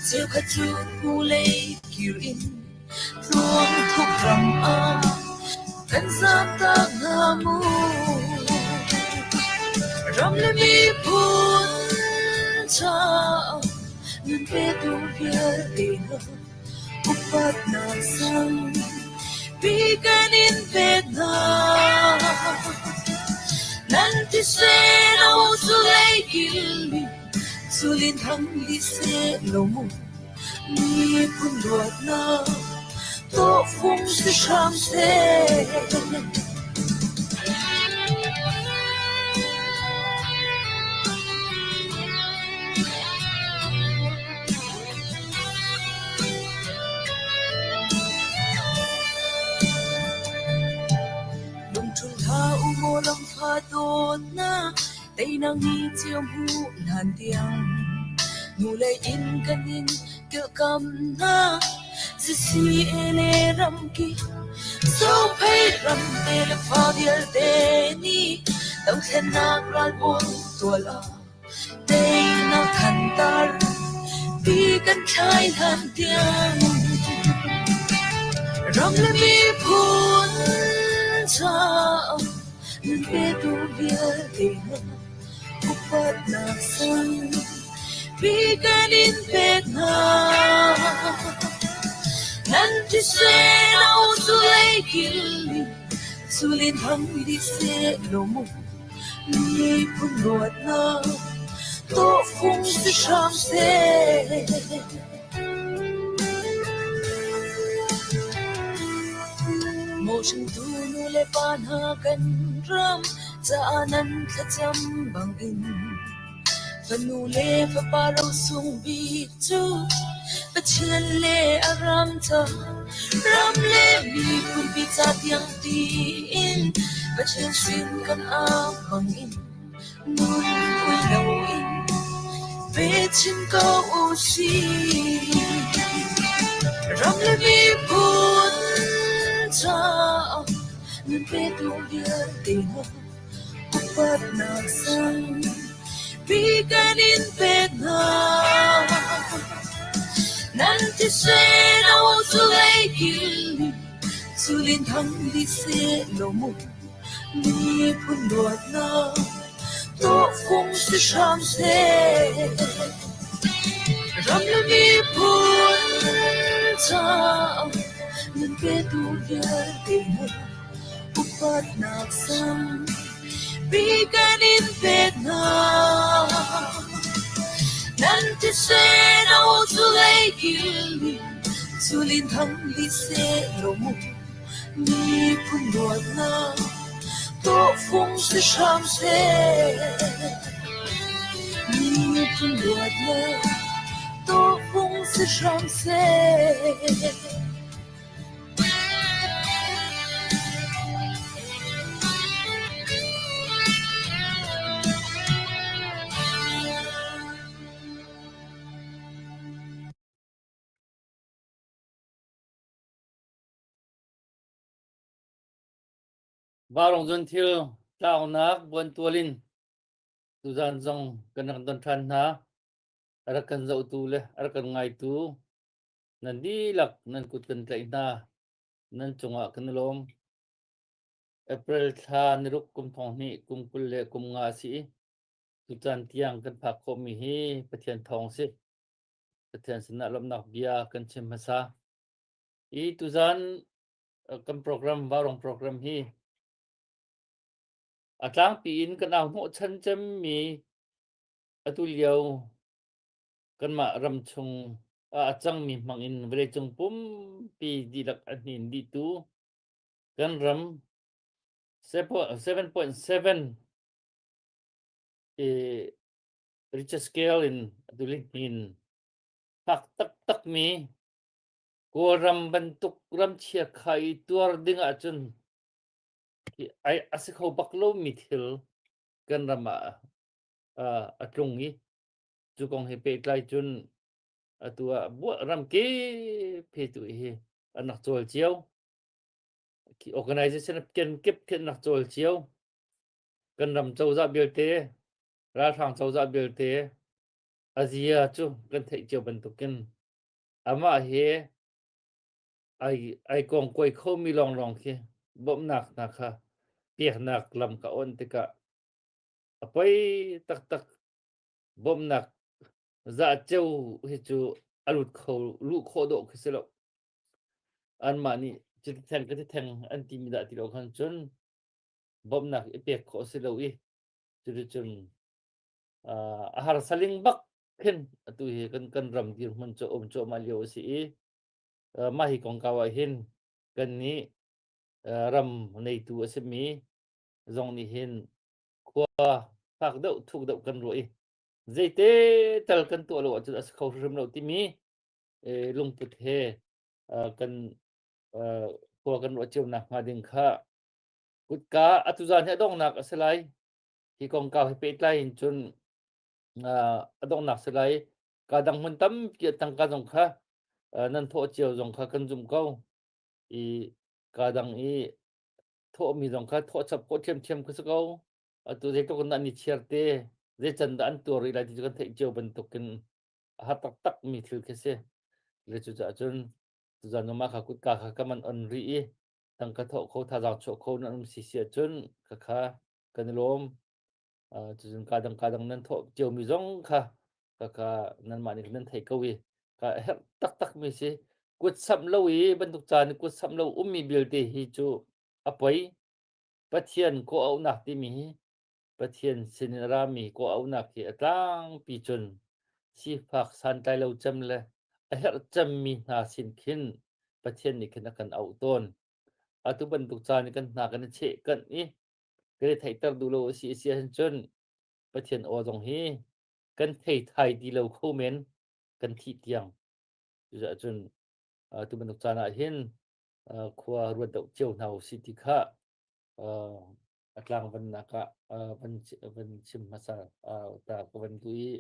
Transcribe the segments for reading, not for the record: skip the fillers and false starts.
Cheukhat cu hnulei kir in tluangthuk ram ah kan zaamtak hna mu. Ram le miphun caah nun petu vialte hna upatnak sang pi kan in pek hna. Nan thisen a sulei kil Sulin thang dih seh law mu miphun luatnak tawhfung si hram seh. Lungṭhul hlah u maw lamfa dawtnak Teinak ni cio hmuh hlan tiang hnulei in kan in kilhkamh hna. ZCA le ramkip Zophei ram te le fa vialte nih dothlennak ralbawi tual ah teinak thantar pi kan thlai hlan tiang ram le miphun caah Nan petu vialte hna upatnak sang pi kan in pek hna. Nan thisen a sulei kil sulin hang dih seh law mu miphun luatnak tawhfung si hram seh. Maw hringtu nu le pa hna kan ram caah nan thlacam bangin fanu le fapa rosung bik cu Pathian le a ram ca ram le miphun pi ca tiang tiin Pathian sin kan au bangin nun ui loin pe chin ko u sih. Ram le miphun caah nun petu vialte hna upatnak sang pi kan in pek hna. Nan thisen a sulei kil sulin thang dih seh law mu. Miphun luatnak tawhfung si hram seh. Ram le miphun caah nan petu vialte hna upatnak sang pi kan in pek hna. Nan thisen a sulei kil sulin thang dih seh law mu. Miphun luatnak tawhfung si hram seh. Miphun luatnak tawhfung si hram seh. Vaurawng zun thil tlaunak buantual in tuzan zong kan rak don ṭhan hna. A rak kan zohtu le a rak kan ngaitu nan dihlak nan kut kan tlaih hna. Nan cungah kan i lawm. April thla niruk kum thong hnih kum 20 le kum nga a si i tucaan tiang kan phak khawhmi hi Pathian thawng si. Pathian sinah lawmhnak bia kan chim hmasa. I tuzan kan program Vaurawng program hi a tlangpi in kan au hnawhchan cemmi atu lio kanmah ram chung ah a cangmi hmang in vawleicung pumpi dihlak a hnin dihtu kan ram 7.7 i Richter scale in atu lihnin fak taktakmi Kawlram bantuk ramchia kha i tuar ding ahcun ai a si kho bak lomi thil kan ram ah a tlung i cu kong he pehtlai cun atu ah ram kip he tu hi an rak cawl cio. Organization kenkip khi an rak cawl cio. Kan ram cozah belte ralhrang cozah belte a zia cu kan theih cio bantukin. Amah he ai kongkuai khomi lawnglawng khi bawmhnak hna kha peknak lam ka on tikah a poi taktak. Bawmhnak zaceo hi cu a lut kho luh khawh dawh khi si lo. Anmah nih cuti theng ka ti theng an timi dah ti lo khan cun bawmhnak i pek khawh a si lo i cuticun a harsa ling bak khin atu hi kan ram dirhmun cu um cuahmah lio a si i mah hi kongkau ah hin kannih ram neitu a simi zong nih hin khua fak deuh thuk deuh kan ruah i zeite tal kan tuah lo ahcun a si kho hrim lo timi lungput he kan khua kan ruah cio nak hnga ding kha kutka atu zan hi a donghnak a si lai. Hi kongkau he pehtlai in cun a donghnak si lai. Ka dang hmun tampi a tangka zong kha nan thawh cio zong kha kan zumh ko i ka dang i thawhmi zong kha thawh chap khawh ṭhiamṭhiam kha si ko. Atu zeitluk in dah an i chiar te, zei can dah an tuar rih lai ti cu kan theih cio bantukin a har taktak mi thil khi si. Le cucaah cun tuzan zong mah kha kutka kha ka man on rih i tangka thawh kho, thazaang chuah kho nan um si si ahcun khakha kan i lawm. Cucun ka dang ka dang nan thawh ciomi zong kha khakha nanmah nih nan theih ko i ka herh taktak mi si. Kut samh lo i bantuk caan i kut samh lo ummi vialte hi cu a poi. Pathian kawh auhnak timi hi Pathian sin in a rami kawh auhnak hi a tlangpi cun sifak santlai lo cem le a herh cemmi hna sin khin Pathian nih khin a kan auh tawn. Atu bantuk caan i kan hna kan i cheh kanh i kan i theihter duh lo a si a si ahcun cun Pathian aw zong hi kan thei thai ti lo kho men kan thih tiang. Cucaah cun atu bantuk caan ah hin khua ruat deuh cio hna usih ti kha a tlangvannak ah van chim hmasa ta ka van duh i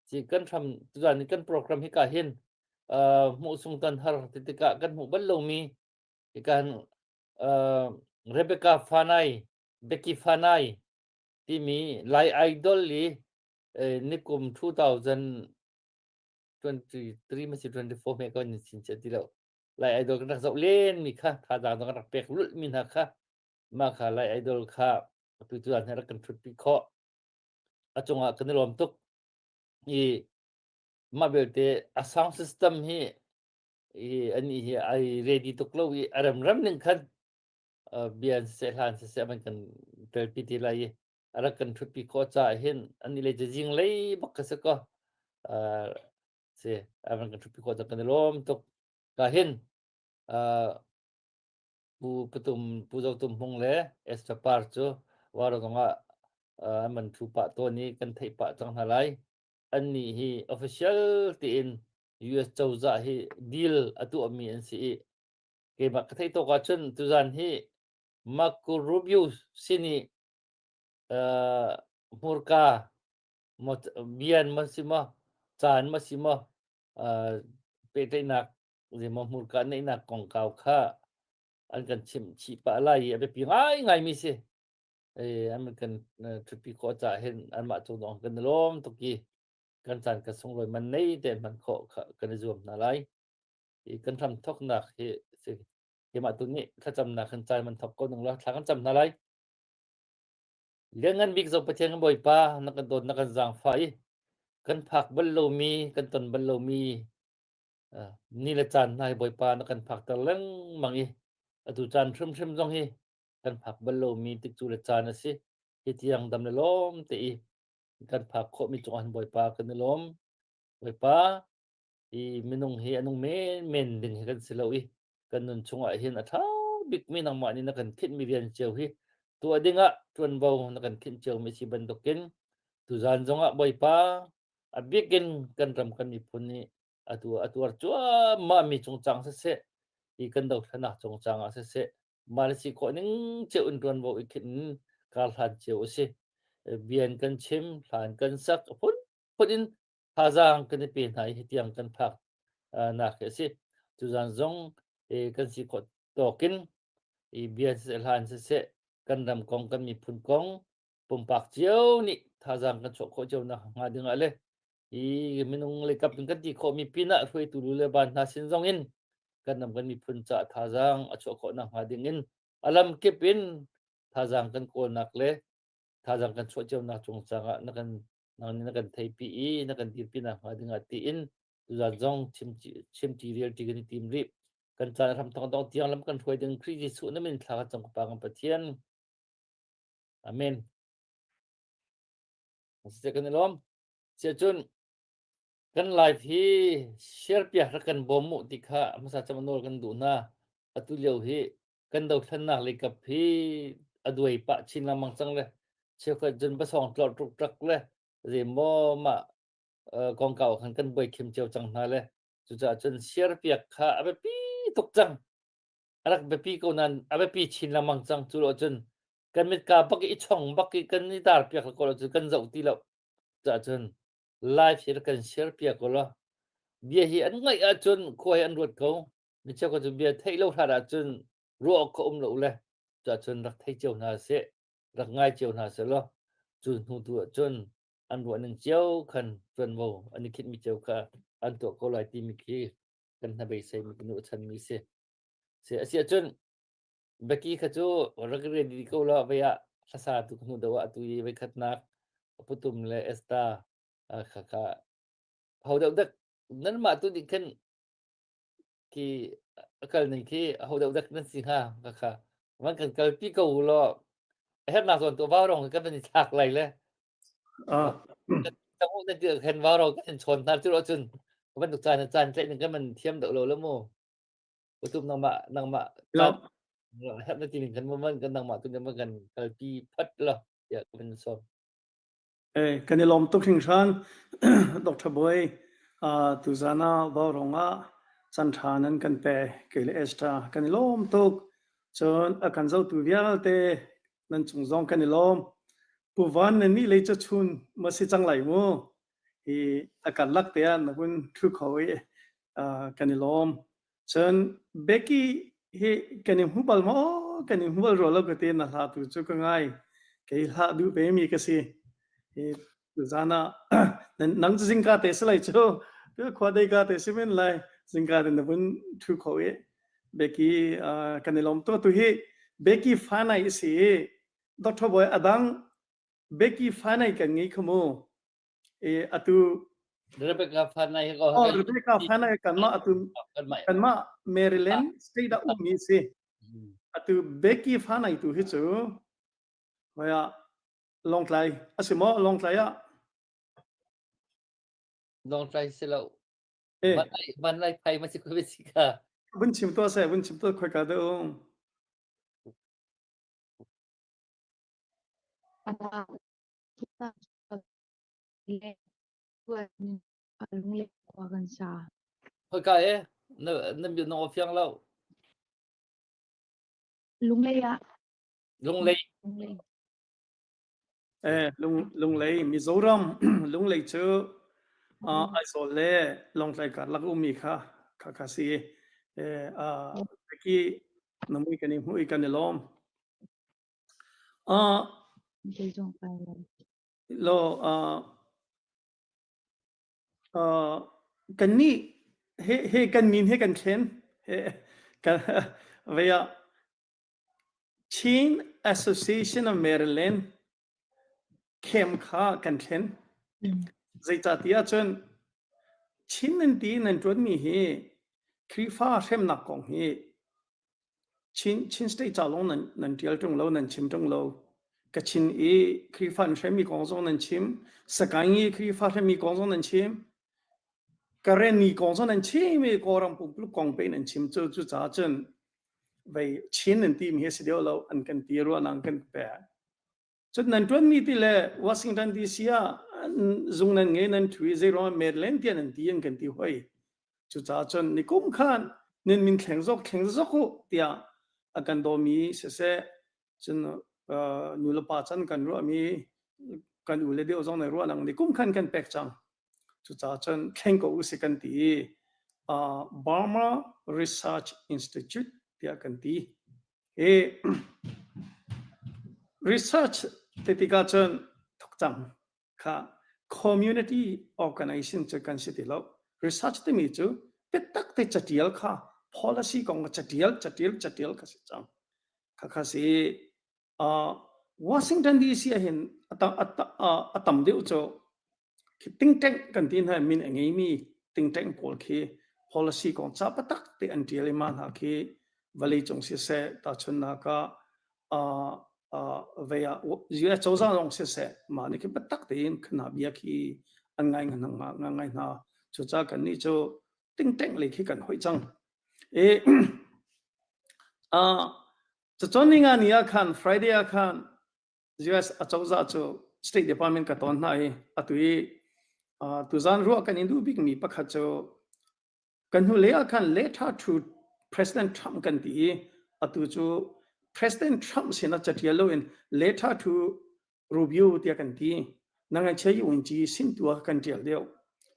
ci kan hram tuzan kan program hi ka hin hmuh sung tan har ti tikah kan hmuh bal lomi kan Rebecca Fanai Becky Fanai timi Lai Idol i nikum 2023 ma si 24 me ko ni chin che ti lo. Lai Idol kan rak zoh len mi kha thazaang zong kan rak pek lulh mi hna kha mah kha Lai Idol kha atu tu ah rak kan ṭhutpi khawh. A cungah kan i lawm tuk. I mah belte a sound system hi i ani hi ai ready tuk lo i a remrem ning khan bia an siseh hla an siseh man kan telpi ti lai i a rak kan ṭhutpi khawh caah hin ani le zinglei lei bak ka si ko si a van kan ṭhutpi khawh cang kan i lawm tuk. Ka hin Pu Patum Pu Zo Tum Hmung le Esther Par cu Waro zongah an man ṭhu pah tawn i kan theih pah cang hna lai. Annih hi official tiin US cozah hi deal a tuahmi an si i keimah ka theih tawk ahcun tuzan hi Marco Rubio sin i hmurka bian ma si maw caan ma si maw pehtlaihnak zeimaw hmurka neihnak kongkau kha an kan chimh chih pah lai i a biapi ngaingaimi si. An kan ṭhutpi khawh caah hin anmah cung zong kan i lawm tuk i kan caan kan sunglawi man nei tein hman khawh kha kan i zuam hna lai. I kan hram thawknak hi si keimah tu nih thlacamnak kan caan man thawk ko ning law thla kan cam hna lai. Lianngan bik zo Pathian kan Bawipa na kan dawt na kan zaangfah i kan phak bal lomi kan ton bal lomi ni le caan hna hi Bawipa na kan phakter lengmang i atu caan hrimhrim zong hi kan phak bal lomi tikcu le caan a si. Hi tiang dam le lawm te i kan phak khawhmi cungah hin Bawipa kan i lawm. Bawipa, hi minung hi a nung menmen ding hi kan si lo i kan nun chungah hin a ṭha bikmi nangmah nih na kan khinhmi rian cio hi tuah dingah ṭuanvo na kan khinh ciomi si bantukin tuzan zongah Bawipa a bikin kan ram kan miphun nih atu a tuar cuahmahmi cungcang siseh, hi kan dothlennak cungcang ah siseh, mah le si khawh ning cio in ṭuanvo i khinh in kar hlan cio a si. Bian kan chim, hlan kan sak, a phunphun in thazaang kan i pe hna i hitiang kan phak nak hi a si. Tuzan zong kan si khawh tawk in i bia siseh, hlan siseh, kan ram kong, kan miphun kong, pumpak cio nih thazaang kan chuah khawh cio nak hnga ding ah le. Hi minung leikap in kan ti khawhmi pinah hruaitu lu le van hna sin zong in kan ram kan miphun caah thazaang a chuah khawh nakhnga ding in a lam kip in thazaang kan kawlnak le thazaang kan chuah cionak cungcang ah na kan nang nih na kan theipi i na kan dirpi nakhnga ding ah tiin tuzan zong chim chimṭi rialṭi kan i tim rih. Kan caan hram thong dong tiang lam kan hruai ding Khrih Jesuh na min thla kan cam ka Pa kan Pathian. Amen. Siseh kan i lawm. Siahcun kan live hi share piak rak kan bawm mu ti kha hmasa cem nawl kan duh hna. Atu lio hi kan dothlennak lei kap hi a duai pah chin lengmang cang le cheukhat cun pasawng tlorh ṭukṭak le zeimaw mah kongkau khan kan buai khim cio cang hna le cucaah cun share piak kha a biapi tuk cang. A rak biapi ko nain a biapi chin lengmang cang. Cu lo cun kan mitka bak i chong bak i kan i tar piak ko lo cu kan zoh ti lo. Cucaah cun live hi rak kan share piak ko law bia hi an ngaih ahcun khua hi an ruat ko. Mi cheukhat cu bia theih lo hrat ahcun ruah awk ka um lo le cucaah cun rak thei cio hna seh, rak ngai cio hna seh law cu hnu tu ahcun an ruah ning cio khan ṭuanvo an i khinhmi cio kha an tuah ko lai timi khi kan hnabeisei mi kan ruahchanmi si. Si a si ahcun Becky kha cu rak ready ko la vei ah hlasa tu ka hmuh deuh ah atu i voikhatnak Putum le Esther kha kha ho deuh dek nanmah tu nih khin khi a kal ning khi ho deuh dek nan si hnga kha kha van kan kalpi ko u law a hernak zawn tu vau rong kan van i thlak lai le Tang u nan ti khan vau rong kan chawn hna cu cun bantuk caan caan tlaih ning kan man thiam deuh lo le mu Utum nangmah nangmah caan herh na ti ning kan man kan nangmah tu nih kan kalpi phat lo tiah ka van sawm. Eh, kan i lawm tuk hringhran Dr. Boy tuzan ah Vaurawng ah chan ṭha nan kan pe kei le Esther kan i lawm tuk. Cun a kan zohtu vialte nan cung zong kan i lawm. Pu Van na nih lei cu chun ma si cang lai mu. Hi a kan lak te ah na hun ṭhu kho i kan i lawm. Cun Becky hi kan i hmu bal maw? Kan i hmu bal rua lo ka ti na hla tu cu ka ngai. Kei hla duh ve mi ka si. Hi tuzan ah nang cu zingka te si lai cu. Khua dei ka te si men lai. Zingka te na vun thu kho i Becky kan i lawm tuk. Tu hi Becky fanai si i Dr. Boy adang Becky fanai kan ngei kha mu. E atu Rebecca Fanai hi ko Oh, Rebecca Fanai kanmah atu kanmah Maryland state ah ummi si. Atu Becky Fanai tu hi cu hoya Lawngtlai a si maw Lawngtlai ah Lawngtlai si lo. Eh. Van lai phai ma si ko si ka. Vun chim to se vun chim to khoi ka de um. Khoika e na na na aw fiang lo. Lunglei ah. Lunglei. Lunglei. Eh, lung lunglei Mizoram lunglei cu uh, Aizawl le Lawngtlai karlak ummi kha kha kha si. Eh, uh, ki na mui kan i hmu i kan i lawm. Uh, lo uh, uh, kannih he he kan min he kan thlen he kan vea Chin Association of Maryland khem kha kan thlen zeicahtiah cun Chin nan ti nan ṭuanmi hi Khrihfa hremnak kong hi Chin, Chin state ca lawng nan, nan ṭial ṭung lo, nan chim ṭung lo. Kachin i Khrihfa an hremmi kong zong nan chim. Sagaing i Khrihfa hremmi kong zong nan chim. Karenni kong zong nan chim i Kawlram pumpuluk kong pe nan chim. Cu, cu caah cun vei Chin nan timi hi a si deuh lo, an kan ti ruahnak an kan pek. Cun nan ṭuanmi ti le Washington DC ah zung nan ngei nan ṭhu i zeiruangah Maryland tiah nan ti an kan ti hoi. Cucaah cun nikum khan nan min thleng zok thleng zok u tiah a kan dawmi siseh cun nu le pa can kan ruahmi kan u le deuh zong nan ruah nang nikum khan kan pek cang. Cucaah cun thleng ko u si kan ti i Burma Research Institute tiah kan ti. Hi research ti tikah cun thok cang kha. Community organization cu kan si ti lo. Research timi cu biatak te catial kha policy kong catial catial catial kha si cang. Khakha si uh, Washington DC ah hin a tam deuh cu khi think tank kan ti hna min a ngeimi think tank pawl khi policy kong ca patak te an tial i mah hna khi vawlei cung siseh tahchunnak ah vei ah US cozah zong siseh mah nih khi biatak tein khana bia khi an ngai ngai ngai hna cucaah kan nih cu think tank lei khi kan hoih cang e Cacawn ninga ni ah khan Friday ah khan US acozah cu State Department ka ton hna i atu i tuzan ruah kan in duh bikmi pakhat cu kan hnulei ah khan letter to President Trump kan ti i atu cu President Trump sinah catial loin letter to Rubio tiah kan ti. Nang che yi un chi sin tua kan tial deuh.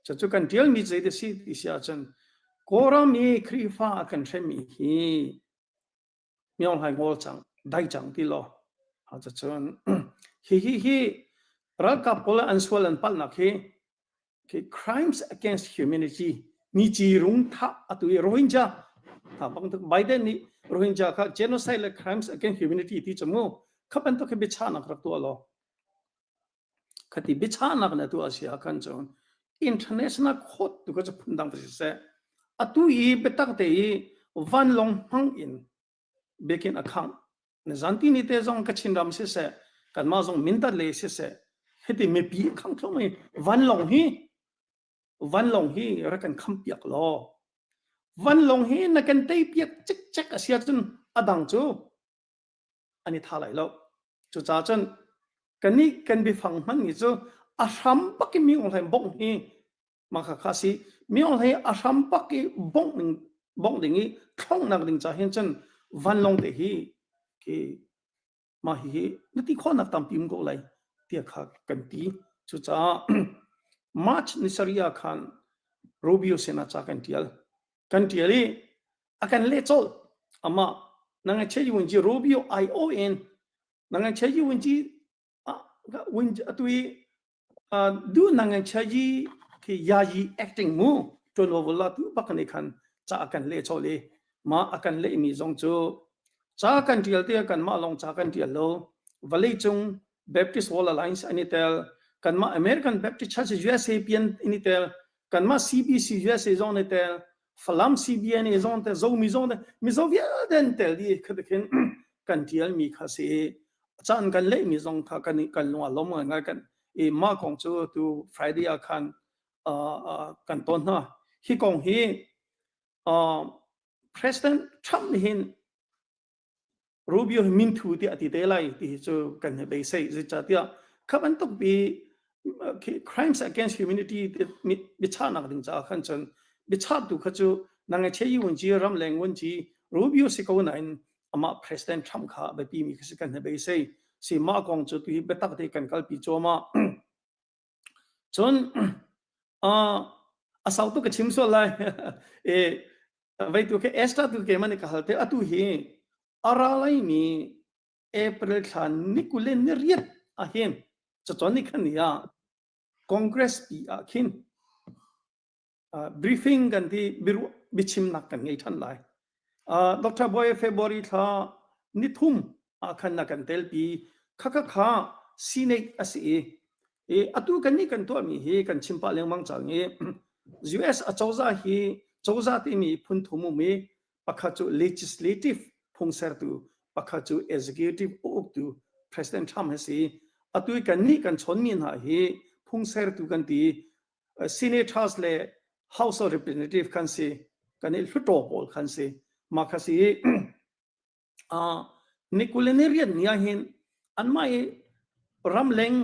Cucu kan tial mi zei te si ti si ahcun Kawlram i Khrihfa kan hremmi hi Myaung Hlaing ngawl cang, dai cang ti law. Cun hi hi hi ralkap pawl an sual an palhnak hi khi crimes against humanity mi ci rung thah atu i Rohingya tha bang tuk Biden nih Rohingya kha genocide le crimes against humanity ti chamu kha bantuk khi biachahnak rak tuah law Khati biachahnak na tuah si ahkhan cun international court tu kha cu phundang va si seh. Atu i biatak te i vanlawng hmang in biakinn a khangh. Nizanti ni te zong Kachin ram siseh, kanmah zong Mindat le siseh, hiti mipi a khangh thluahmah i vanlawng hi vanlawng hi rak kan kham piak law vanlawng hi na kan tei piak cikcek a si ahcun a dang cu an i tha lai lo. Cucaah cun kannih kan biafang hmanmi cu a hram bak i mi hlei bongh hi mah kha kha si. Mi hlei a hram bak i bongh ding bongh ding i thlonghnak ding ca hin cun vanlawng te hi khi mah hihi na ti khawhnak tampi um ko lai tiah kha kan ti. Cucaah March ni sarih ah khan Rubio sinah ca kan tial. Kan tial i a kan leh colh amah nang che yi wunji Rubio IO in nang che yi wunji wun atu i du nang che yi khi ya yi acting mu tuan wo la tu bak ne khan cha kan le chol i ma akan le mi zong cu cha kan tial te kan ma long cha kan tial lo valley chung Baptist World Alliance ani tel kan ma American Baptist Church USA pian ini tel kan ma CBC USA zong ni tel Falam CBN zong te Zomi zong te Mizo vialte an tel dih kha khin kan tial mi kha si caan kan leh mi zong kha kan kan lung a lom ngai ngai kan i mah kong cu tu Friday ah khan kan ton hna hi kong hi President Trump nih hin Rubio hi minthu tiah a ti te lai ti hi cu kan hi beisei zeicahtiah kha bantuk bi crimes against humanity biachahnak ding caah khan cun biachahtu kha cu nang che yi wun ci ramleng wun ci Rubio si ko nain amah President Trump kha biapi mi kha si kan hi beisei si mah kong cu tu hi biatak te kan kalpi cuahmah Cun a sau tuk ka chim sual lai. E vei tu khi Esther tu keimah nih ka hal te atu hi a ra laimi April thla ni kul le ni riat ahhin cacawn ni khan ni ah Congress pi ah khin briefing kan ti biachimnak kan ngei than lai. Dr. Boy February thla nithum ah khan na kan telpi kha kha kha Senate a si i i atu kan nih kan tuahmi hi kan chim pah lengmang cang i US acozah hi cozah timi phun thum um i pakhat cu legislative phungsertu pakhat cu executive uktu President Trump hi si atu i kan nih kan chawnmi hna hi phungsertu kan ti senators le House of Representative kan si kan i hluttaw pawl khan si mah kha si ni rian ni ah hin anmah i ramleng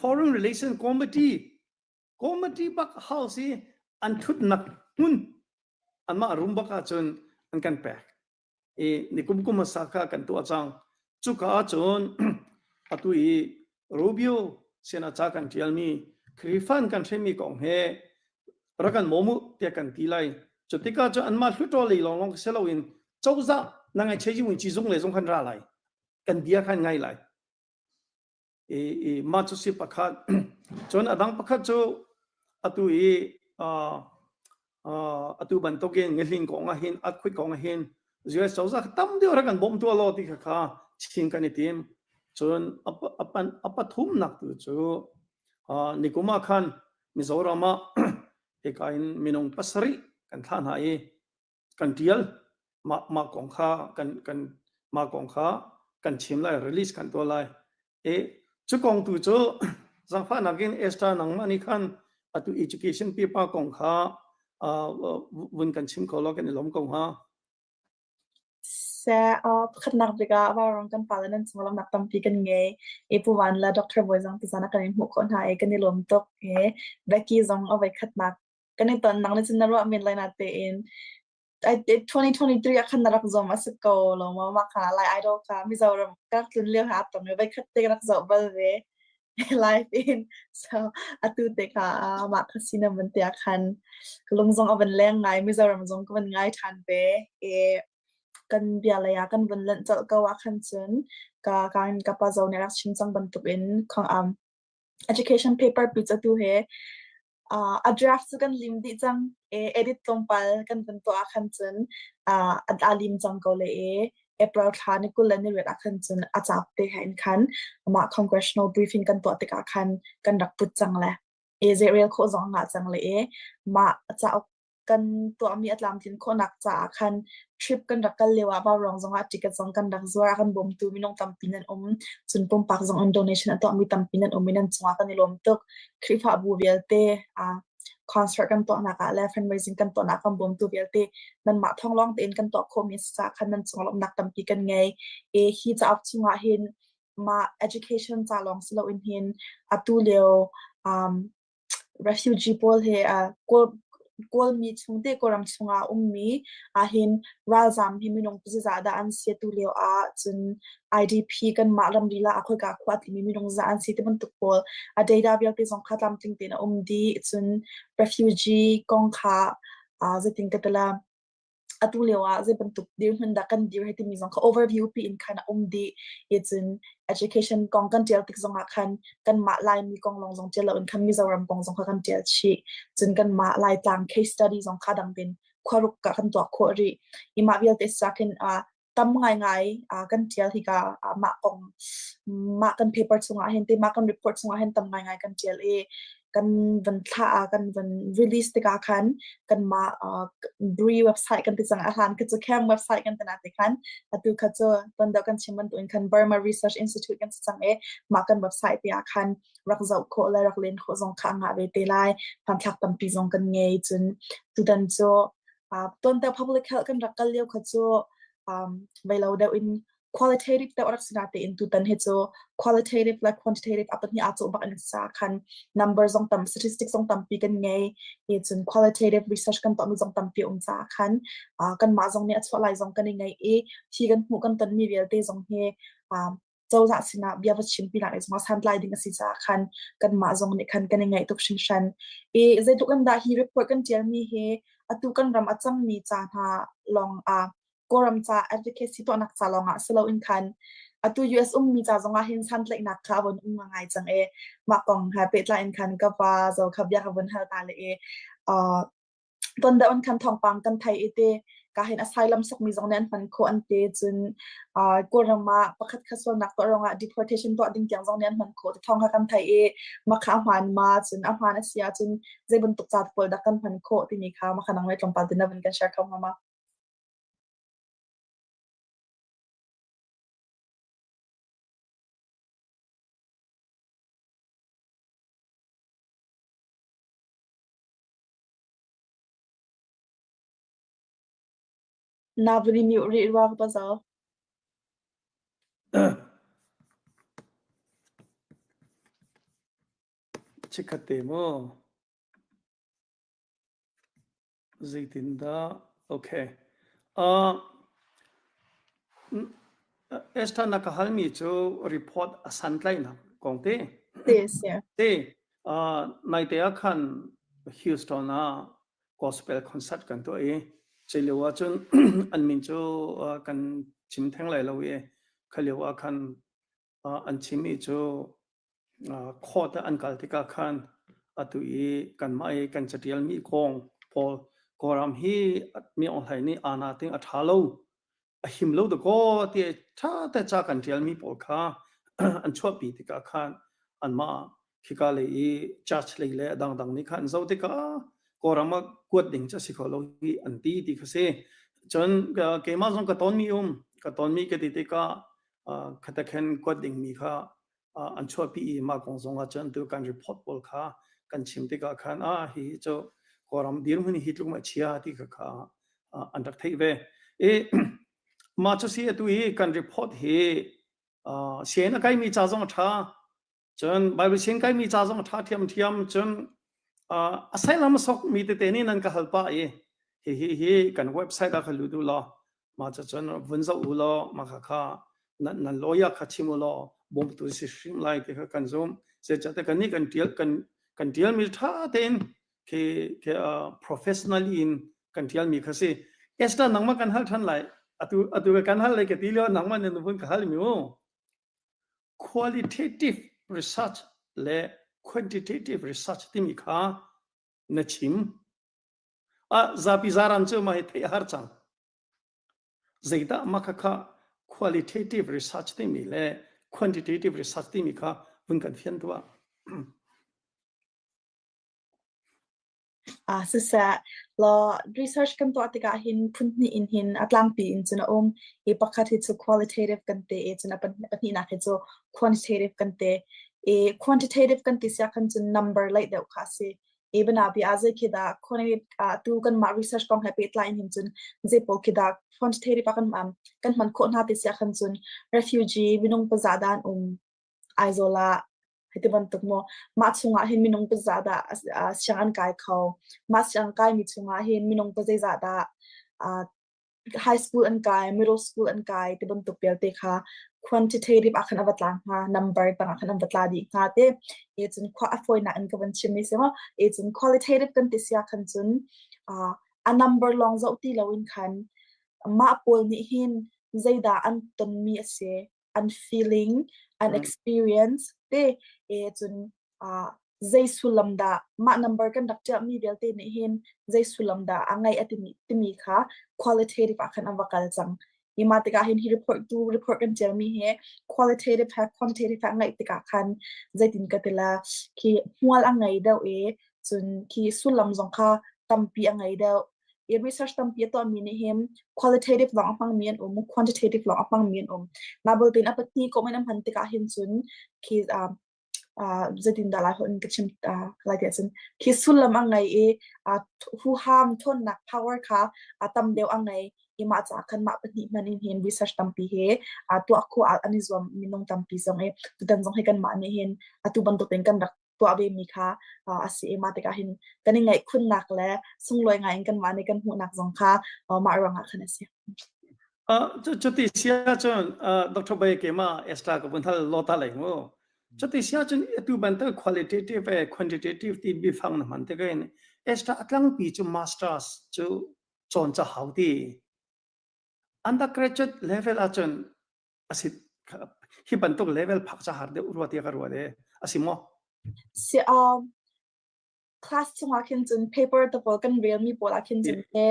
foreign relation committee committee bak house i an thutnak hmun anmah room bak ahcun an kan pek i nikum kum hmasa kha kan tuah cang. Cuka ahcun atu i Rubio sinah ca kan ṭialmi Khrihfa an kan hremmi kong he rak kan bawm u tiah kan ti lai. Cu tikah cun anmah hluttaw lei lawnglawng si loin cozah na ngaihchia yi ci zung le zung khan ra lai. Kan bia khan ngai lai. I, i mah cu si pakhat. Cun a dang pakhat cu atu i uh, uh, atu bantukin ngehlin kong ah hin earthquake kong ah hin US cozah tam deuh rak kan bawm tuah law ti kha kha chin kan i tim. Cun a pathumnak tu cu uh, nikum ah khan Mizoram ah hika in minung pasarih kan thlah hna i kan tial mah mah kong kha kan kan mah kong kha kan chim lai release kan tuah lai e cu kong tu cu zangfahnak in Esther nangmah nih khan atu education pipa kong kha vun kan chim kho law kan i lawm ko hnga. Se pakhatnak bik ah vaurawng kan pale nan cung lawmnak tampi kan ngei. I Pu Van le Dr. Bawi zong tuzan ah kan in hmuh khawh hna i kan i lawm tuk. E Becky zong a voikhatnak kan i ton nang le cun na ruah men lai na tein 2023 ah khan na rak zuam a si ko lo maw mah kha Lai Idol kha Mizoram ka rak tlun lio ha tong i voikhat te ka rak zoh bal ve live in so atu te kha mah kha si na van te ah khan ka lung zong a van leng ngai Mizoram zong ka van ngai ṭhan ve e kan bia lei ah kan van lanh colh ko ah khan cun ka ka ka pa zo nih rak chim cang bantuk in khong am education paper pi cu atu he Uh, a draft cu kan lim dih cang e edit tlawmpal kan van tuah ah khan cun uh, a lim cang ko le e April thla ni 20 le ni riat ah khan cun a cauk te he in khan amah congressional briefing kan tuah tikah khan kan rak put cang le e zei rel khawh zong ngah cang le e mah cauk kan tuahmi a tlamtlin khawhnak caah khan trip kan rak kal lio ah Vaurawng zongah ticket zong kan rak zuar a kan bawmtu minung tampi nan um cun pumpak zong in donation a tuahmi tampi nan um i nan cungah kan i lawm tuk Khrihfabu vialte uh, concert kan tuahnak ah le fundraising kan tuahnak kan bawmtu vialte nanmah thawng lawng tein kan tuah khawhmi a si caah khan nan cungah lawmhnak tampi kan ngei e hi cauk chungah hin mah education ca lawng si loin hin atu lio um, Refugee pawl he Kawl Kawlmi chungte Kawlram chungah a ummi ahhin ralzaam hi minung zeizah dah an si atu lio ah cun IDP kanmah ramri lah ah khoika khua a tlimi minung zah an si ti bantuk pawl a data vialte zong kha tlamtling tein a um dih. Cun refugee kong kha zeitin ka ti la atu lio ah zei bantuk dirhmun dah kan dir hei timi zong kha overview pi in khan a um dih i cun education kong kan ṭial tik zong ah khan kanmah Laimi kong lawng zong ṭial loin khan Mizoram kong zong kha kan ṭial chih cun kanmah Laitlang case study zong kha dang tein khuaruk ka kan tuah khawh rih i mah vialte sakin uh, tam ngaingai uh, kan ṭial hika uh, mah kong mah kan paper chungah hin te mah kan report chungah hin tam ngaingai kan ṭial i kan van thlah ah kan van release tikah khan kanmah uh, BRI website kan ti cang a hlan kha cu CAM website kan ti na ti khan atu kha cu ton deuh kan chim bantukin khan Burma Research Institute kan si cang i mah kan website te ah khan rak zoh khawh le rak len khawh zong kha a ngah ve te lai hmanthlak tampi zong kan ngei cun tutan cu uh, tonte public health kan rak kal lio kha cu um, vei lo deuh in qualitative deuh rak si natein tutan hi cu qualitative le quantitative a pahnih aa cawh bak in sa khan number zong tam statistics zong tampi kan ngei i cun qualitative research kan tuahmi zong tampi um caah khan uh, kanmah zong nih a chuah lai zong kan i ngei i thi kan hmuh kan tonmi vialte zong hi um, cozah sinah bia va chimpi nak zong santlai ding a si caah khan kanmah zong nih khan kan i ngaih tuk hringhran i zeitluk in dah hi report kan ṭialmi hi atu kan ram a cangmi ca hna lawng ah Kawlram ca advocacy tuahnak ca lawngah si loin khan atu US ummi ca zongah hin santlaihnak kha a von um ngai cang i mah kong he pehtlai in khan ka pa zo kha bia ka vun hal ta le i uh, ton deuh in khan thawngpang kan thei i te ka hin asylum sokmi zong nih an hman khawh an te cun uh, Kawlram ah pakhat kha sualnak tuah ruangah deportation tuah ding tiang zong nih an hman khawh ti thawng kha kan thei i mah kha a hmaan ma cun a hmaan a si ahcun zei bantuk ca pawl dah kan hman khawh timi kha mah kha nang le tlawmpal tin na vun kan share kho hnga ma? Na vun i mute rih rua ka pazaw. Chikkhat te maw? Zeitindah? Okay. Uh, Esther na ka halmi cu report a santlaihnak kong te. Yes, yeah. Te, uh, naite ah khan Houston ah gospel concert kan tuah i cu lio ah cun an min cu uh, kan chim theng lai lo i kha lio ah khan uh, an chim i cu. Court ah an kal tikah khan atu i kanmah i kan catialmi kong pawl Kawlram hi Mi Aung Hlaing nih aa na ting a ṭha lo, a him lo dakaw ti ṭha te ca kan ṭialmi pawl kha an chuahpi tikah khan anmah khika lei i church lei le a dangdang nih khan an zoh tikah Kawlram ah kuat ding cu a si kho lo hi an ti ti kha si. Cun keimah zong ka tonmi um, ka tonmi ka ti tikah khatakhen kuat dingmi kha an chuahpi i mah kong zong ah cun tu kan report pawl kha kan chim tikah khan ah hi cu Kawlram dirhmun hi tluk ma chia ti kha kha an rak theih ve. I mah cu si atu hi kan report hi sian a kaimi ca zong a ṭha cun Bible sian kaimi ca zong a ṭha ṭhiamṭhiam cun asylum a sokmi tete nih nan ka hal pah i hihi hi kan website ah kha lut u law mah cun vun zoh u law mah kha kha nan nan lawyer kha chim u law bawmtu si hrim lai ti kha kan zum zeicahtiah kannih kan tial kan kan tialmi ṭha tein khi khi professionally in kan tialmi kha si Esther nangmah kan hal ṭhan lai atu atu kan hal lai ka ti lio nangmah nih vun ka hal mi u qualitative research le quantitative research timi kha na chim Ah zapi zaran cu mah hi theih a har cang. Zeidah mah khakha qualitative research timi le quantitative research timi kha vun kan fian tuah. Ah siseh law research kan tuah tikah hin phun hnih in hin a tlangpi in cun a um. I pakhat hi cu qualitative kan ti i cun a pahnihnak hi cu quantitative kan ti. I quantitative kan ti siah khan cun number laih deuh kha a si. I bianabi ah zei khi dah quantitative atu kanmah research kong he pehtlai in hin cun zei pawl khi dah quantitative ah kan kan hman khawh hna ti siah khan cun refugee minung pazah dah an um Aizawl ah hiti bantuk maw mah chungah hin minung pazah dah siang an kai kho mah siang kaimi chungah hin minung pa zeizah dah high school an kai, middle school an kai ti bantuk vialte kha quantitative ah khan a va tla hnga, number tang ah khan an va tla dih hnga te. E cun khua a fawinak in ka van chim mi si maw? E cun qualitative kan ti sia khan cun uh, a number lawng zoh ti loin khan mah pawl nih hin zeidah an tonmi a si, an feeling, an experience te e cun uh, zei sullam dah mah number kan rak ṭiahmi vialte nih hin zei sullam dah a ngeih a timi, timi kha qualitative ah khan an va kal cang. Hi mah tikah hin hi report tu report kan ṭialmi hi qualitative he quantitative he a ngeih tikah khan zeitin ka ti la khi hmual a ngei deuh i cun khi sullam zong kha tampi a ngei deuh. I research tampi a tuahmi nih hin qualitative lawng a hmangmi an um, quantitative lawng a hmangmi an um. Mah bultin a pahnih komh in an hman tikah hin cun khi uh, zeitindah Lai holh in ka chim lai tiah cun khi sullam a ngei i huham ṭhawnnak power kha tam deuh a ngei i mah caah khan mah pahnih hman in hin research tampi he tuah khawh an i zuam minung tampi zong i tutan zong hi kanmah nih hin atu bantuk in kan rak tuah ve mi kha a si i mah tikah hin kan i ngaih khunnak le sunglawi ngai in kanmah nih kan hmuhnak zong kha mah ruangah khan a si. Cuti si ahcun Dr. Bay keimah extra ka vun hal law ta lei mu. Cuti si ahcun atu bantuk qualitative e quantitative ti bifang na hman tik in extra atlangpi cu masters cu cawn ca hau ti. Undergraduate level ahcun asi hi bantuk level phak ca har deuh rua tiah ka ruat e. Asi maw? Si class chungah khin cun paper te pawl kan relmi pawl ah khin cun he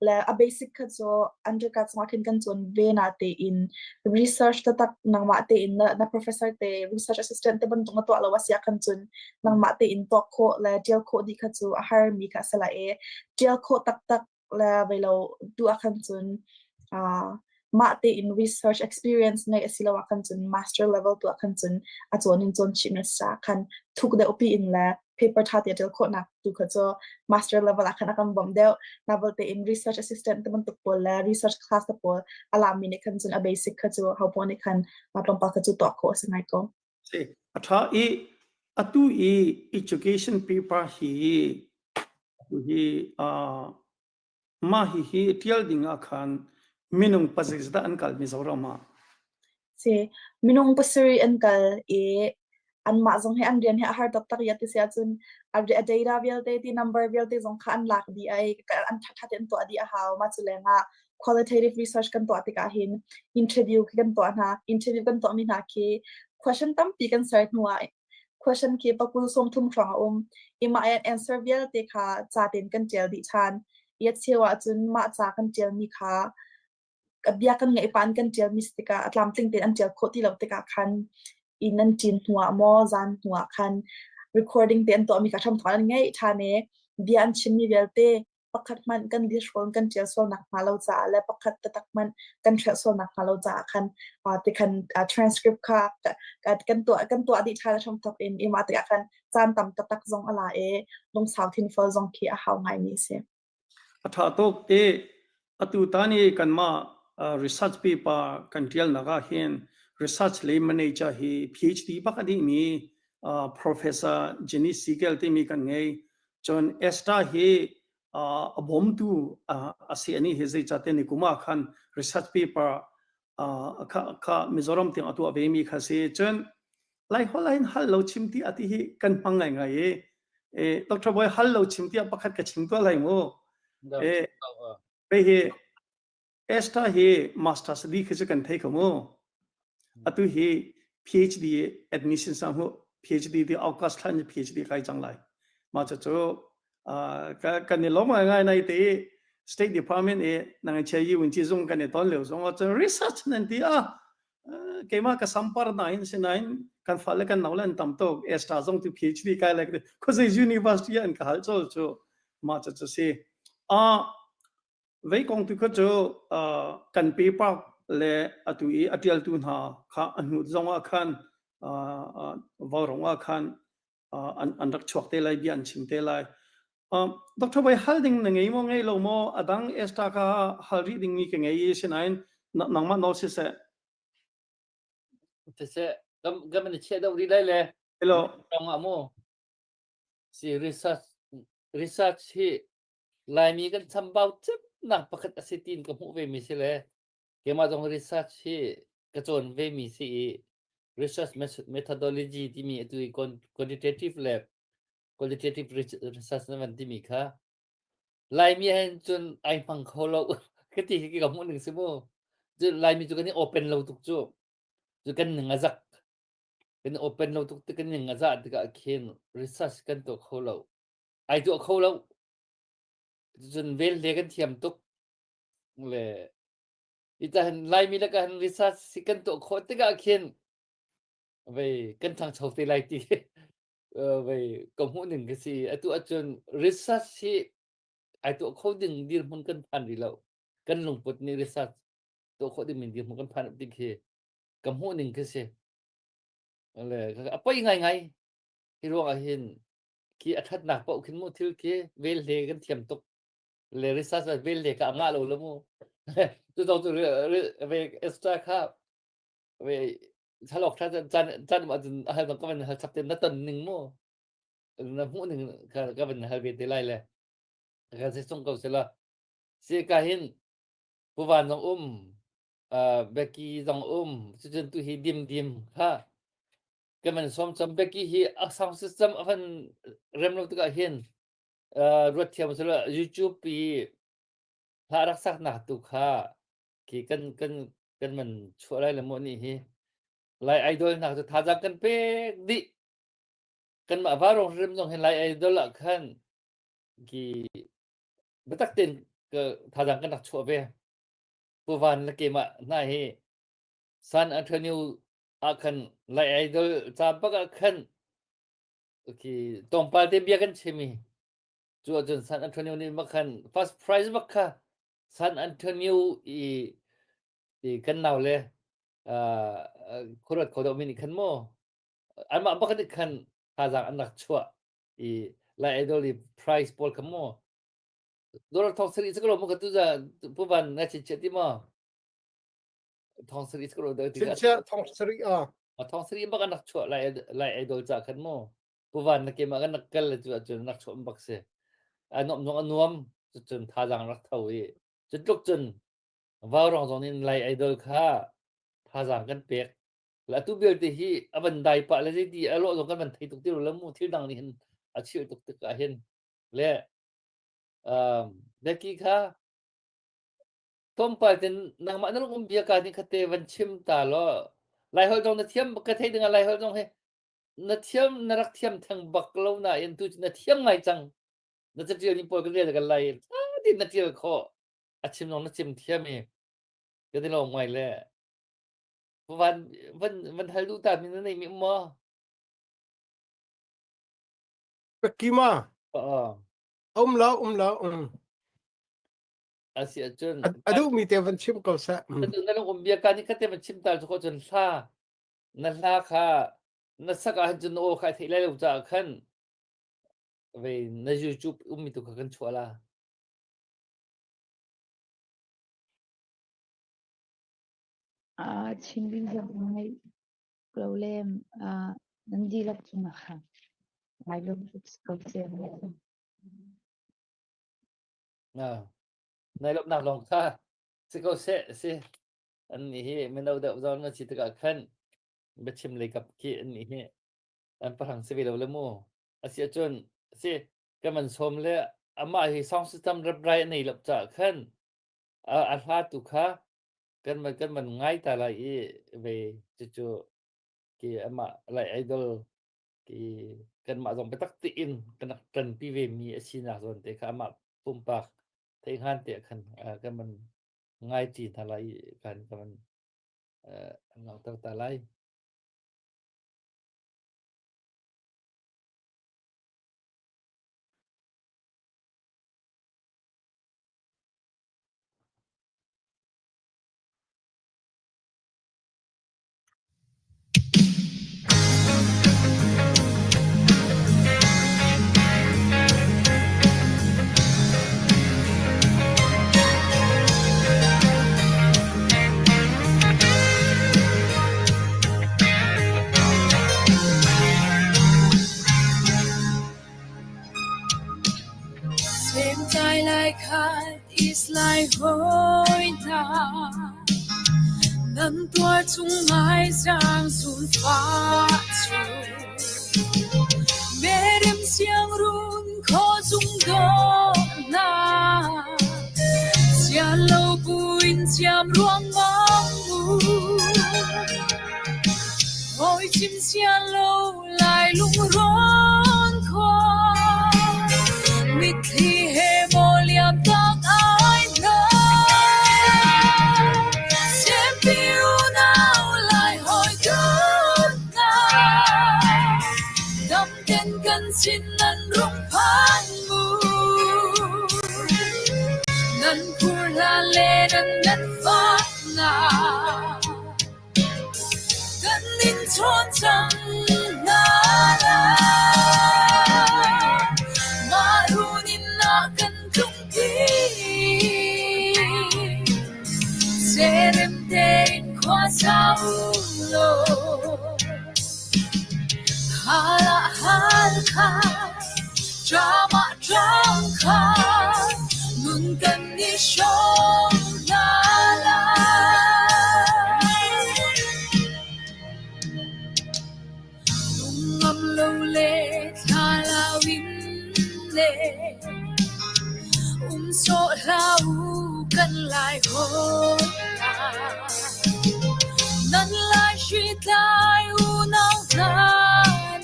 le a basic kha cu undergrad chungah khin kan cawn ve na tein research taktak nangmah tein na, na professor te research assistant te bantuk na tuah lo a si ah khan cun nangmah tein tuah khawh le tial khawh dih kha cu a har mi kha a si lai i tial khawh taktak le vei lo tu ah khan cun uh, mah tein research experience ngeih a si lo ah khan cun master level tu ah khan cun a cawn in cawn chih na sa khan thuk deuh pi in le paper tha te ṭial khawhnak tu kha cu master level ah khan a kan bawmh deuh. Navel tein research assistant te bantuk pawl le research class te pawl a lami nih khan cun a basic kha cu ho pawl nih khan mah tlawmpal kha cu tuah khawh a si ngai ko. Si, a ṭha i atu i education paper hi atu hi uh, Mah hihi ṭial ding ah khan minung pazeizat dah an kal Mizoram ah? Si, minung pasarih an kal i anmah zong hi an rian hi a har taktak i a ti si ahcun a a data vialte ti number vialte zong kha an lak dih ai an ṭhaṭha tein tuah dih a hau. Mah cu lengah qualitative research kan tuah tikah hin interview khi kan tuah hna. Interview kan tuahmi hna khi question tampi kan ser hnu ah. Question khi pakul 30 hrawng a um. I mah an answer vialte kha ca tein kan ṭial dih ṭhan. I a cheu ahcun mah ca kan ṭialmi kha bia kan ngeih pah in kan ṭialmi si tikah a tlamtling tein an ṭial khawh ti lo tikah khan inn an ṭin hnuah maw zan hnuah khan recording te an tuahmi kha hramthawk an ngeih ṭhan i bia an chimmi vialte pakhat hmanh kan lihrawn kan ṭial sual nakhnga lo caah le pakhat taktak hmanh kan hrelh sual nakhnga lo caah khan tikhan transcript kha kan tuah dih ṭhan a hramthawk in i mah tikah khan caan tam taktak zong a la i lungsau thinfual zong khi a hau ngaimi a si. A ṭha tuk i atu tan i kanmah research paper kan ṭialnak ah hin research lei manager hi PhD bak a dihmi Professor Jenny Siegel timi kan ngei. Cun Esther hi a bawmtu a si ani hi zeicahtiah ni kum ah khan research paper kha Mizoram tiang a tuah vemi kha si. Cun Laiholh ah hin hal lo chim ti a ti hi kan hmang ngaingai i e Dr. Boy hal lo chim tiah pakhat ka chim tuah lai mu. E pe hi Esther hi masters di khi cu kan thei ko mu. Atu hi PhD admission sang hu PhD di August thla ni PhD kai cang lai. Ma cu cu kan i lawm ngai ngai te State Department i nang che yi win chi zung kan i ton leo zong ah research nan ti a keimah ka sampar nain sinain kan fale kan nau le an tam tuk extra zong tu PhD kai like khuazei university an ka hal chol chu ma cha chu si a vei kong tu kha chu kan paper le atu i atial tu hna kha a hnu zong ah khan vaurawng ah khan an rak chuak te lai bia an chim te lai Dr. Bai hal ding na ngei maw ngei lo maw adang extra ka hal rih ding mi ka ngei i sinain nangmah nawl siseh Siseh kam kam in chia deuh rih lai le Hello tong ah mu si research research hi Laimi kan chambau cemnak pakhat a si tiin ka hmuh ve mi si le keimah zong research hi ka cawn ve mi si i research methodology timi atu i quantitative le qualitative research na van timi kha Laimi hen cun ai hmang kho lo ka ti hi ka hmuh ning si mu cu Laimi cu kan i open lo tuk cu cu kan ning a zak kan i open lo tuk kan ning a zah tikah khin research kan tuah kho lo ai tuah kho lo cun vel le kan thiam tuk le ita hin Laimi le ka hin research si kan tuah khawh tikah khin vei kan ṭhangcho te lai ti vei ka hmuh ning ka si atu ahcun research hi ai tuah kho ding dirhmun kan phan rih lo kan lungput nih research tuah khawh ding dirhmun kan phan tik hi ka hmuh ning ka si le a poi ngai ngai hi ruang ah hin khi a thatnak paoh khin mu thil khi vel hle kan thiam tuk le research vel le ka ngah lo lo mu cu zong cu ve extra kha ve halok tha chan chan ma cun hal ka van hal chap te na ton ning mu na hmuh ning ka ka van hal ve te lai le ka se sung ko sela si ka hin puvan zong um Becky zong um cucun tu hi dim dim kha kan van som cham Becky hi a sound system a van rem lo tikah hin ruat thiam sela YouTube i hla rak sak nak tu kha khi kan kan kan man chuah lai le maw nih hi Lai Idol hna cu thazaang kan pek dih kanmah varong hrim zong hin Lai Idol ah khan ki biatak tein ka thazaang kan rak chuah ve Pu Van le keimah hna hi San Antonio ah khan Lai Idol ca bak ah khan khi tlawmpal te bia kan chim i cu ahcun San Antonio nih bak khan first prize bak kha San Antonio i, i kan nau le uh, khuaruat kho deuhmi nih khan maw anmah bak nih khan thazaang an rak chuah i Lai Idol i prize pawl kha maw dollar thong sarih si ko mu ka tu za pu van na chin chia ti maw thong sarih si ko ti chin chia thong sarih a a thong sarih bak an rak chuah Lai Lai Idol ca khan maw pu van na kemah kan rak kal le cu ahcun rak chuah bak si a nuam zong a nuam cucun thazaang rak tho i cu tluk cun vaurong zong nih Lai Idol kha thazaang kan pek la tu belte hi a van dai pah le zeiti a lawh zong kan van thei tuk ti lo mu thil dang nih hin a chilh tuk tik ah hin le um Becky kha tlawmpal ten nangmah na lung um bia ka ni khate van chim ta law Lai holh zong na thiam ka thei ding ah Lai holh zong hi. Na thiam na rak thiam theng bak lo nain tu cu na thiam ngai cang. Na catial ning pawl kan rel kan lai. Tiin na tial khawh. A chim zong na chim thiam i kan i lawm ngai le. Van van van hal duh ta mi na nei mi um maw? Kima. Um lo um lo um. Asi ahcun a duh mi te van chim ko seh. Na lung um bia ka ni kate van chim tal cu cun hla na hla kha na sak ah cun aw kha theih lai lo caah khan ve na YouTube ummi tu kha kan chuah la. Chin ding zong ngai lo lem nan dihlak cungah khan ngai lung ko cem. Nai lawmhnak lawng kha si ko seh si. Annih hi mino deuh zawn an si tikah khan biachim lei kap khi annih hi an pahrang si ve lo le mu. Asi ahcun si kan van sawm le amah hi sound system reprai a nei lo caah khan a hla tu kha kan van kan van ngai ta lai i ve cucu ki amah lai idol ki kanmah zong biatak tein kan rak ṭanpi ve mi a sinak zawn te kha amah pumpak theihhngan te khan kan van ngai ṭi hna lai i kan kan van langhter ta lai. Semtai lai khat is lai hoi hna. Nan tuar chung ngai zaang sunfah cu. Merem siangrun khaw zung dawhnak Sian lo buin siam ruangmang mu. Hawi chim sian lo lai lungrawn khua. Mitthli he maw liam tak ai hna. Sianpi unau lai hawi dawt hna. Dam ten kan sin nan rung phan mu. Nan phur hlan le nan nan fak nak. Kan in chawn cang hna lai. Mah run in a kan tlungpi. Serem tein khua sa u law. Hal ah hal kha, ṭam ah ṭam kha, nun kan i hrawm hna lai. Lungngam lo le thlalau in le um sawh hlah u kan lai hawi hna. Nan lai hritlai unau hna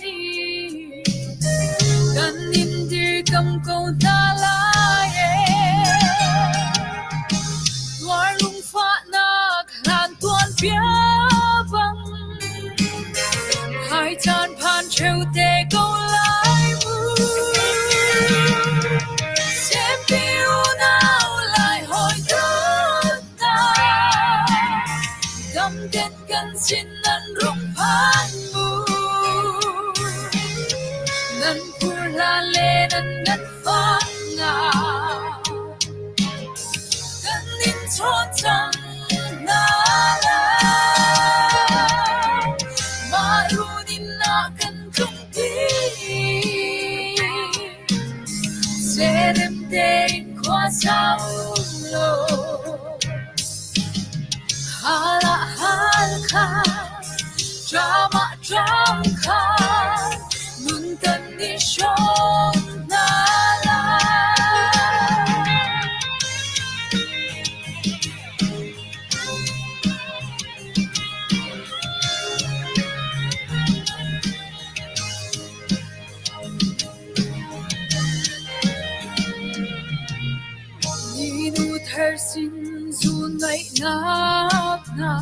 nih kan in dirkamh ko hna lai ee. Tuar lungfahnak hlan tuanbia bang hai caan phan ṭheo te ko lai mu. Sianpi unau lai hawi dawt hna, dam ten kan sin nan rung phan mu. Nan phur hlan le nan nganfah nak kan in chawn cang hna lai. Mah run in a kan tlungpi. Serem tein khua sa u law. Hal ah hal kha, ṭam ah ṭam kha, nun kan i hrawm hna lai. sin zuun ngaihnak hna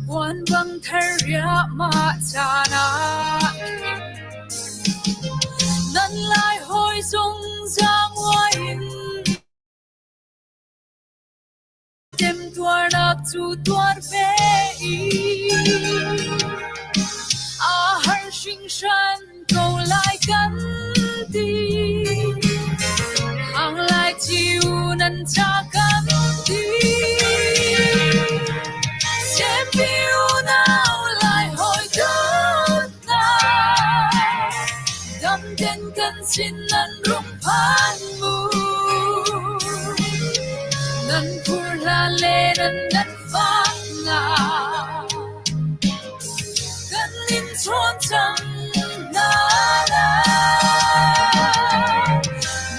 puan bang thar riahmah caan ah khin nan lai hawi zong zaanguai in Temtuarnak cu tuar ve i a har hringhran ko lai kan ti. Hang lai ciu nan ca kan ti. Sianpi unau lai hawi dawt hna, damten kan sin nan rung phan mu. Nan phur hlan le nan nan fak nga, kan in chawn cang hna lai.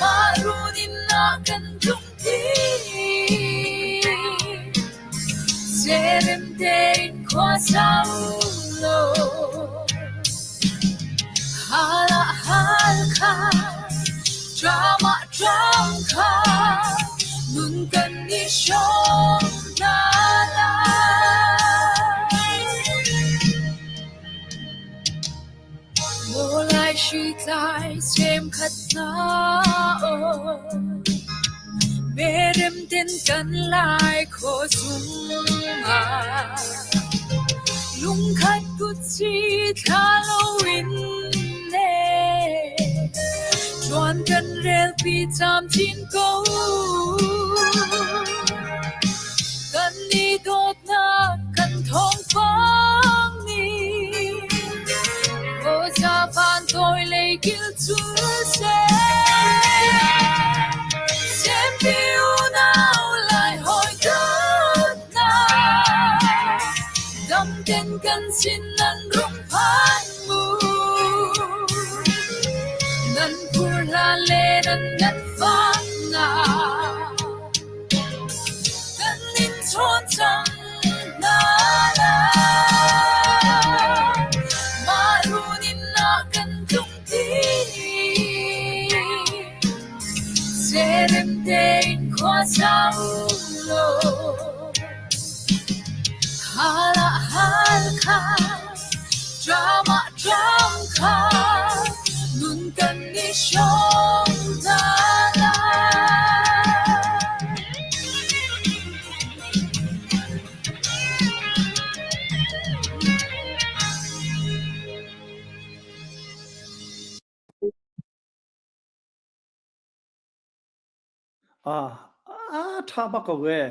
Mah run in a kan tlung ti. Serem tein khua sau lo. Hal ah hal kha, ṭam ah ṭam kha, nun kan i hrawm hna lai. Maw lai hri tlai sem khat hna aw, merem ten kan lai khaw chungah. Lungkhat kutsi thla loin le ṭuan kan relpi camcin ko. Kan i dawtnak kan thawngpang nih khuaza van tawi lei kil cul seh. Sianpi unau lai hawi dawt hna, damten kan sin nan rung phan mu. Nan phur hlan le nan ngan fak nak, kan in chawn cang hna lai. Mah run in a kan tlung ti. Serem tein khua sau law, hal ah hal kha, ṭam ah ṭam kha, nun kan i hrawm hna lai. Ah, a ṭha bak ko ee.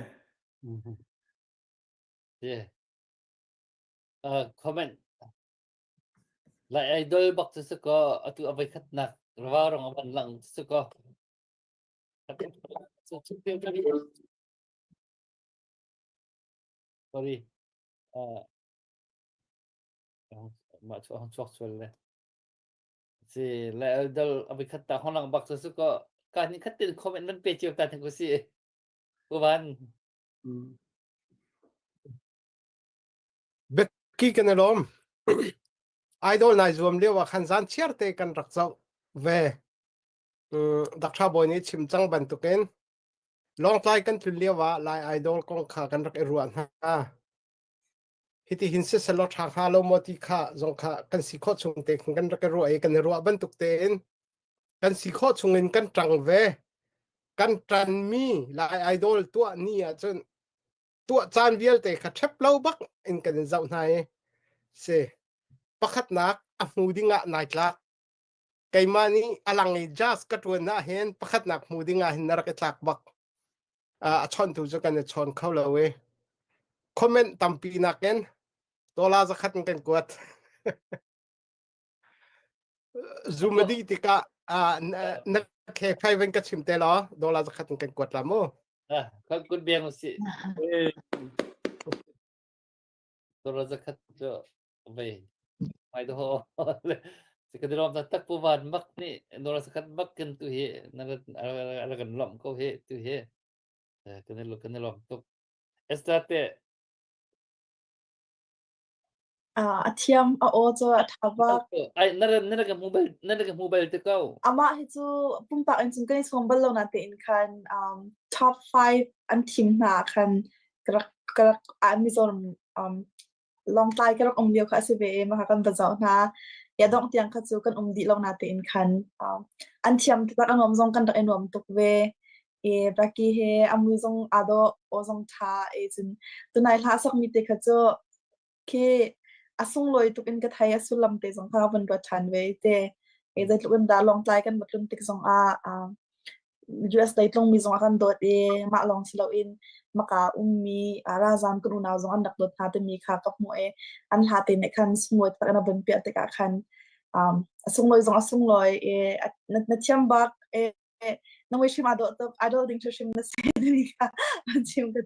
Yeah. Comment. Lai idol bak cu si ko atu a voi khatnak rava rong a van lang si ko. Sorry. Mah chu hong chuak sual le. Si le dal a voi khat ta hong lang bak cu su ko ka ni khat tin comment nan pe cio ta thang ko si. Kuvan. Becky kan i lawm. Idol nai zuam lio ah khan zan chiar te kan rak zoh ve. Dr. Bawi nih chim cang bantukin Lawngtlai kan tlun lio ah Lai Idol kong kha kan rak i ruah hna. Hiti hin siselaw ṭha hnga lo maw ti kha zong kha kan si khawh chung te khin kan rak i ruah i kan i ruah bantuk tein kan si khawh chung in kan ṭang ve. Kan ṭanmi Lai Idol tuah ni ahcun tuah caan vialte kha ṭhep lo bak in kan in zoh hna i si pakhatnak a hmu ding ah nai tlak. Keimah nih a lang i jazz ka ṭuan ah hin pakhatnak hmu ding ah hin na rak i tlak bak. A chawntu cu kan i chawn kho lo i comment tampi nakin dollar zakhat in kan kuat. Zoom a dih tikah na khe phai van ka chim te law dollar zakhat in kan kuat la mu. Kan kun biang usih. Dollar zakhat cu vei mai do ho. Ka dirom ta tak pu van mak ni dollar zakhat bak kan tu hi na ra kan lom ko hi tu hi. Kan i kan i lom tuk. Esther te. A thiam a aw cu a ṭha bak. Ai na na ka hmu bal na ka hmu bal te ko. Amah hi cu pumpak in cun kan i sawm bal lo na tein khan um, top 5 an thim hna khan ka rak ka rak ah Mizoram um, Lawngtlai ka rak um lio kha a si ve i mah kan va zoh hna. Ya dongh tiang kha cu kan um dih lo na tein khan um, an thiam taktak a nuam zong kan rak i nuam tuk ve. I Becky he a mui zong aa dawh, aw zong ṭha i cun tunai hla a sakmi te kha cu khi a sunglawi tuk in ka thei a sullam te zong kha van ruat ṭhan ve te. I zeitluk in dah Lawngtlai kan va tlun tik zong ah um, US lei tlungmi zong a kan dawt i mah lawng si loin maka ummi ralzaam kan unau zong an rak dawt hna timi kha ka hmuh i an hla te nih khan sunglawi tak in a vun piah tikah khan um, a sunglawi zong a sunglawi i na, na thiam bak i na mui hrim aa dawh tuk idol ding hrim na si timi kha an chim ka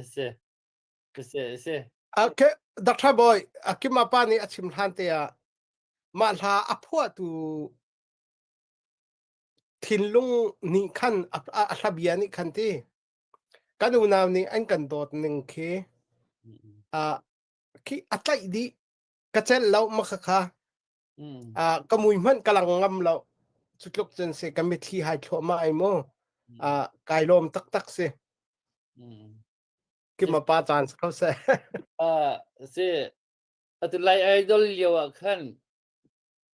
Si. Si si. Okay, Dr. Boy, Akima pa nih a chim hlan te ah mah hla a phuahtu thinlung nih khan a hlabia nih khan ti kan unau nih an kan dawt ning khi khi a tlaih dih ka celh lo ma kha kha ka mui hmanh ka lang ngam lo cu tluk cun si ka mitthli hai thluahmah ai mu kai lawm taktak si kima pa caan si kho seh si atu lai idol lio ah khan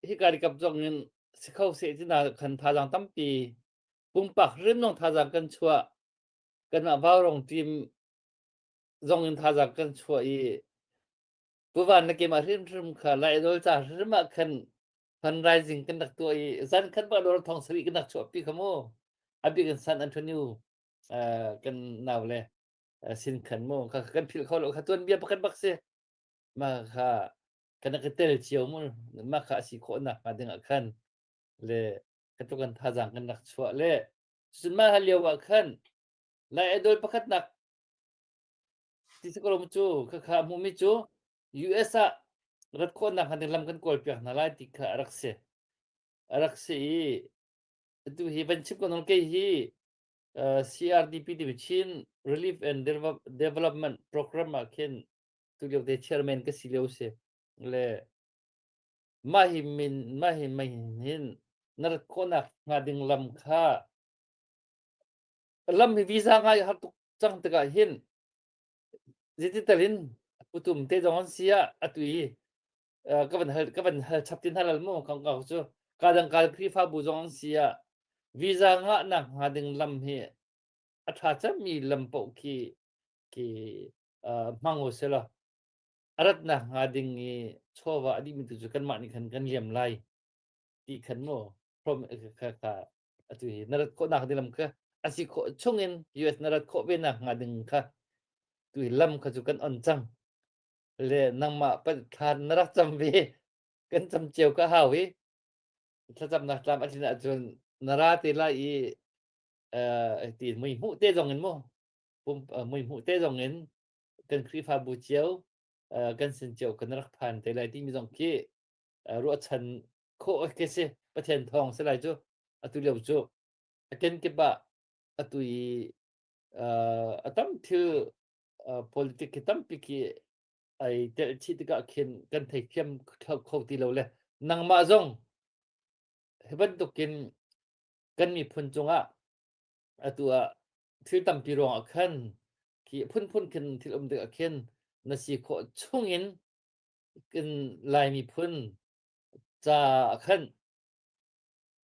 hika kap zong in si kho seh ti na khan thazaang tampi pumpak hrim zong thazaang kan chuah kanmah vaurong team zong in thazaang kan chuah i puvan na keimah hrimhrim kha lai idol ca hrim ah khan fundraising kan rak tuah i zan khat ba dor thong sari kan rak chuah pi kha mu a bik in San Antonio kan nau le sin khan mu kha kan phil kho lo kha tuan bia pakhat bak si ma kha kan ka tel cio mu mah kha a si khawh nak hnga ding ah khan le ka tluk an thazaang kan rak chuah le cun mah lio ah khan lai idol pakhat nak ti si ko cu kha kha hmu mi cu US ah rat khawh nak hnga ding lam kan kawl piak hna lai ti kha a rak si a rak si i atu hi van chim ko non kei hi CRDP timi Chin Relief and Development Program ah khin tulio te chairman ka si lio si le mah hi min mah hi mei hin na rat khawhnak hnga ding lam kha lam hi visa ngai har tuk cang tikah hin zeiti talin putum te zong an si ah atu i ka van hal ka van hal chap tin halal mu kong ka cu ka dang ka Khrihfabu zong an si ah visa ngah nak hnga ding lam hi a tha cemmi lam paoh khi khi hmang u selaw a ratnak hnga ding i chawva a dihmi tu cu kanmah nih khan kan liam lai ti khan mu from kha kha atu hi na rat khawhnak ding lam kha a si khawh chungin US na rat khawh ve nak hnga ding kha tu hi lam kha cu kan on cang le nangmah thlan na rak cam ve kan cam cio ka hau hi thlacamnak tlam a tlin ahcun na ra te lai i ti mui hmuh te zong in mu pum mui hmuh te zong in kan Khrihfabu cio kan sin cio kan rak phan te lai timi zong khi ruahchan khawh khi si Pathian thawng si lai cu atu lio cu a kenkip ah atu i a tam thil politic khi tampi khi ai telh chih tikah khin kan theithiam kho ti lo le nangmah zong hi bantukin kan miphun cungah atu ah thil tampi ruangah khan khi phunphun khin thil um tikah khin na si khawh chungin kan Lai miphun ca ah khan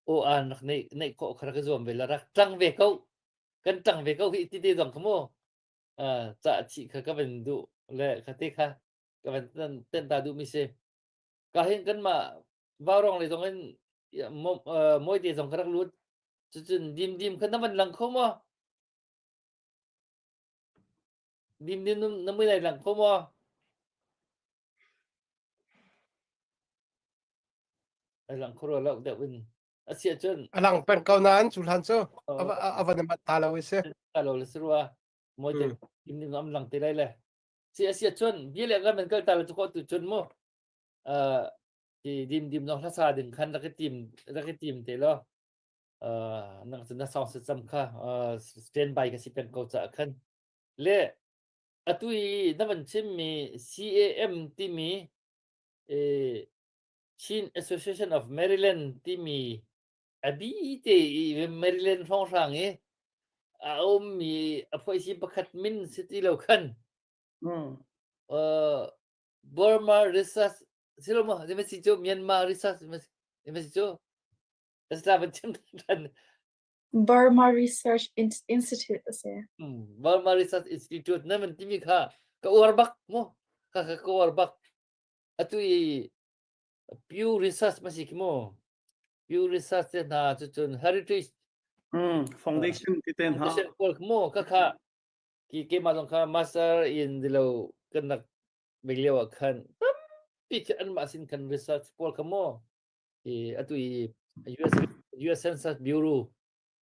aw aan rak neih neih khawh kha rak i zuam ve la rak ṭang ve ko kan ṭang ve ko hi ti te zong kha mu ca chih kha ka van duh le kha te kha ka van ten ta duh mi si ka hin kanmah vaurong le zong in mawite zong ka rak lut cucun dim dim kha na van lang kho maw dim dim na mui lai lang kho maw ai lang kho lo deuh in a si ahcun a lang peng ko nain cu hlan cu a van mat ta lo i si ta lo le si rua mawite dim dim am lang te lai le si a si ahcun bia le kan kal ta le cu ko tu cun mu ti dim dim zong hlasa ding khan rak i tim rak i tim te law nang cu na song se cam kha stand by ka si peng ko ca khan le. Atu i na van chimmi CAM timi eh, Chin Association of Maryland timi a bi te i Maryland hrawnghrang i a ummi a phuaisi pakhat min si ti lo khan uh, Burma Research silo mo si cu Myanmar Research si cu Islam van chim than Burma Research Institute a si. Burma Research Institute na man timi kha ka uar bak mu ka ka ka uar bak atu i Pew Research ma si ki mu Pew Research te hna cu cun Heritage Foundation ti te hna Foundation pawl mu ka kha ki keimah zong kha master in dilo kan nak bek lio ah khan tampi khi anmah sin khan research pawl kha mu i atu i US US Census Bureau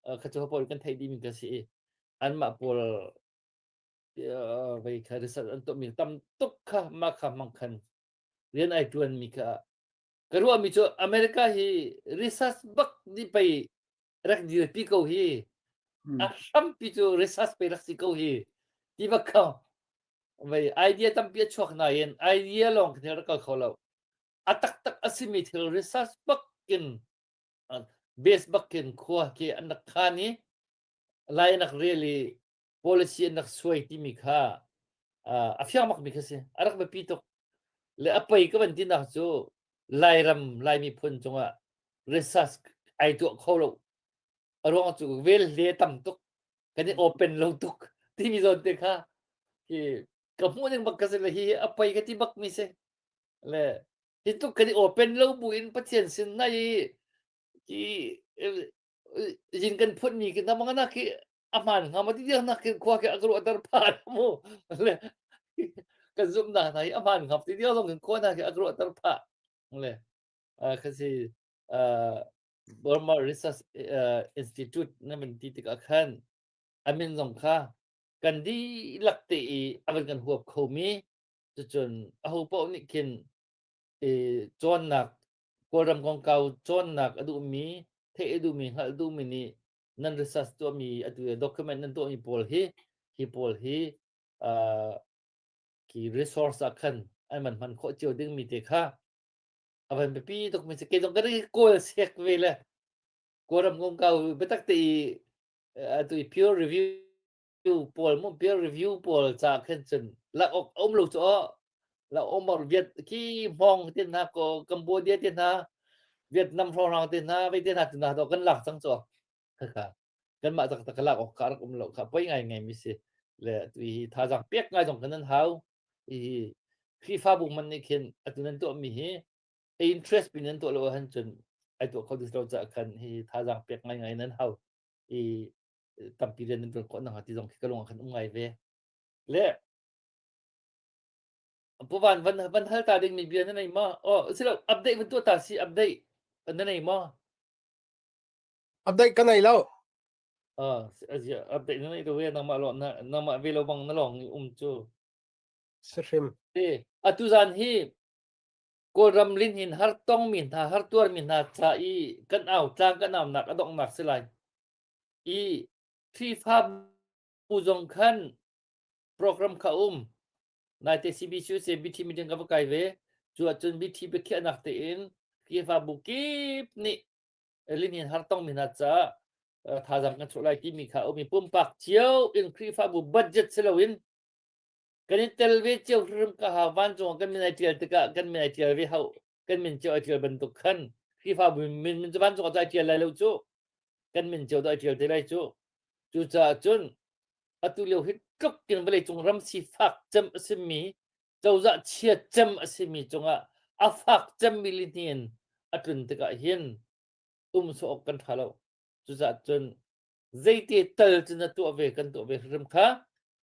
kha cu pawl kan theih dimi ka si i anmah pawl vei kha research an tuahmi tam tuk kha mah kha hmang khan rian ai tuan mi kha ka ruahmi cu America hi research bak ni pei rak dirpi ko hi a hrampi cu research pei rak si ko hi ti bak kha vei idea tampi a chuak nain idea lawng khin rak kal kho lo a taktak a simi thil research bakin base bakin khua khi an rak khan i lai an rak rel i policy an rak suai timi kha a fiang bakmi kha si a rak biapi tuk le a pei ka van tinak cu Lairam Lai miphun cungah research ai tuah kho lo a ruang cu vel hle tam tuk kan i open lo tuk timi zawn te kha hi ka hmuh ning bak ka si le hi a pei ka ti bak mi si Le hi tluk kan i open lo bu in Pathian sin na i ki zin kan phun mi ki namang na ki a hmaan hnga ma ti tiang nak khi khua khi a ka ruahter phah mu le kan zumhnak hna hi a hmaan hnga ti tiang zong kan khua hna khi a ka ruahter phah le kha si Burma Research Institute na man ti tikah khan a min zong kha kan dihlak te i a van kan huap khomi Cucun ahopaoh nih khin i cawnnak Kawlram kongkau cawnnak a duhmi, theih a duhmi, hngalh a duhmi nih nan research tuahmi atu document nan tuahmi pawl hi hi pawl hi uh, khi resource ah khan an man hman khawh cio dingmi te kha a van biapi tuk mi si kei zong ka kawl sek ve le Kawlram kongkau biatak te i atu i peer review pawl mu peer review pawl ca khin cun lak awk a um lo cu aw la um Viet khi Hmong te hna ko Cambodia te hna Vietnam hrawnghrang te hna vei te hna tu hna to kan lak cang cu khakha kanmah taktak ka lak awk ka rak um lo kha poi ngai ngai mi si le tu hi thazaang pek ngai zong kan nan hau hi Khrihfabu man nih khin atu nan tuah mi hi interest pin nan tuah lo han cun ai tuah kho dis lo ca khan hi thazaang pek ngai ngai nan hau i tampi rian nan ṭuan khawh nakhnga ti zong khi ka lung ah khan um ngai ve. Le Pu Van van van hal ta ding mi bia na nei maw? Oh, silo update van tuah ta si update na nei maw? Update ka nei lo. Ah, update na nei lo ve nangmah lo na nangmah ve lo bang na long i um cu. Si hrim. E, atu zan hi Kawlram lihnin har tong mi hna har tuar mi hna ca i kan au tlang kan au nak a donghnak si lai. I Khrihfabu zong khan program kha um. Naite CBCUC BT meeting ka va kai ve. Cu ahcun BT biakhiahnak tein Khrihfabu kip nih lihnin har tongmi hna caah thazaang kan chuah lai timi kha um i pumpak cio in Khrihfabu budget si loin kan i tel ve cio hrim ka hau vancung ah kan min ai ṭial tikah kan min ai ṭial ve hau kan min cio ai ṭial bantuk khan Khrihfabu min min cu vancung ah ai ṭial lai lo cu kan min cio ai ṭial te lai cu cucaah cun atu lio hi tluk in vawleicung ram sifak cem a simi cozah chia cem a simi cungah a fak cemmi lihnin a tlun tikah hin um sawh awk kan ṭha lo cucaah cun zeite tal cu na tuah ve kan tuah ve hrim kha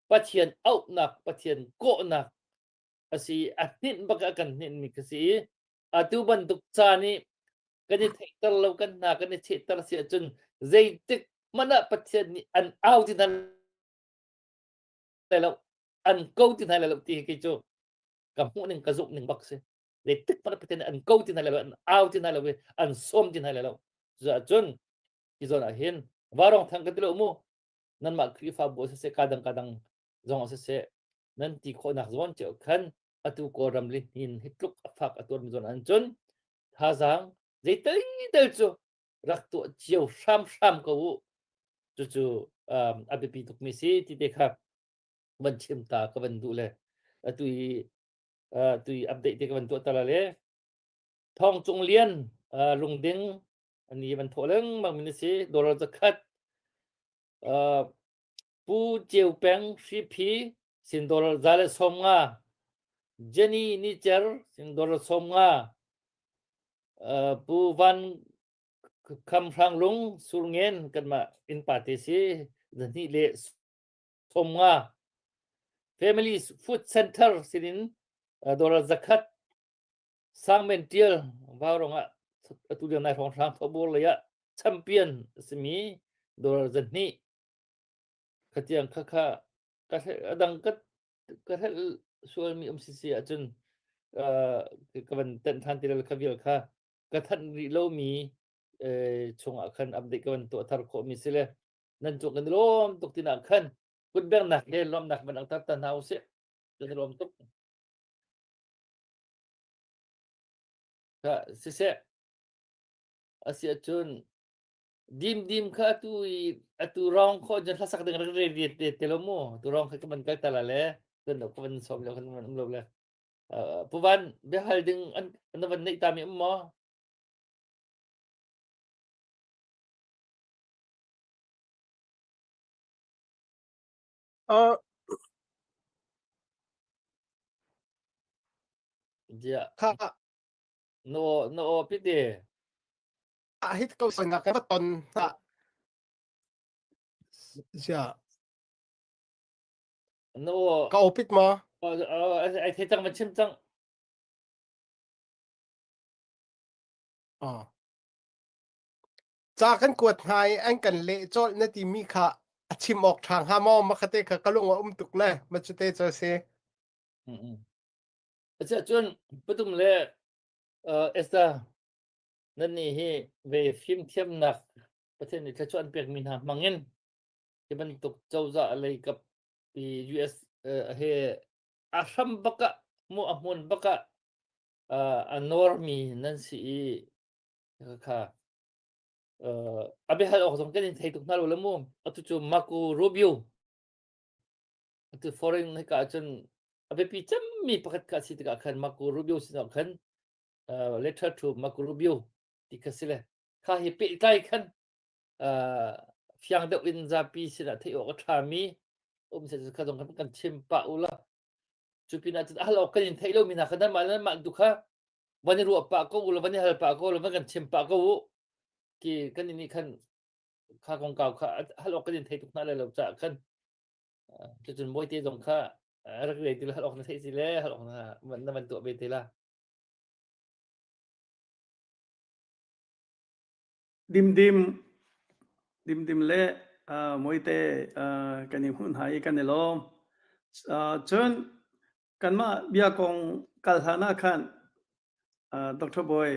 Pathian auhnak Pathian kawhnak a si a hninh bak a kan hninh mi ka si i atu bantuk caan i kan i theihter lo kan hna kan i chehter si ahcun zeitik hmanh ah Pathian nih an au ti hna lai lo an ko ti hna lai lo ti hi kei cu ka hmuh ning ka zumh ning bak si zeitik hmanh ah Pathian nih an ko ti hna lai lo an au ti hna lo i an sawm ti hna lai lo cucaah cun hi zawn ah hin varong thang ka ti lo mu nanmah Khrihfabu siseh ka dang ka dang zong siseh. Nan ti khawhnak zawn cio khan atu Kawlram lihnin hi tluk a fak a tuarmi zawn an cun thazaang zeital tel cu rak tuah cio hramhram ko u. Cucu um, a biapi tukmi si ti te kha van chim ta ka van duh le atu i uh, tu i update te ka van tuah ta la le Thong Cung Lian uh, lungding ani van thawh lengmang min si dollar zakhat uh, Pu Ceu Peng Hriphi sin dollar za le 50 Jenny Ni Cer sin dollar 50 uh, Pu Van Kham Hrang Lung Surngen kanmah innpa te si zahnih le 50 Family Food Center sinin uh, dollar zakhat Sangmen Tial Vaurong ah atu lio nai hrawnghrang thawbur lei ah champion a simi dollar zahnih khatiang kha kha ka adang ka ka hrelh sualmi um si si ahcun ka van tenh than ti kha vial kha ka thanh rih lomi chungah khan update ka van tuah thar khawhmi si le nan cung kan lawm tuk tinah khan kutbengnak le lawmnak van angtar ta hna usih kan lawm tuk Kha siseh a si ahcun dimdim kha atu i atu rawng khawh cun hlasak ding rak re re te te lo mu tu rawng kha ka van kal ta la le kan ka van sawm lo kan van um lo le uh, pu van biahal ding an na van neih ta mi um maw Uh, Ziah. Kha na aw na aw pit e. Ah hit ko sang ka ton ha. Zia. Na aw Ka opit ma? Ai thei cang ma chim cang. Ah. Ca kan kuat hna i an kan leh colh na timi kha a chim awk ṭha hnga maw? Makhate kha ka lung a um tuk le ma cute cu a si. Asiahcun patum le uh, Esther nannih hi ve fimthiamnak Pathian nih thluachuah an pekmi hna hmangin hi bantuk cozah lei kap i US uh, he a hram bak ah mu a hmun bak ah uh, a nawrmi nan si i kha uh, a biahal awk zong kan in thei tuk hna lo le mu atu cu Marco Rubio atu foreign hika ahcun a biapi cemmi pakhat kha si tikah khan Marco Rubio sinah khan uh, letter to Marco Rubio ti kha si le kha hi pehtlai khan uh, fiang deuh in zapi sinah theih awk a ṭhami um se kha zong kan kan chim pah u la cu pinah cun a hal awk kan in theih lomi hna kha nanmah le nanmah tu kha van i ruah pah ko u law van i hal pah ko u law van kan chim pah ko u ki kan nih khan kha kongkau kha hal awk kan in thei tuk hna lai lo caah khan cucun mawite zong kha rak rei ti hal awk na theih si le hal awk na na van tuah ve te la Dimdim dimdim le uh, mawite uh, kan i hmuh hna i kan i lawm uh, cun Kanmah bia kong kal hlan ah khan uh, Dr. Boy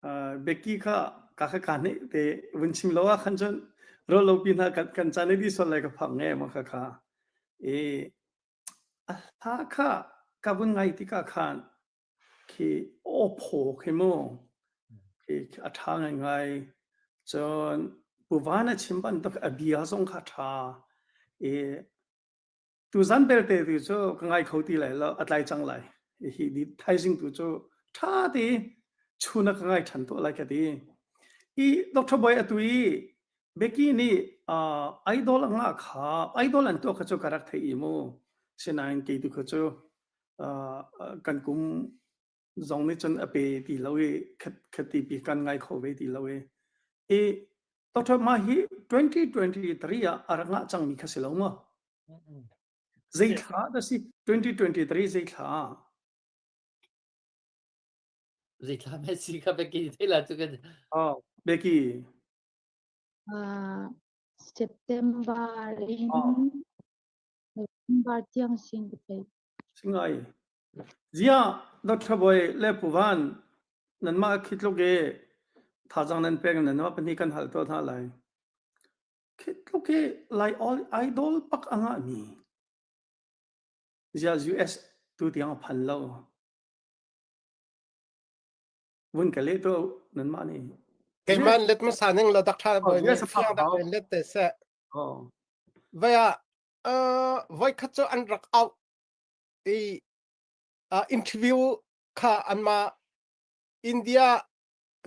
uh, Becky kha ka kha ka nih te vun chim lo ah khan cun rol lo pi hna kan kan caan i di sual lai ka phang nge ma kha kha i a hla kha ka vun ngai tikah khan khi aw phaw khi mu khi a ṭha ngaingai cun Pu Van a chim bantuk a bia zong kha ṭha i Tuzan belte tu cu ka ngai kho ti lai lo, a tlai cang lai. Hi ni thaizing tu cu ṭha te chun ah ka ngai ṭhan tuah lai ka ti. I Dr. Boy atu i Becky nih uh, idol a ngah kha idol an tuah kha cu ka rak thei i mu. Sinain kei tu kha cu uh, kan kum zong nih cun a pe ti lo i khati pi kan ngai kho ve ti lo i i Dr. Ma hi 2023 ah a rak ngah cangmi kha si lo maw? Zei thla dah si 2023 zei thla? Zei thla me si kha Becky thei la cu kan Oh, Becky. Uh, September in Oh. November tiang sin ka thei. Singai. Ziah Dr. Bawi le Pu Van nanmah khi tluk i thazaang nan pek nanmah pahnih kan hal tuah hna lai. Khi tluk i Lai idol pak a ngahmi. Ziah US tu tiang a phan lo. Vun ka leh tuah nanmah nih. Keimah let hmasa ning la dak tha boy nih fiang dak in let te seh. Oh. Vai ah voi khat cu an rak out i interview kha anmah India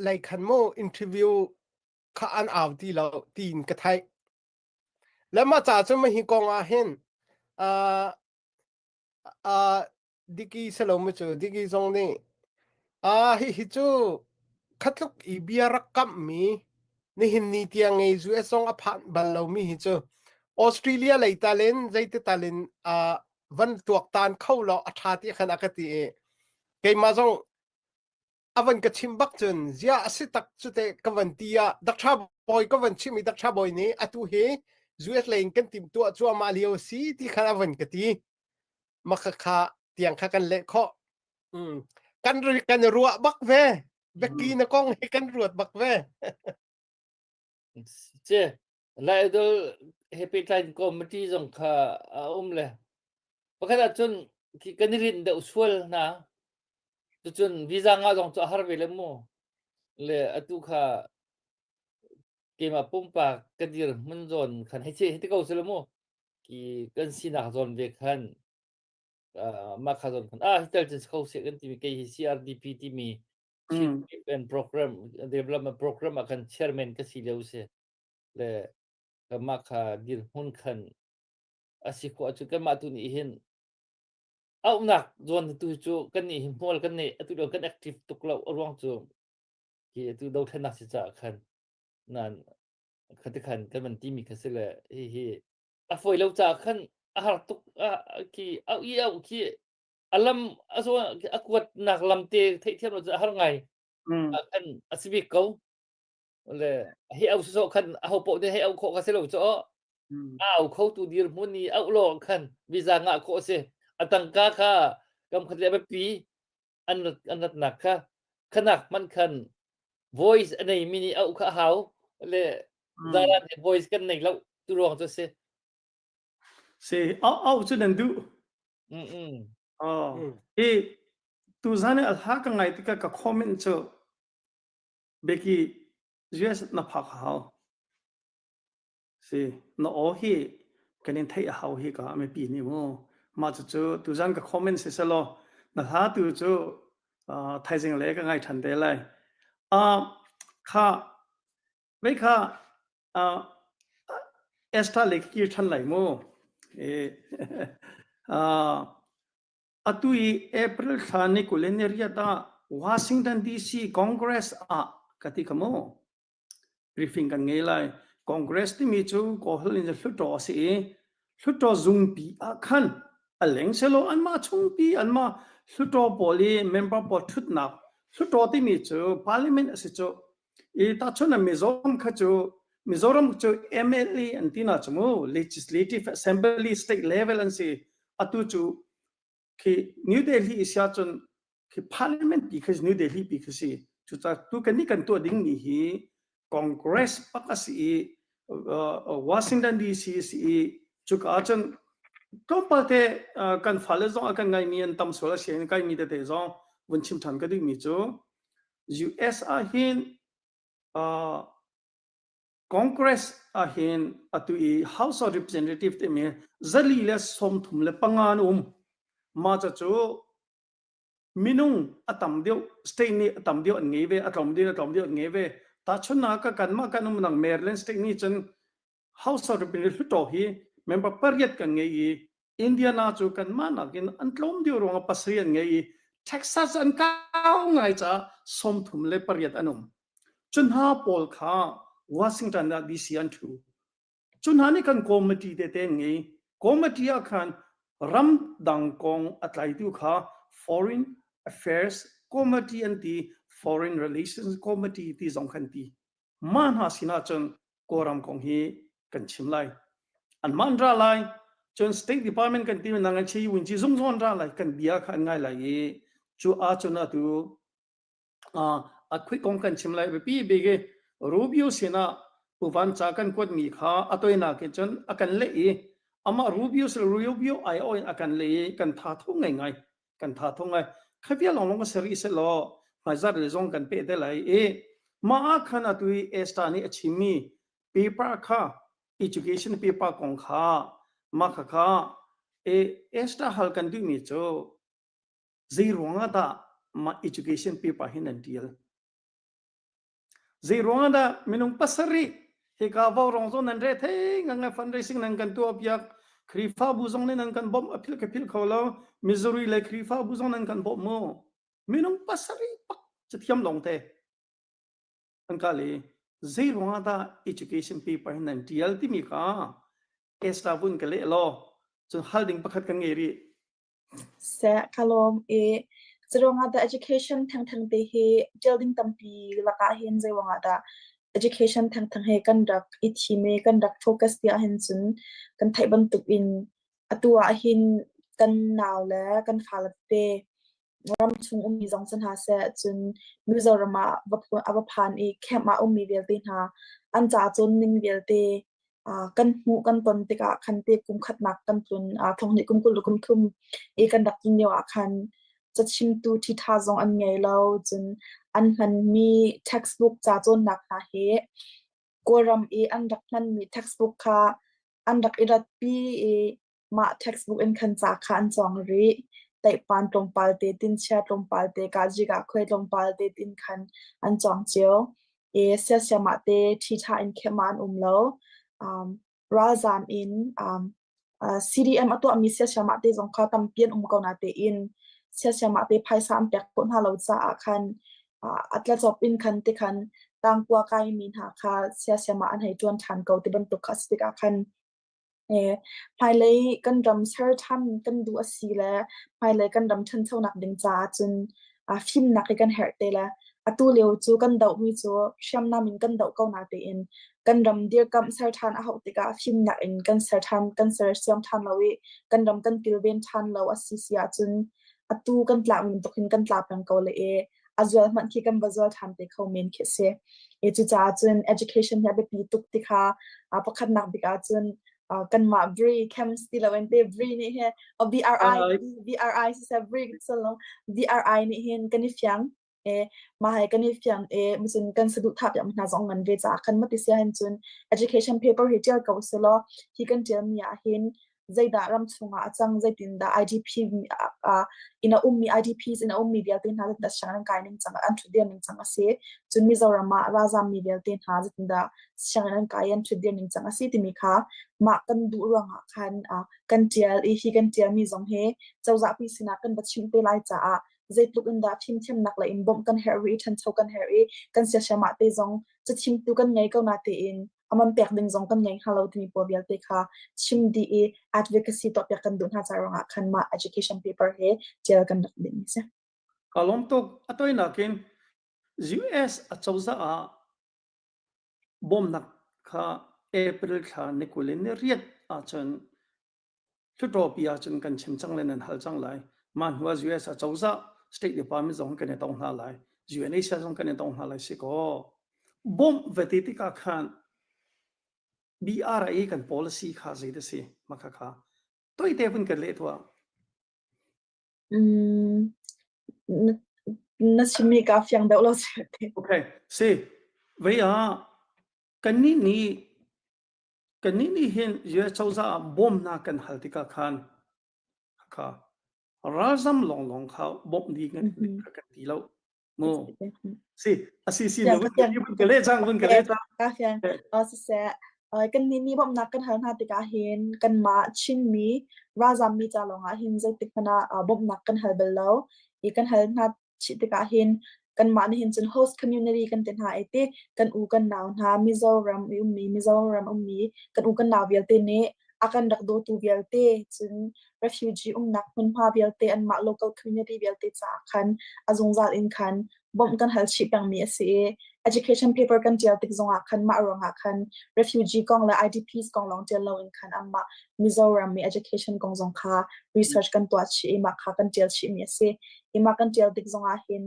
lei khan mu interview kha an au ti lo tiin ka theih. Le mah ca cu mahi kong ah hin uh, uh, Diki selo mu cu Diki zong nih uh, hi hi cu khatluk i bia rak kamh mi nihin ni tiang i US zong a phan bal lo mi hi cu Australia lei talin zeiti talin uh, van tuaktan kho law a ṭha ti khan a ka ti i keimah zong a van ka chim bak cun zia a si tak cu te ka van ti ah Dr. Boy ka van chim i Dr. Boy nih atu hi US lei in kan timhtuah cuahmah lio si ti khan a van ka ti maka kha tiang kha kan leh khawh mm. kan kan ruah bak ve Becky na kong hi kan ruat bak ve Ce Lai Idol he pehtlai in committee zong kha a um le pakhat ahcun khi kan i rinh deuh sual hna. Cucun visa ngah zong cu a har ve le mu. Le atu kha keimah pumpak ka dir hmun zawn khan hei hei ti ko sila mu. Ki kan sinak zawn ve khan uh, mah kha zawn khan ah hi tel cun si kho seh kan timi kei hi CRDP timi Chief and Program Development Program ah khan chairman ka si lio si. Le kanmah kha dirhmun khan a si khawh ahcun kanmah tu nih hin auhnak zawn tu cu kan nih hi hmual kan nei atu lio kan active tuk lo a ruang cu hi atu dothlennak si caah khan nan khati khan kan van timi kha si le hi hi a fawi lo caah khan a har tuk khi au i au khi a lam a so a kuatnak lam te theihthiam lo cu a har ngai khan a si bik ko le hi au so khan a ho poh nih hei au khawh kha si lo cu a au kho tu dirhmun i auh law khan visa ngah khawh a si a tangka kha kam khat le biapi an an ratnak kha khanak hmanh khan voice a nei mi nih auh kha a hau le zaran he voice kan nei lo tu ruang cu si si au au cu nan duh oh i tu zan i a hla ka ngai tikah ka comment cu Becky, US na phak a hau. Si, na aw hi kan in theih a hau hi ka mipi nih mu. Mah cucu tuzan ka comment si selaw na hla tu cu uh, thaizing le ka ngai ṭhan te lai. Uh, kha, vei kha uh, Esther le kir ṭhan lai mu. E, uh, Atu i April thla ni 28 ah Washington DC Congress ah ka ti kha mu. Briefing kan ngei lai. Congress timi cu Kawlholh in Hluttaw a si i Hluttaw zungpi ah khan a leng selaw anmah chungpi anmah Hluttaw pawl i member pawl ṭhutnak Hluttaw timi cu parliament a si cu. I tahchun ah Mizoram kha cu Mizoram cu MLA an ti na cu mu Legislative Assembly state level an si. Atu cu khi New Delhi i sia cun khi parliament pi khi New Delhi pi khi si. Cucaah tu kan nih kan tuah ding mi hi Congress pak a si i Washington DC si i cuka ah cun tlawmpal te kan fale zong a kan ngaimi an tam sual a si kai mi tete zong vun chim ṭhan ka duh mi cu US ah hin uh, Congress ah hin atu i House of Representative timi 435 an um. Mah ca cu minung a tam deuh state nih a tam deuh an ngei ve, a tlawm deuh a tlawm deuh an ngei ve. Tahchunhnak ah kanmah kan umnak Maryland state nih cun House of Representatives Hluttaw hi member pariat kan ngei i Indiana cu kanmah nakin an tlawm deuh ruangah pasarih an ngei i Texas an kau ngai caah 38 an um. Cu hna pawl kha Washington ah DC an ṭhu. Cu hna nih kan committee tete an ngei. Committee ah khan ramdang kong a tlaitu kha Foreign Affairs Committee an ti, Foreign Relations Committee ti zong khan ti. Mah hna sinah cun Kawlram kong hi kan chim lai. Anmah an ra lai, cun State Department kan timi nang an chi win chi zung zong an ra lai, kan bia kha an ngai lai i cu ahcun atu a quick kong kan chim lai biapi bik i Rubio sinah Pu Van ca kan kuatmi kha a toinak in cun a kan leh i. Amah Rubio sel Rubio ai o in a kan le i kan tha tho ngai ngai. Kan tha tho ngai. Khavia long long ka seri se law hmaizar le zong kan pe te lai i mah ah khan atu i Esther nih a chimmi paper kha education paper kong kha mah kha kha e Esther hal kan duhmi cu zei ruang ah dah mah education paper hi nan tial zei ruang ah dah minung pasarih hika vaurawng zong nan re thei ngang fundraising nan kan tuah piak Khrihfabu zong nih nan kan bawmh a phil ka phil kho lo Missouri le Khrihfabu zong nan kan bawmh mu minung pasarih pak cathiam lawng te an kal i zei ruangah dah education paper hi nan tial timi kha Esther vun ka leh law cun hal ding pakhat kan ngei rih Seh, ka lawm i zeiruangah dah education thengtheng te hi ṭial ding tampi lakah hin zeiruangah dah education thengtheng hi kan rak i thim i kan rak focus tiah hin cun kan theih bantuk in atu ah hin kan nau le kan fale tete ramchung ummi zong si hna seh cun Mizoram ah a va phan i camp ah ummi vialte hna an ca cawn ning vialte kan hmuh kan ton tikah khan te kum khatnak kan tlun thonghnih kum 20 le kum thum i kan rak tlun lio ah khan cachimtu ṭhiṭha zong an ngei lo cun an hmanmi textbook ca cawnnak hna hi Kawlram i an rak hmanmi textbook kha an rak i ratpi i mah textbook in khan ca kha an cawng rih. Taihpan tlawmpal te, tinchia tlawmpal te, kahjik ah khuai tlawmpal te tin khan an cawng cio. I siasiam ah te ṭhiṭha in khemh ah an um lo. Um, ralzaam in um, uh, CDM a tuahmi siasiam ah te zong kha tampi an um ko na tein siasiam ah te phaisa an pek khawh hna lo caah khan uh, a tlacop in khan te khan tangkua kaimi hna kha siasiam ah an hei ṭuan ṭhan ko ti bantuk kha a si tikah khan Hmailei kan ram ser ṭhan kan duh a si le hmailei kan ram ṭhanchonak ding caah cun fimnak hi kan herh te le atu lio cu kan dohmi cu hriamnam in kan doh ko natein kan ram dirkamh ser ṭhan a hauh tikah fimnak in kan ser ṭhan kan sersiam ṭhan lo i kan ram kan kilven ṭhan lo a si si ahcun atu kan tlak bantuk hin kan tla peng ko le i a zual hmanh khi kan va zual ṭhan te kho men khi a si. I cucaah cun education hi a biapi tuk ti kha pakhatnak bik ahcun kanmah BRI camps ti loin te BRI nih hi BRI BRI siseh BRI silo BRI nih hin kan i fiang e mah he kan i fiang e cun kan saduhthah piak hna zong ngan ve caah kan mati sia hin cun education paper hi ṭial ko selaw hi kan ṭial mi ah hin zeidah ram chungah a cang, zeitindah IDP in a ummi IDPs in a ummi vialte hna zeitindah sianginn an kai ning cang, an ṭhutdir ning cang a si. Cun Mizoram ah ralzammi vialte hna zeitindah sianginn an kai an ṭhutdir ning cang a si timi kha mah kan duh ruangah khan kan ṭial i hi kan ṭialmi zong hi cozahpi sinah kan va chimh te lai caah zeitluk in dah fimthiamnak lei in bawmh kan herh rih i ṭhancho kan herh i kan siasiamah te zong cachimtu kan ngei ko na tein aman pek ding zong kan ngei hnga lo timi pawl vialte kha chim dih i advocacy tuahpiak kan duh hna ca ruangah khan mah education paper he ṭial kan rak ding a si. Ka lawm tuk. A toinak in US acozah ah bawmnak kha April thla ni 20 in ni riat ahcun Hluttaw ahcun kan chim cang le nan hal cang lai. Mah hnu ah US acozah State Department zong kan i tong hna lai. UNHCR zong kan i tong hna lai si kaw. Bawmh ve ti tikah khan BRA kan policy kha zei dah si mah kha kha toite vun kan leh tuah. Mm, na, na chimmi ka fiang deuh lo si. Okay, si. Vei ah kannih nih Kannih nih hin US cozah ah bawmhnak kan hal tikah khan kha ralzam lawnglawng kha bawmh ding kan ti lo. Mu. Si, asi si na vun ka le cang vun ka le cang. Ka fiang. Siseh, kan nih nih bawmhnak kan hal hna tikah hin kanmah Chinmi ralzammi ca lawngah hin zeitik hmanh ah bawmhnak kan hal bal lo. I kan hal hna chih tikah hin kanmah nih hin cun host community kan ti hna i ti kan u kan nau hna Mizoram i ummi Mizoram ummi kan u kan nau vialte nih a kan rak dawtu vialte cun refugee umnak hmunhma vialte anmah local community vialte caah khan a zungzal in khan bawmh kan hal chih pengmi a si i education paper kan ṭial tik zongah khan mah ruangah khan refugee kong le IDPs kong lawng ṭial loin khan anmah Mizoram mi education kong zong kha research kan tuah chih i mah kha kan ṭial chihmi a si. I mah kan ṭial tik zongah hin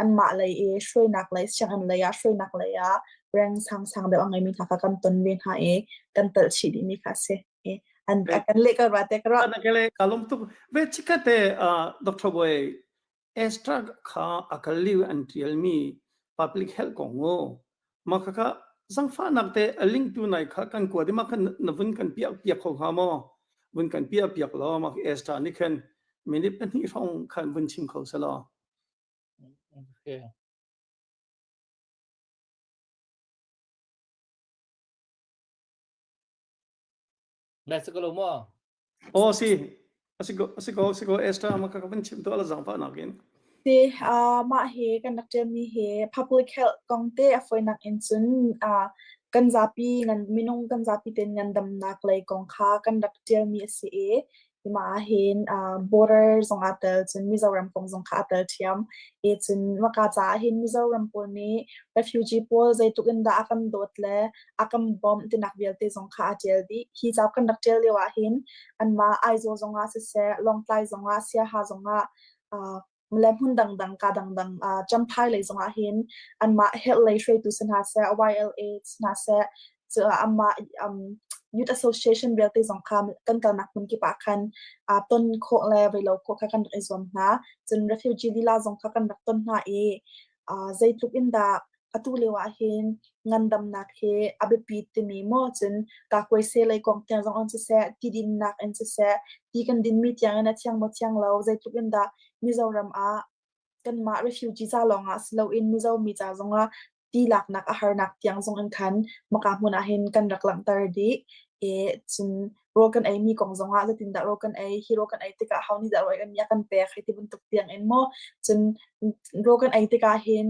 anmah lei i hruainak lei sianginn lei ah hruainak lei ah reng sangsang deuh a ngeimi hna kha kan ton ve hna i kan telh chih dihmi kha a si. An kan leh ko rua te ka ruah. Ana kele kalom tuk ve chikate Dr. Boy Extra kha a kal lio an ṭialmi public health kong u mah khakha zangfahnak te a link tu nai kha kan kuat i mah kha na vun kan piah piak kho hnga maw? Vun kan piah piak law mah khi extra nih khan minute pahnih hrawng khan vun chim kho selaw. Okay. Na si ko lo maw? Aw si. A si ko, a si ko, si ko Esther ma ka ka van chim to ala zangfah nakin. Ti uh, mah hi kan rak ṭialmi hi public health kong te a fawinak in cun uh, kan zapi ngan minung kan zapi ten ngandamnak lei kong kha kan rak ṭialmi a si i mah ah hin uh, border zong aa tel cun Mizoram kong zong kha aa tel ṭhiam i cun maka caah hin Mizoram pawl nih refugee pawl zeitluk in dah a kan dawt le a kan bawmh tinak vialte zong kha a ṭial dih. Hi cauk kan rak ṭial lio ahhin anmah Aizawl zongah siseh, Lawngtlai zongah, Siaha zongah, uh, le hmun dangdang ka dangdang uh, Champhai lei zongah hin anmah health lei hruaitu si hna seh, YLA si hna seh, cu amah um, Youth Association vialte zong kha kan kalnak hmun kip ah khan uh, ton khawh le vei lo khawh kha kan rak i zuam hna. Cun refugee lila zong kha kan rak ton hna i uh, zeitluk in dah atu lio ah hin ngandamnak hi a biapi timi maw cun kakuaise lei kong tiang zong in siseh, ti dinnak in siseh, ti kan dinmi tiang in a thiang maw thiang lo, zeitluk in dah Mizoram ah kanmah refugee ca lawng ah si loin Mizo mi ca zongah ti laknak a harnak tiang zong in khan maka hmun ah hin kan rak langhter dih. E cun rawl kan ei mi kong zongah zeitindah rawl kan ei, hi rawl kan ei tikah ho nih dah rawl a kan pek hei ti bantuk tiang in maw cun rawl kan ei tikah hin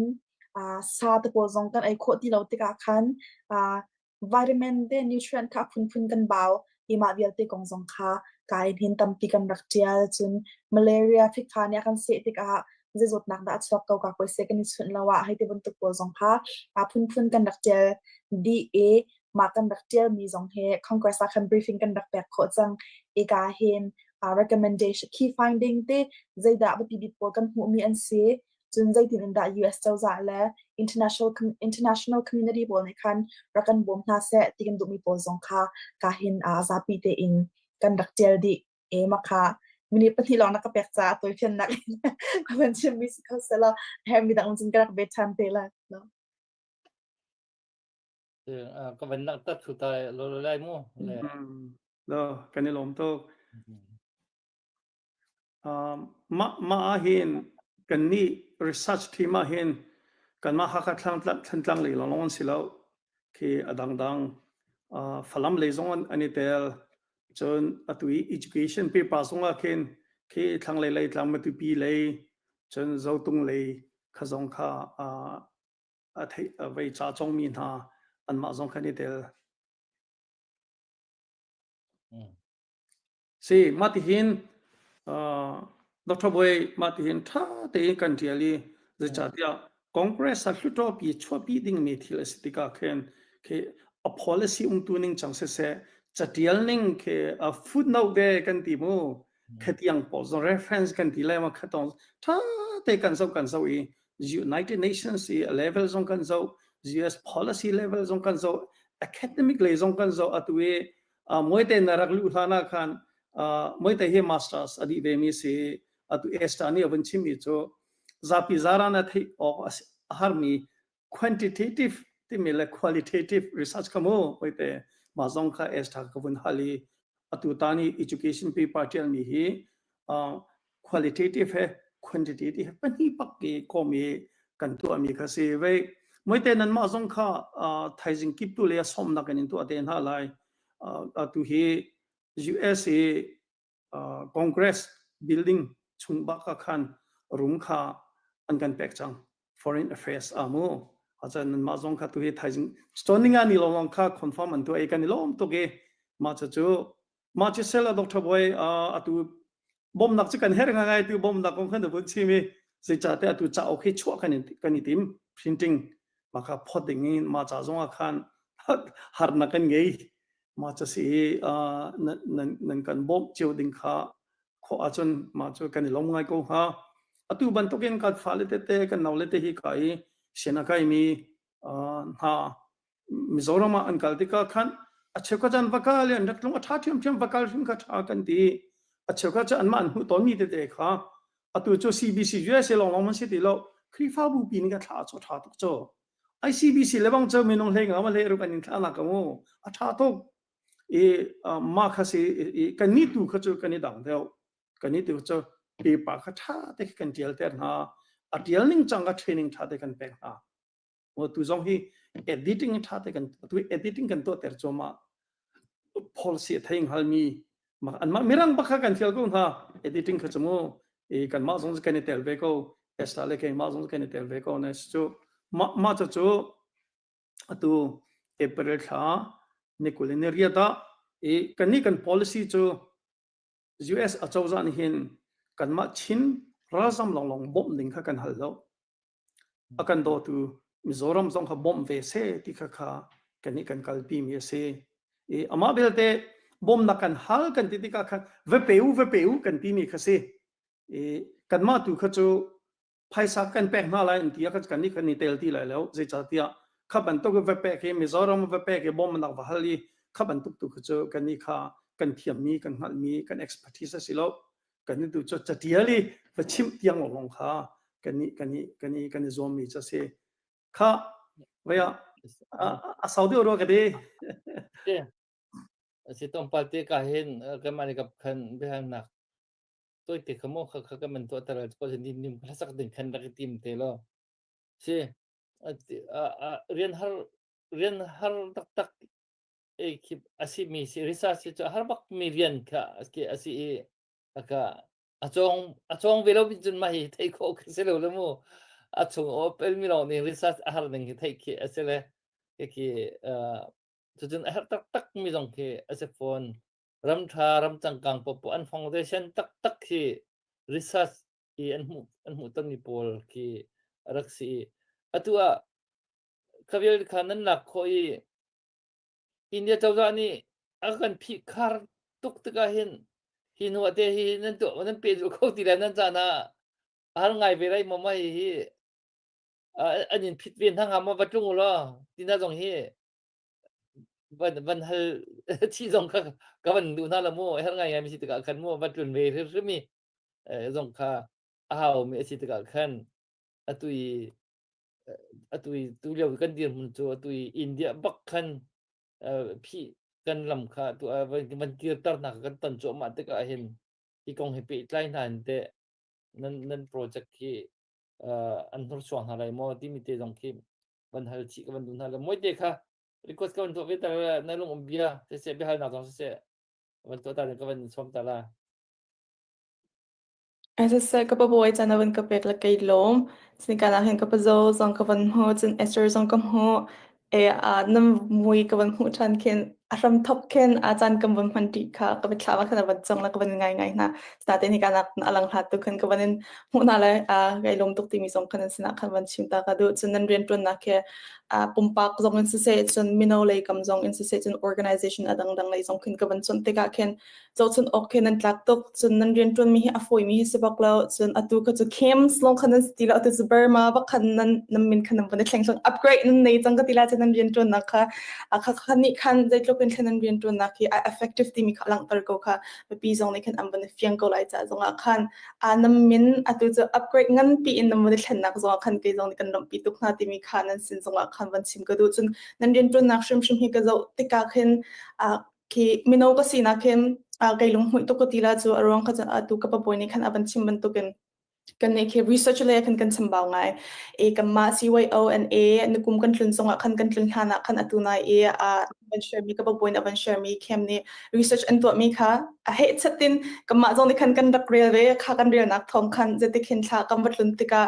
sa te pawl zong kan ei khawh ti lo tikah khan vitamin te nutrient kha a phunphun kan bau i mah vialte kong zong kha ka in hin tampi kan rak ṭial. Cun malaria fikfa nih a kan seh tikah zei zawtnak dah a chuak ko ka se kan i chunh lo ah hei ti bantuk pawl zong kha a phunphun kan rak ṭial dih i mah kan rak ṭialmi zong hi Congress ah khan briefing kan rak pek khawh cang. Ika hin recommendation key finding te zeidah biapi bik pawl kan hmuhmi an si Cun zeitin in dah US cozah le international international community pawl nih khan rak kan bawm hna seh ti kan duhmi pawl zong kha ka hin uh, zapi tein kan rak ṭial dih. E mah kha minute pahnih lawng na ka pek caah tawifiannak in ka van chimmi si kho selaw hermi dang cun ka rak ve ṭhan te lai. No. Ka van nak tat thu ta lo lo lai mu. Le. Lo kan i lawm tuk. Mah mah ahhin kannih research team ahhin kanmah Hakha Thantlang lei lawnglawng an si lo. Khi a dangdang Falam lei zong an i tel. Cun atu i education paper zong ah khin khi thlanglei Leitlang Matupi lei cun Zotung lei kha zong kha a theih vei ca congmi hna anmah zong khan i tel. Si, mah tihin uh, Dr. Bawi mah tihin ṭha tein kan ṭial i zeicahtiah Congress ah hluttaw chuahpi dingmi thil a si tikah khin khi a policy umtu ning cang siseh catial ning khi a footnote te kan ti mu khatiang pawl zong reference kan ti lai ma khatong ṭha te kan zoh kan zoh i United Nations i level zong kan zoh US policy level zong kan zoh academic lei zong kan zoh atu i Muaite na rak luh hlan ah khan Muaite hi masters a dih ve mi si atu Esther nih a vun chimmi cu zapi zaran a theih awk a harmi quantitative timi le qualitative research kha mu Muaite mah zong kha Esther ka vun hal i atu tan i education paper ṭialmi hi qualitative he quantitative he pahnih pak i kawm i kan tuahmi kha si vei muite nanmah zong kha thaizing kip tu le sawmnak in tuah te hna lai atu hi US i Congress building chung bak ka khan room kha an kan pek cang foreign affairs amu acha nanmah zong kha tu hi thaizing stoning ani lawng kha confirm an tu ai kan i lawm tuk i ma chu chu Mah cu sel a Dr. Bawi atu bawmnak cu kan herh ngai tu bawmnak kong khan na vun chim i zeicahtiah atu cauk hi chuah kan kan i tim printing mah kha phot ding in mah ca zong ah khan harnak kan ngei mah ca si i nan nan kan bawmh cio ding kha khawh ahcun mah cu kan i lawm ngai ko hnga atu bantukin kan fale tete kan naule te hi ka i sian a kaimi hna Mizoram ah an kal tikah khan. A cheukhat cun va kal i an rak tlung a ṭha ṭhiamṭhiam va kal hrim kha ṭha kan ti. A cheukhat cu anmah an hmuh tawnmi tete kha atu cu CBC USA lawnglawng man si ti lo Khrihfabu pi nih ka thlah cu a ṭha tuk cu. ICBC le bang cu minung hlei nga ma hlei ruk an in thlah nak ka mu a ṭha tuk. I mah kha si i kannih tu kha cu kan i dang deuh. Kannih tu cu paper kha ṭha te kan ṭial ter hna. A ṭial ning cang kha training ṭha te kan pek hna. Tu zong hi editing ṭha te kan tu editing kan tuah ter cuahmah. Policy a thei hngalmi anmah mirang bak kha kan fial ko hna editing kha cu mu i kanmah zong kan i tel ve ko Esther le keimah zong kan i tel ve ko ne cu mah mah cu cu atu April thla ni kul in riat ah i kannih kan policy cu US acozah nih hin kanmah Chin ralzam lawnglawng bawmh ding kha kan hal lo. A kan dawtu Mizoram zong kha bawmh ve seh ti kha kha kannih kan kalpi mi a si. I amah belte bawmnak kan hal kan ti tikah khan va pe u va pe u kan ti mi kha si. I kanmah tu kha cu phaisa kan pek hna lai an ti ah kan nih kan i tel ti lai lo zeicahtiah kha bantuk va pek hi Mizoram va pek i bawmnak va hal i kha bantuk tu kha cu kan nih kha kan thiammi kan hngalhmi kan expertise a si lo kan nih tu cu catial i va chimh tiang lawng kha kan nih kan i kan i kan i zuammi cu a si kha vaya a sau deuh rua ka ti Si tlawmpal te ka hin kanmah nih khan biahalnak tawite kha maw kha kha kan man tuah ter ko nim nim hlasak ding khan rak i tim te law si rian har rian har taktak e khi a si mi si research cu har bak mi rian kha a si i aka a cawng a cawng ve lo bin cun mah hi thei khawh khi si lo le mu a chung o pel mi lawng nih research a har ning hi theih khi a si le khi cucun a herh taktak mi zong khi a si fawn ram ṭha ram cangkang popoh an foundation taktak khi research i an hmuh an hmuh tonmi pawl khi a rak si i atu ah kha vialte kha nan lak khawh i India cozah nih a kan phihkhar tuk tikah hin hi hnu ah te hi nan tuah nan pehzulh kho ti lai nan caan ah a har ngai ve lai maw mah hihi an in phit ve hna hnga maw va tlung u law tina zong hi van van hal chih zong kha ka van duh hna lo mu her ngai ngai mi si tikah khan mu va tlun ve hrimhrim i zong kha a hau mi a si tikah khan atu i atu i tu lio kan dirhmun cu atu i India bak khan phih kan lam kha tu van kirter hna kan ton cuahmah tikah hin hi kong hi pehtlai hna in teh nan nan project khi an hnursuang hna lai maw timi te zong khi van hal chih ka van duh hna le moi te kha request ka van tuah ve ta na lung um bia siseh biahalnak zong siseh van tuah ta ka van sawm ta la. Siseh ka pabawi caan a van ka pek le kei lawm. Sinikana hin ka pazo zong ka van hmu cun Esther zong ka hmu. E a nam mui ka van hmuh ṭhan khin a hram thok khin a caan kan van hman ṭi kha ka mitthlam ah khan a van cang le ka van ngai ngai hna. Sinain hika nak a lang hlat tu khan ka van in hmuh hna le kai lawm tuk timi zong khan an sinah khan van chim ta ka duh. Cun nan rianṭuannak hi pumpak zong in siseh cun mino lei kam zong in siseh cun organization a dangdang lei zong khin ka van chawnh tikah khin zohchun awk khi nan tlak tuk. Cun nan rianṭuanmi hi a fawimi hi si bak lo. Cun atu kha cu camps lawng kha nan si ti lo. Atu cu Burma bak khan nan nan min kha nan van i thleng cang. Upgrade nan nei cang ka ti lai cun nan rianṭuannak kha kha kha nih khan zeitluk in thlen nan rianṭuannak hi a effective timi kha a langhter ko kha. Mipi zong nih khan an van i fiang ko lai ca zongah khan nam min atu cu upgrade nganpi in nan van i thlennak zongah khan kei zong nih kan lawmhpi tuk hna timi kha nan sin zongah khan van chim ka duh. Cun nan rianṭuannak hrimhrim hi ka zoh tikah khin khi mino ka sinak hin kei lunghmuih tuk ka ti la cu a ruang kha atu ka pabawi nih khan a van chim bantukin kan nih khi research le khan kan chambau ngai e kanmah CYO NA nukum kan tlun zongah khan kan tlun hlan ah khan atu nai i a van share mi ka pabawi nih a van share mi khem nih research an tuah mi kha a heh chatin kanmah zong nih khan kan rak rel ve kha kan relnak thawng khan zeiti khin thla kan va tlun tikah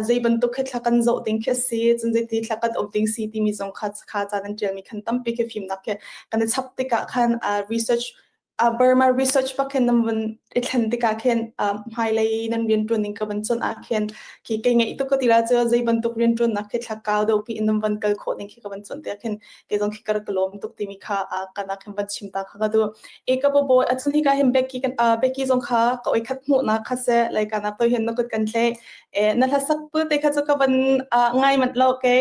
zei bantuk khi thla kan zoh ding khi a si cun zeiti thla kan um ding si timi zong kha kha ca nan ṭialmi khan tampi khi fimnak khi kan i chap tikah khan research. Burma research bak khin nan vun i thlen tikah khin hmailei nan rianṭuan ning ka van chawnh ah khin khi kei ngeih tuk ka ti la cu zei bantuk rianṭuannak khi thla kau deuh pi in nan van kal khawh ning khi ka van chawnh tikah khin kei zong khi ka rak lawm tuk timi kha kana khin van chim ta kha ka duh. E ka bawi a cun hika hin Becky kan Becky zong kha ka oi khat hmuhnak kha se lai kana to hin na kut kan tle e na hlasak pu te kha chu ka van ngai mat lo ke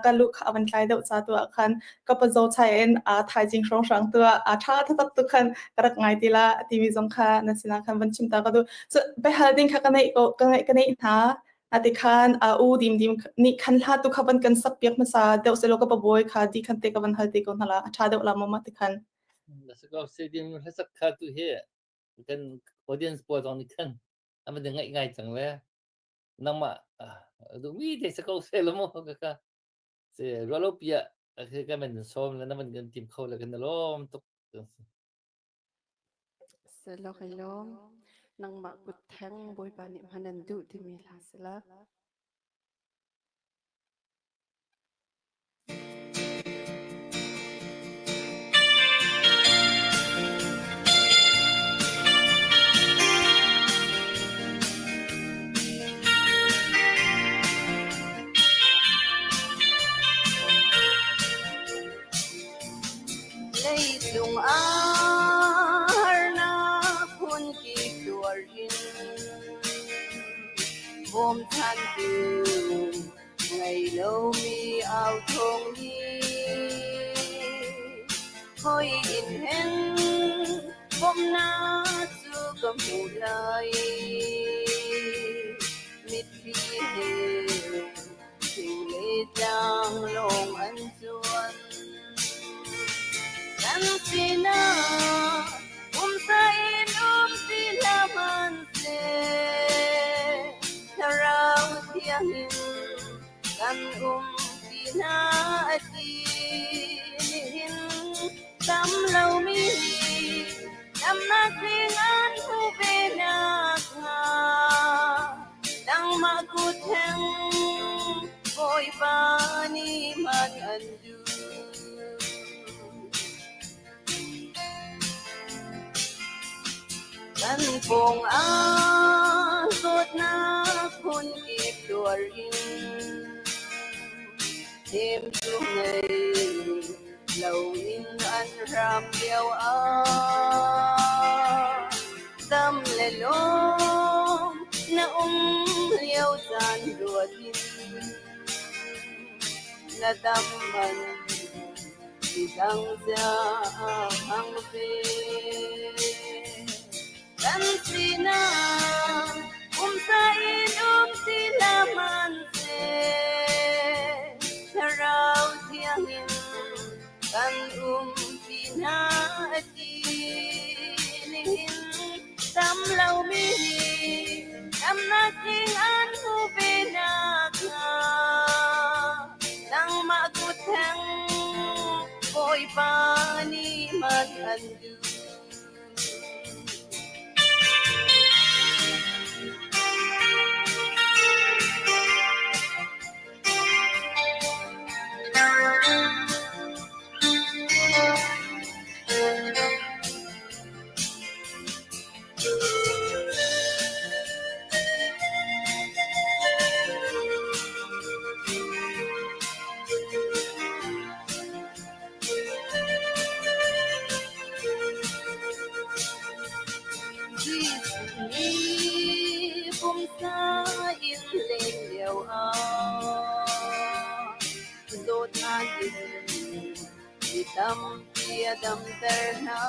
ka lu kha van tlai deuh cha tu ah khan ka pa zo chai in thaizing hrawng hrang tu ah tha tha tak tu khan ka rak ngai ti la timi zong kha na sinah khan van chim ta ka du so behal ding kha ka nei ko ka ngai ka nei hna ati khan a u dim dim ni khan hla tu kha van kan sak piak hmasa deuh selo ka pa boy kha di khan te ka van hal te ko hnala a tha deuh la mama ti khan. Na sako se dim hlasak kha tu hi kan audience pawl zong nih khan an van ngaih ngai cang le nangmah duhmi te sako se lo mo ka ka Se rualo pi ah kan van sawm le na van kan tim kho le kan lawm tuk. Selo kai lawm. Nangmah kut theng Bawipa nih hman an duh timi hla si la. Leitlung ah harnak phunkip tuar in bawmchantu ngei lomi au thawng hi hoi in hen bawmhnak cu ka hmuh lai. Mitthli he thing le tlang lawng an cuan. Kan sinah pumsa in um ti hlah hmanhseh, Thlarau Thiang in kan um ti hna a ti. Nihin tam lomi nih damnak tling an hmuh ve nakhnga nangmah kut theng Bawipa nih hman an duh. Kan pawng ah zawtnak phunkip tuar in Hnemtu ngei loin an hram lio ah dam le lawm na um lio caan ruat in na dam man midang zia hmang ve. Kan sinak pumsa in um ti hlah hmanhseh, Thlarau Thiang in kan um ti hna a ti. Nihin tam lomi nih damnak tling an hmuh ve nakhnga nangmah kut theng Bawipa nih man an duh. Jesuh nih pumsa in leng lio ah zawtnak in mi tampi a damter hna.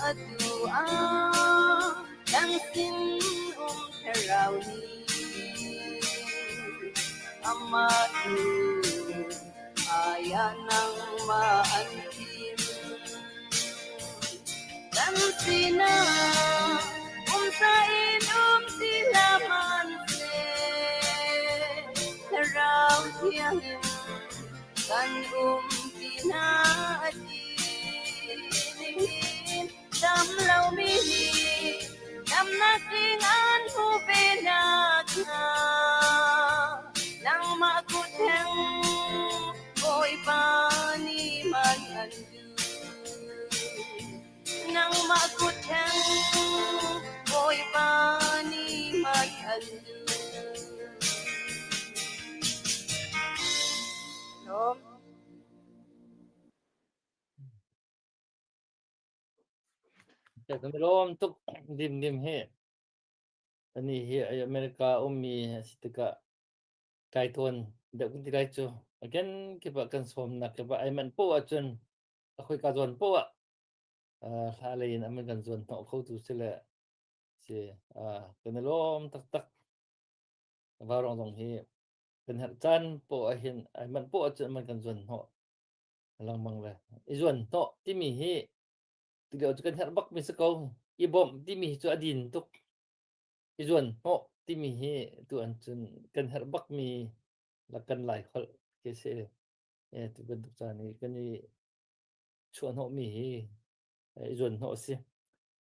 Atu ah kan sin um thlarau nih amah cu hmaiah nangmah an thim. Kan sinah pumsa in um ti hlah hmanhseh, Thlarau Thiang in kan um ti hna a ti. Nihin dam lomi nih damnak tling an hmuh ve nakhnga nangmah kut theng Bawipa nih man an duh. Nangmah kut theng Bawipa nih hman an duh. Lawm. Kan lawm tuk dim dim hi. Ani hi America ummi a si tikah kai tawn deuh kan ti lai cu. Again kip ah kan sawmnak kip ah ai manh poah ahcun a khoika zawn poah ah hla lei in an kan zuan hnawh kho tu si le si kan i lawm taktak. Vaurawng zong hi kan herh caan poah ah hin ai manh poah ahcun an kan zuan hnawh lengmang le i zuan hnawh timi hi Tulio cu kan herh bakmi si ko. I bawmh timi hi cu a din tuk. I zuan hnawh timi hi tu an cun kan herh bakmi la kan lai holh ke si. E, tu bantuk caan i kan i chuah hnawhmi hi i zuan hnawh a si.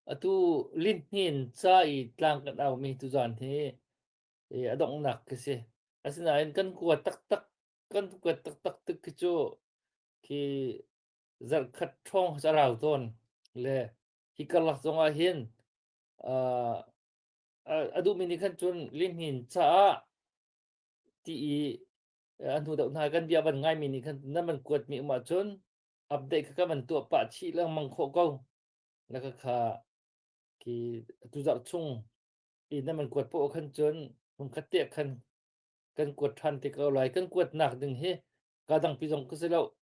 Atu lihnin ca i tlang kan aumi tu zan hi i a donghnak khi si. Asinain kan kua taktak kan kuat taktak tik khi cu khi zarhkhat ṭhawng a rau tawn le hi karlak zongah hin uh, a duhmi nih khan cun lihnin caah ti i a hnu deuh hna kan bia van ngaimi nih khan nan van kuatmi um ahcun update kha kan van tuah pah chih lengmang khawh ko na ka kha khi tu zarh chung i nan van kuat poah khan cun hmun khat te khan kan kuat ṭhan te ko lai kan kuatnak ding hi ka dangpi zong ka si lo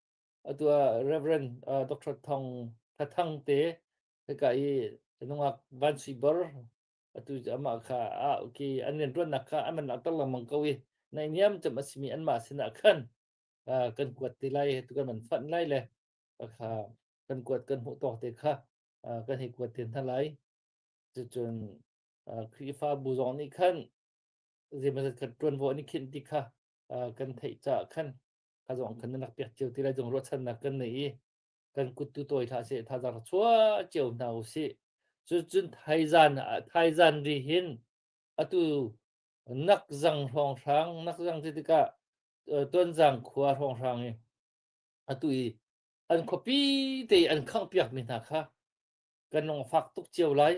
Atu ah Reverend uh, Dr. Thong Thathang te hika i nungak Van Sui Bor atu amah kha a okay an rian tuannak kha an man tar lengmang ko i nai niam cem a simi anmah sinah khan uh, kan kuat te lai tu kan man fanh lai le kha kan kuat kan hmuh tawk te kha uh, kan hei kuat te hna lai cucun uh, Khrihfabu zong nih khan zeimazat khan tuanvo an i khinh ti kha uh, kan theih caah khan kha zong khan nan rak pek cio ti lai zong ruahchannak kan nei i kan kut tu tawi hlah seh thazaang rak chuah cio hna usih. Cucun thaizan thaizan ri hin atu nakzang hrawnghrang nakzang ti tikah tuanzang khua hrawnghrang i atu i an khuapi te an khangh piak mi hna kha kan lung fak tuk cio lai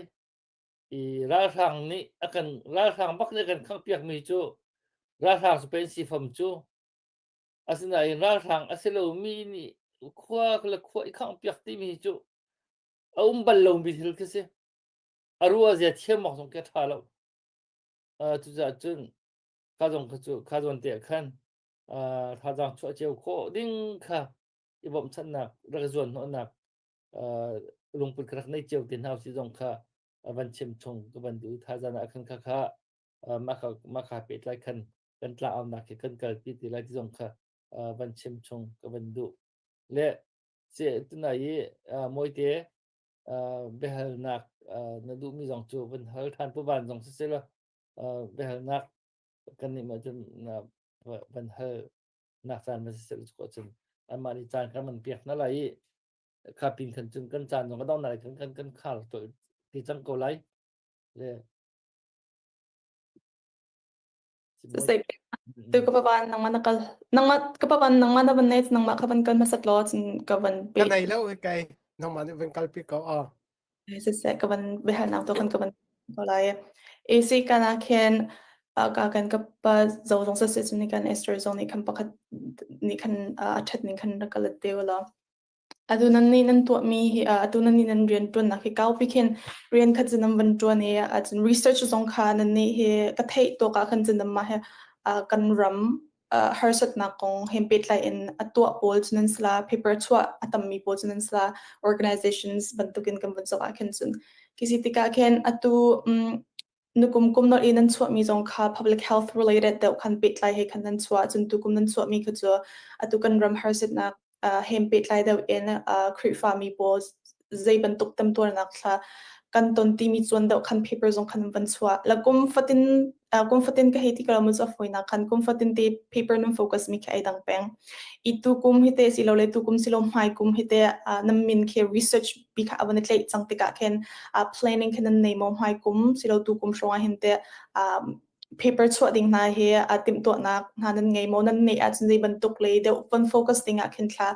i ralhrang nih a kan ralhrang bak nih a kan khangh piak mi cu ralhrang cu pen si fam cu Asinain ralhrang a si lomi nih khua le khua i khanghpiak timi hi cu a um bal lomi thil khi si. A ruah zia thiam awk zong khi a ṭha lo. Uh, cucaah cun kha zong kha cu kha zawn te ah khan uh, thazaang chuah cio khawh ding kha i bawmhchanhnak rak i zuan hnawhnak uh, lungput kha rak nei cio te hna usih zong kha uh, van chim chung ka van duh thazaang ah khan kha kha uh, mah kha mah kha pehtlai khan kan tla-aunak hi kan kalpi ti lai ti zong kha van chim chung ka van duh. Le ce tunai i mawite biahalnak na duhmi zong cu van hal ṭhan pu van zong siseh law biahalnak kan nih ma cun van hal nak caan van siseh law cun anmah nih caan kan van pek hna lai i kha pin khan cun kan caan zong a dong lai kan kan kan khar ti cang ko lai. Le Siseh tu ka pavan nangmah na kal nangmah ka pavan nangmah na van nei nangmah ka van kal hmasat law cun ka van pe Ka nei lo kai nangmah nih van kalpi ko a. Siseh ka van biahalnak tu kan ka van ko lai. AC kana khin ka kan ka pa zo zong siseh cun ni kan Esther zong nih khan pakhat nih khan a ṭhat ning khan rak ka let te ulaw. Atu nan nih nan tuahmi hi atu nan nih nan rianṭuannak hi kaupi khin rian khat cu nan van ṭuan i cun research zong kha nan nih hi ka theih tawk ah khan cun nanmah hi kan ram harsatnak kong he pehtlai in a tuah pawl cu nan si la, paper chuah a tammi pawl cu nan si la, organizations bantukin kan vun zoh ah khin cun khi si tikah khin atu Nukum kum nolh i nan chuahmi zong kha public health related deuh khan pehtlai he khan nan chuah. Cun tukum nan chuahmi kha cu atu kan ram harsatnak he pehtlai deuh in Khrihfami pawl zei bantuk temtuarnak thla kan ton timi cuan deuh khan paper zong khan van chuah. La kum fatin kum fatin ka hei ti ko lo mu cu a fawinak khan kum fatin te paper nan focus mi khi ai dang peng. I tu kum hi te si lo le tu kum si lo hmai kum hi te nan min khi research pi kha a van i tlaih cang tikah khin planning khin nan nei maw hmai kum silo tu kum hrawng ah hin teh. Paper chuah ding hna hi aa timhtuahnak hna nan ngei maw? Nan neih ahcun zei bantuk lei deuh von focus ding ah khin thla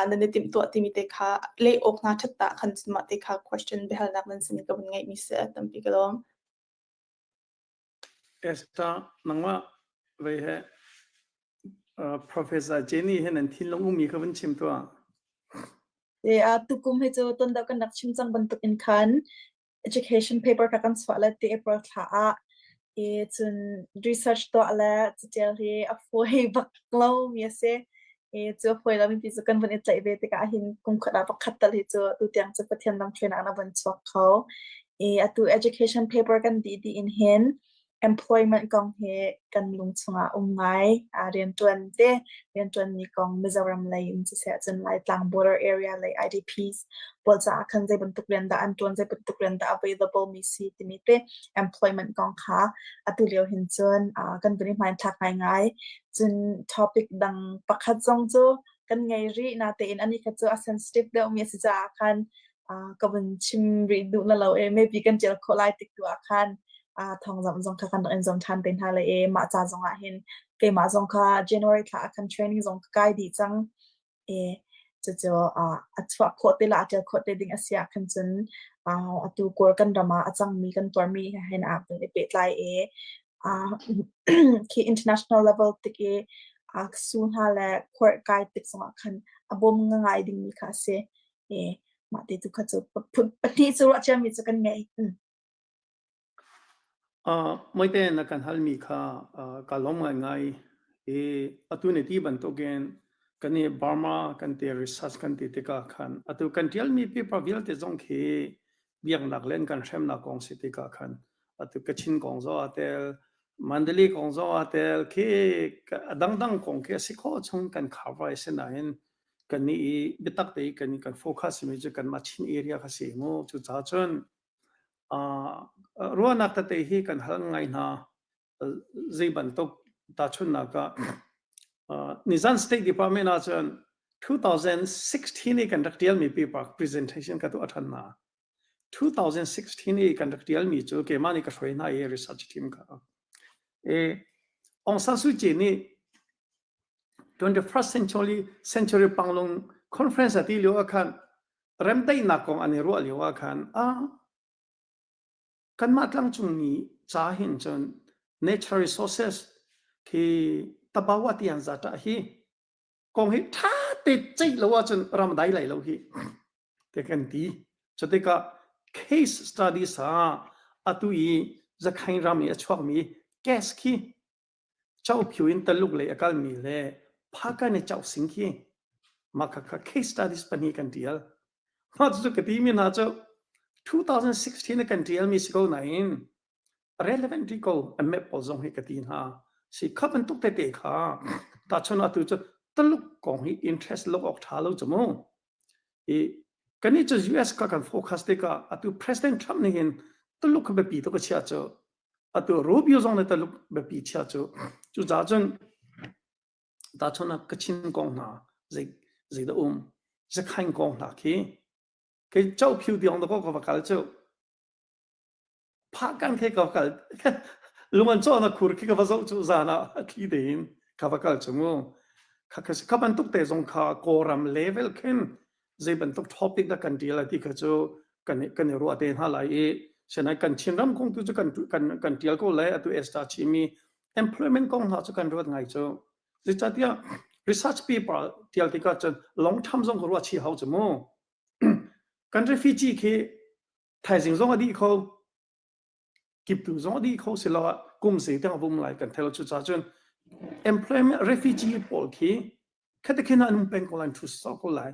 nan i timhtuah timi te kha leh awk hna ṭhat ta khan cun mah te kha question biahalnak nan sin ka vun ngeihmi si tampi ka lawm. Esther, nangmah vei he Professor Jenny he nan thinlung ummi kha vun chim tuah. E, tukum hi cu ton deuh kan rak chim cang bantuk in khan education paper kha kan chuah le ti April thla ah i cun research tuah le catial hi a fawi bak lo mi a si. I cu a fawi lomi pi cu kan vun i tlaih ve tikah hin kum khat ah pakhat tal hi cu tutiang cu Pathian lamhruainak in a vun chuak kho. I atu education paper kan dih dih in hin Employment kong hi kan lung chungah um ngai. Rianṭuan te, rianṭuanmi kong Mizoram lei in siseh cun Laitlang border area lei IDPs pawl caah khan zei bantuk rian dah an ṭuan, zei bantuk rian dah available mi si timi te employment kong kha atu lio hin cun kan vun i hmainthlak ngaingai. Cun topic dang pakhat zong cu kan ngei rih natein anih kha cu a sensitive deuhmi a si caah khan ka vun chim rih duh na lo e maybe kan ṭial khawh lai tik tu ah khan thawngzamh zong kha kan rak in zam ṭhan te hna lai e mah ca zong ah hin keimah zong kha January thla ah khan training zong ka kai dih cang e cucu a chuah khawh te la a ṭial khawh te ding a si ah khan cun atu kawl kan ram ah a cangmi kan tuarmi he hin aa i pehtlai e khi international level tik i su hna le court kai tik zong ah khan a bawm ngai dingmi kha a si e mah te tu kha cu pahnih cu ruah ciami cu kan ngei. Moite na kan halmi kha ka lawm ngaingai i atu na ti bantukin kan i Burma kan ti research kan ti tikah khan atu kan ṭialmi paper vialte zong khi biaknak le an kan hremnak kong si tikah khan atu Kachin kong zong aa tel, Mandalay kong zong aa tel, khi a dangdang kong khi a si khawh chung kan cover a si nain kannih i biatak te i kan kan focus mi cu kanmah Chin area kha si mu. Cucaah cun Ruahnak tete hi kan hal ngai hna. Zei bantuk tahchunhnak ah nizan State Department ahcun 2016 i kan rak ṭialmi paper presentation ka tuah ṭhan hna. 2016 i kan rak ṭialmi cu keimah nih ka hruai hna i research team kha. I Aung San Suu Kyi nih 21st century century Panglong Conference a ti lio ah khan remdaihnak kong an i ruah lio ah khan ah kanmah tlangcungmi ca hin cun natural resources khi tabawa tian zata hi kong hi tha te ceih lo ahcun ram dai lai lo hi te kan ti cu tikah case studies ah atu i zakhain ram i a chuakmi gas khi Chauphyu in Taluk lei a kalmi le Phakan i Chausing khi mah khakha case studies pahnih kan tial. Mah cucu ka timi hna cu 2016 ah kan tialmi si ko nain relevant rih ko a map pawl zong hi ka ti hna. Si kha bantuk tete kha tahchun atu cu Taluk kong hi interest lok awk tha lo cu mu. I kannih cu US kha kan focus tikah atu President Trump nih hin Taluk kha biapi tuk a chiah cu Atu Rubio zong nih Taluk biapi chia cu cucaah cun tahchun ah Kachin kong hna zei zeidah um Zakhain kong hna khi kei Chauphyu tiang dakaw ka va kal cu Phahkan khi ka va kal lung an cawh na khur khi ka va zoh cu zan ah a thli tein ka va kal cu mu kha kha kha bantuk te zong kha Kawlram level khin zei bantuk topic dah kan ṭial ti kha cu kan kan i ruah te hna lai i sinai kan Chinram kong tu cu kan kan kan ṭial ko lai atu Esther chimi employment kong hna cu kan ruat ngai cu zeicahtiah research paper ṭial tikah cun long term zong ka ruah chih hau cu mu kan refugee khi thaizing zong a dih kho kiptu zong a dih kho si lo ah kum zei tiang vum lai kan thelo cu ca cun employment refugee pawl khi khate khin an um peng ko lai thu so ko lai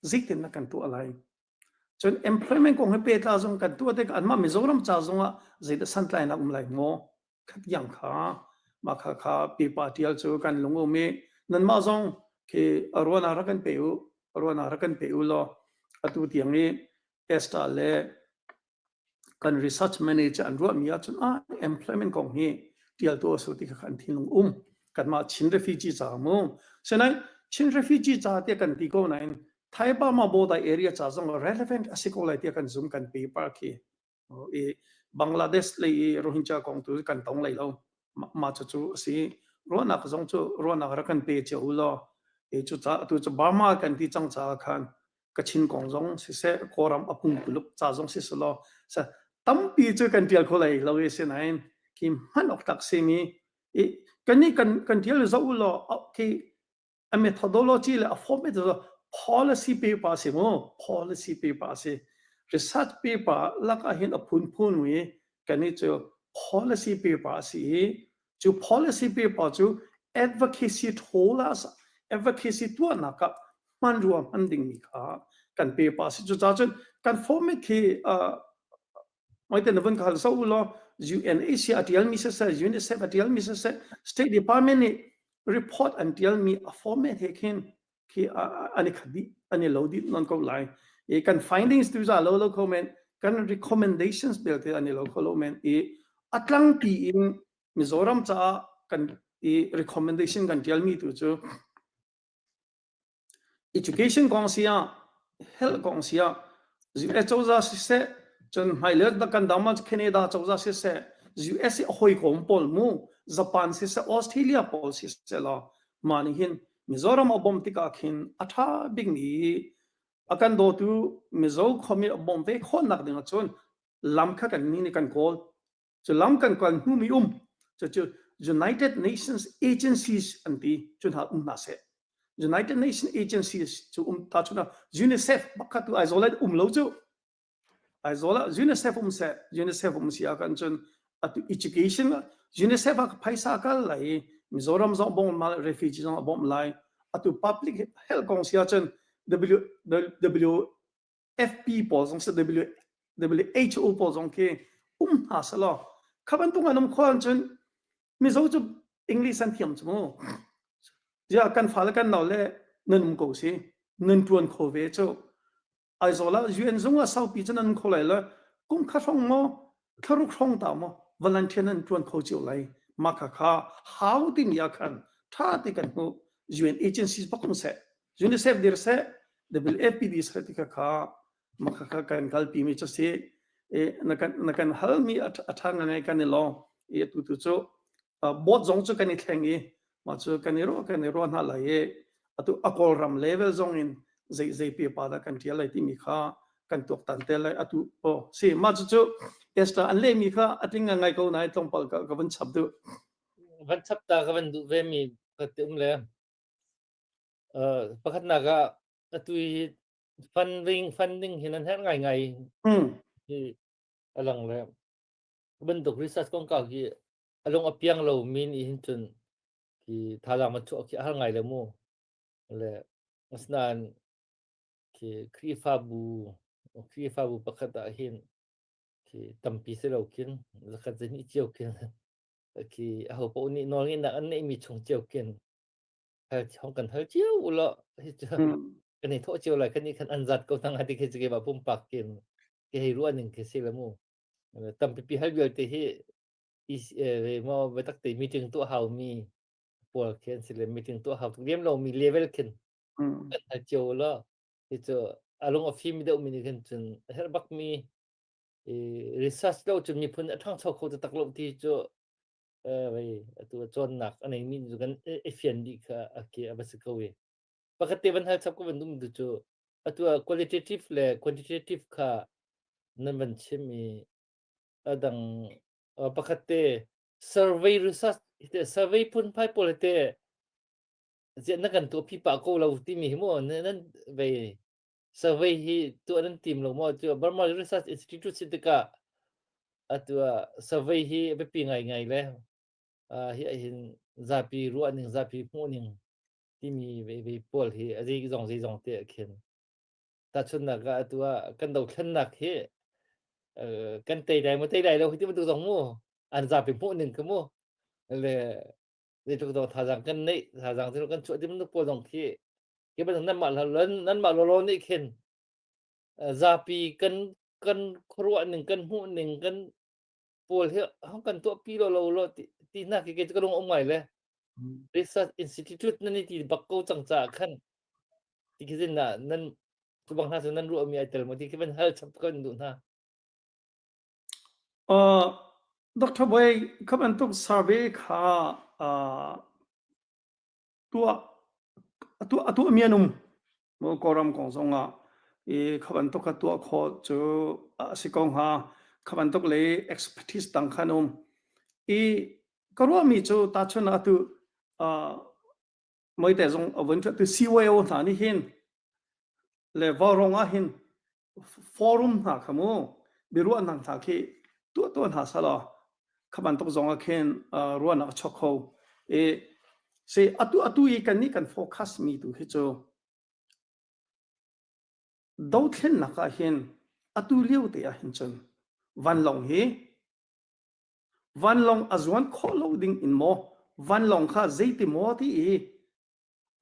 zeitin na kan tuah lai cun employment kong he petla zong kan tuah tik anmah Mizoram ca zong ah zeidah santlainak um lai maw khat yang kha mah kha kha pipa tial cu kan lung um i nanmah zong khi ruana rak kan pe u ruana rak kan pe u law atu tiang i Esther le kan research manager an ruahmi ahcun ah employment kong hi tialtu a si ti kha an thinlung um kanmah Chin refugee ca mu sinain Chin refugee ca tiah kan ti ko nain Thai Burma border area ca zong relevant a si ko lai tiah kan zum kan paper khi i Bangladesh lei i Rohingya kong tu kan tong lai lo. Mah cucu a si. Ruahnak zong cu ruahnak rak kan pe cio u law e cucaah atu cu Burma kan ti cang caah khan Kachin kong zong siseh Kawlram a pungpuluk ca zong si selaw sa tampi cu kan tial kho lai lo i sinain khi hman awk tlak simi i kan nih kan kan tial zoh u law khi a methodology le a format cu policy paper si mu policy paper si research paper lak ah hin a phunphun wi kan i cu policy paper si i cu policy paper cu advocacy tholas advocacy tuahnak ah hmanrua hman dingmi kha kan paper si cu ca cun kan format khi Maite na vun ka hal so u law UNHCR a tialmi siseh UNICEF a tialmi siseh State Department nih report an tialmi a format he khin khi an i khat dih an i lo dih non ko lai. I kan findings tu za lo lo kho men kan recommendations belte an i lo kho lo men i a tlangpi in Mizoram caah kan i recommendation kan tialmi tu cu Education kong si ah, health kong si ah, US cozah siseh, cun hmailei kan dam ah Canada cozah siseh, US i a hawikom pawl mu, Japan siseh, Australia pawl siseh law, mah nih hin Mizoram a bawmh tikah khin a ṭha bikmi a kan dawtu Mizo khuami a bawmh ve khawhnak ding ahcun lam kha kan nih nih kan kawl. Cu lam kan kal hnumi um cucu United Nations agencies an ti cu hna um hna seh. United Nations agencies cu um ta chuna UNICEF bakha tu Aizawl ah um lo cu Aizawl ah UNICEF um seh UNICEF um si ah kan cun atu education UNICEF ah phaisa kal lai Mizoram zong bom ma refugee zong bom lai atu public health kong si ah cun W W FP pawl zong si WHO pawl zong khi um hna selaw kha bantuk an um khawh ahcun Mizo cu English an thiam cu mu ziah kan fale kan nau le nan um ko si nan tuan kho ve cu Aizawl ah UN zung ah saupi cu nan um kho lai lo kum kha hrawng maw thlaruk hrawng ta maw volunteer nan tuan kho cio lai mah kha kha hau timi ah khan tha te kan hmuh UN agencies bak um seh UNICEF dir seh WFP dir seh ti kha kha mah kha kha kan kalpi mi cu si e na kan na kan hal mi a tha ngai kan i lawng i tu tu cu board zong cu kan i thleng i mah cu kan i ruah kan i ruah hna lai i atu a kawlram level zong in zei zei pi pa dah kan tial lai timi kha kan tuaktan te lai atu o si mah cu cu Esther an lehmi kha a tling ngai ko nai tlawmpal ka ka van chap duh van chap ta ka van duh ve mi ka ti um le pakhatnak ah atu hi funding funding hi nan herh ngaingai hi a lang le bantuk research kongkau hi a lung a piang lo mi nih hin cun khi thazaang man chuah khi a har ngai le mu le asinain khi Khrihfabu Khrihfabu pakhat ah hin khi tampi si lo khin zakhat zahnih cio khin khi aho paoh nih nawlngeihnak an neihmi chung cio khin hal hong kan hal cio u law hi cu kan i thawh cio lai kan nih khan an zat ko hna ti khi cu keimah pumpak kin ke hei ruah ning khi si le mu tampipi hal vialte hi maw biatak te meeting tuah hau mi pawl khi an si le meeting tuah hau tuk lem lo mi level khin kan hal cio law hi cu a lung a fim deuh mi nih khin cun a herh bak mi research lo cun miphun a ṭhangcho kho taktak lo ti cu vei atu cawnnak a neimi cu kan i fian dih kha a ke a va si ko i pakhat te van hal chap ka van dum tu cu atu ah qualitative le quantitative kha nan van chim i a dang pakhat te survey research te survey phunphai pawl te ziah na kan tuah pipa ko lo timi hi mu nan vei survey hi tuah nan tim lo maw cu Burma Research Institute si tikah atu ah survey hi a biapi ngaingai le hi hin zapi ruah ning zapi hmuh ning timi ve ve pawl hi a zei zong zei zong te ah khin tahchunhnak ah atu ah kan dothlennak hi kan tei lai maw tei lai lo hi ti bantuk zong mu an zapi hmuh ning ka mu le zeitluk dawh thazaang kan neih thazaang cu kan chuah ti bantuk pawl zong khi khi bantuk nanmah nanmah lawlaw nih khin zapi kan kan khuaruah ning kan hmuh ning kan pawl hi hong kan tuah pi lo lo lo ti ti hna khi kei cu ka lung um ngai le research institute nan i ti bak ko cang caah khan ti khi zin na nan cu bang hna cu nan ruah mi ai tel mo ti khi van hal chap kan duh hna. Uh. Dr. Bawi kha bantuk survey kha tuah tuah a tuahmi an um. Mu Kawlram kong zongah i kha bantuk kha tuah khawh cu a si ko hnga. Kha bantuk le expertise dang kha an um. I ka ruahmi cu tahchun ah atu moite zong a vun tu CYO hna nih hin le vaurawng ah hin forum hna kha mu biaruahnak hna khi tuah tuah hna selaw kha bantuk zong ah khin ruahnak a chuak kho i si atu atu i kan nih kan focus mi tu hi cu dothlennak ah hin atu lio te ah hin cun vanlawng hi vanlawng a zuan khawh lo ding in maw vanlawng kha zeiti maw ti i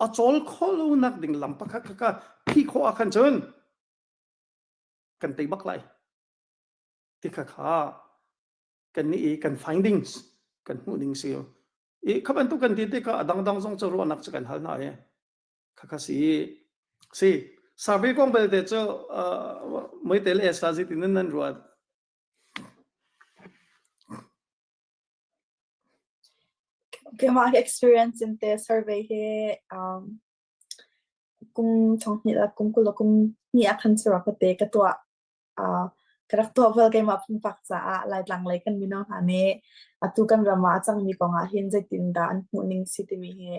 a cawl khawh lo nak ding lam pakhat kha ka phi khawh ah khan cun kan tei bak lai ti kha kha kan nih i kan findings kan hmuh ding si i kha bantuk kan ti tikah a dangdang zong cu ruahnak cu kan hal hna i kha kha si si survey kong belte cu moite le esa zeitin nan ruat Keimah experience in te survey hi um, kum thonghnih le kum 20 le kum hnih ah khan cu ka te ka tuah. Uh, ka rak tuah bal keimah pumpak caah Laitlang lei kan mino hna nih atu kan ram ah a cangmi kong ah hin zeitin dah an hmuh ning si timi hi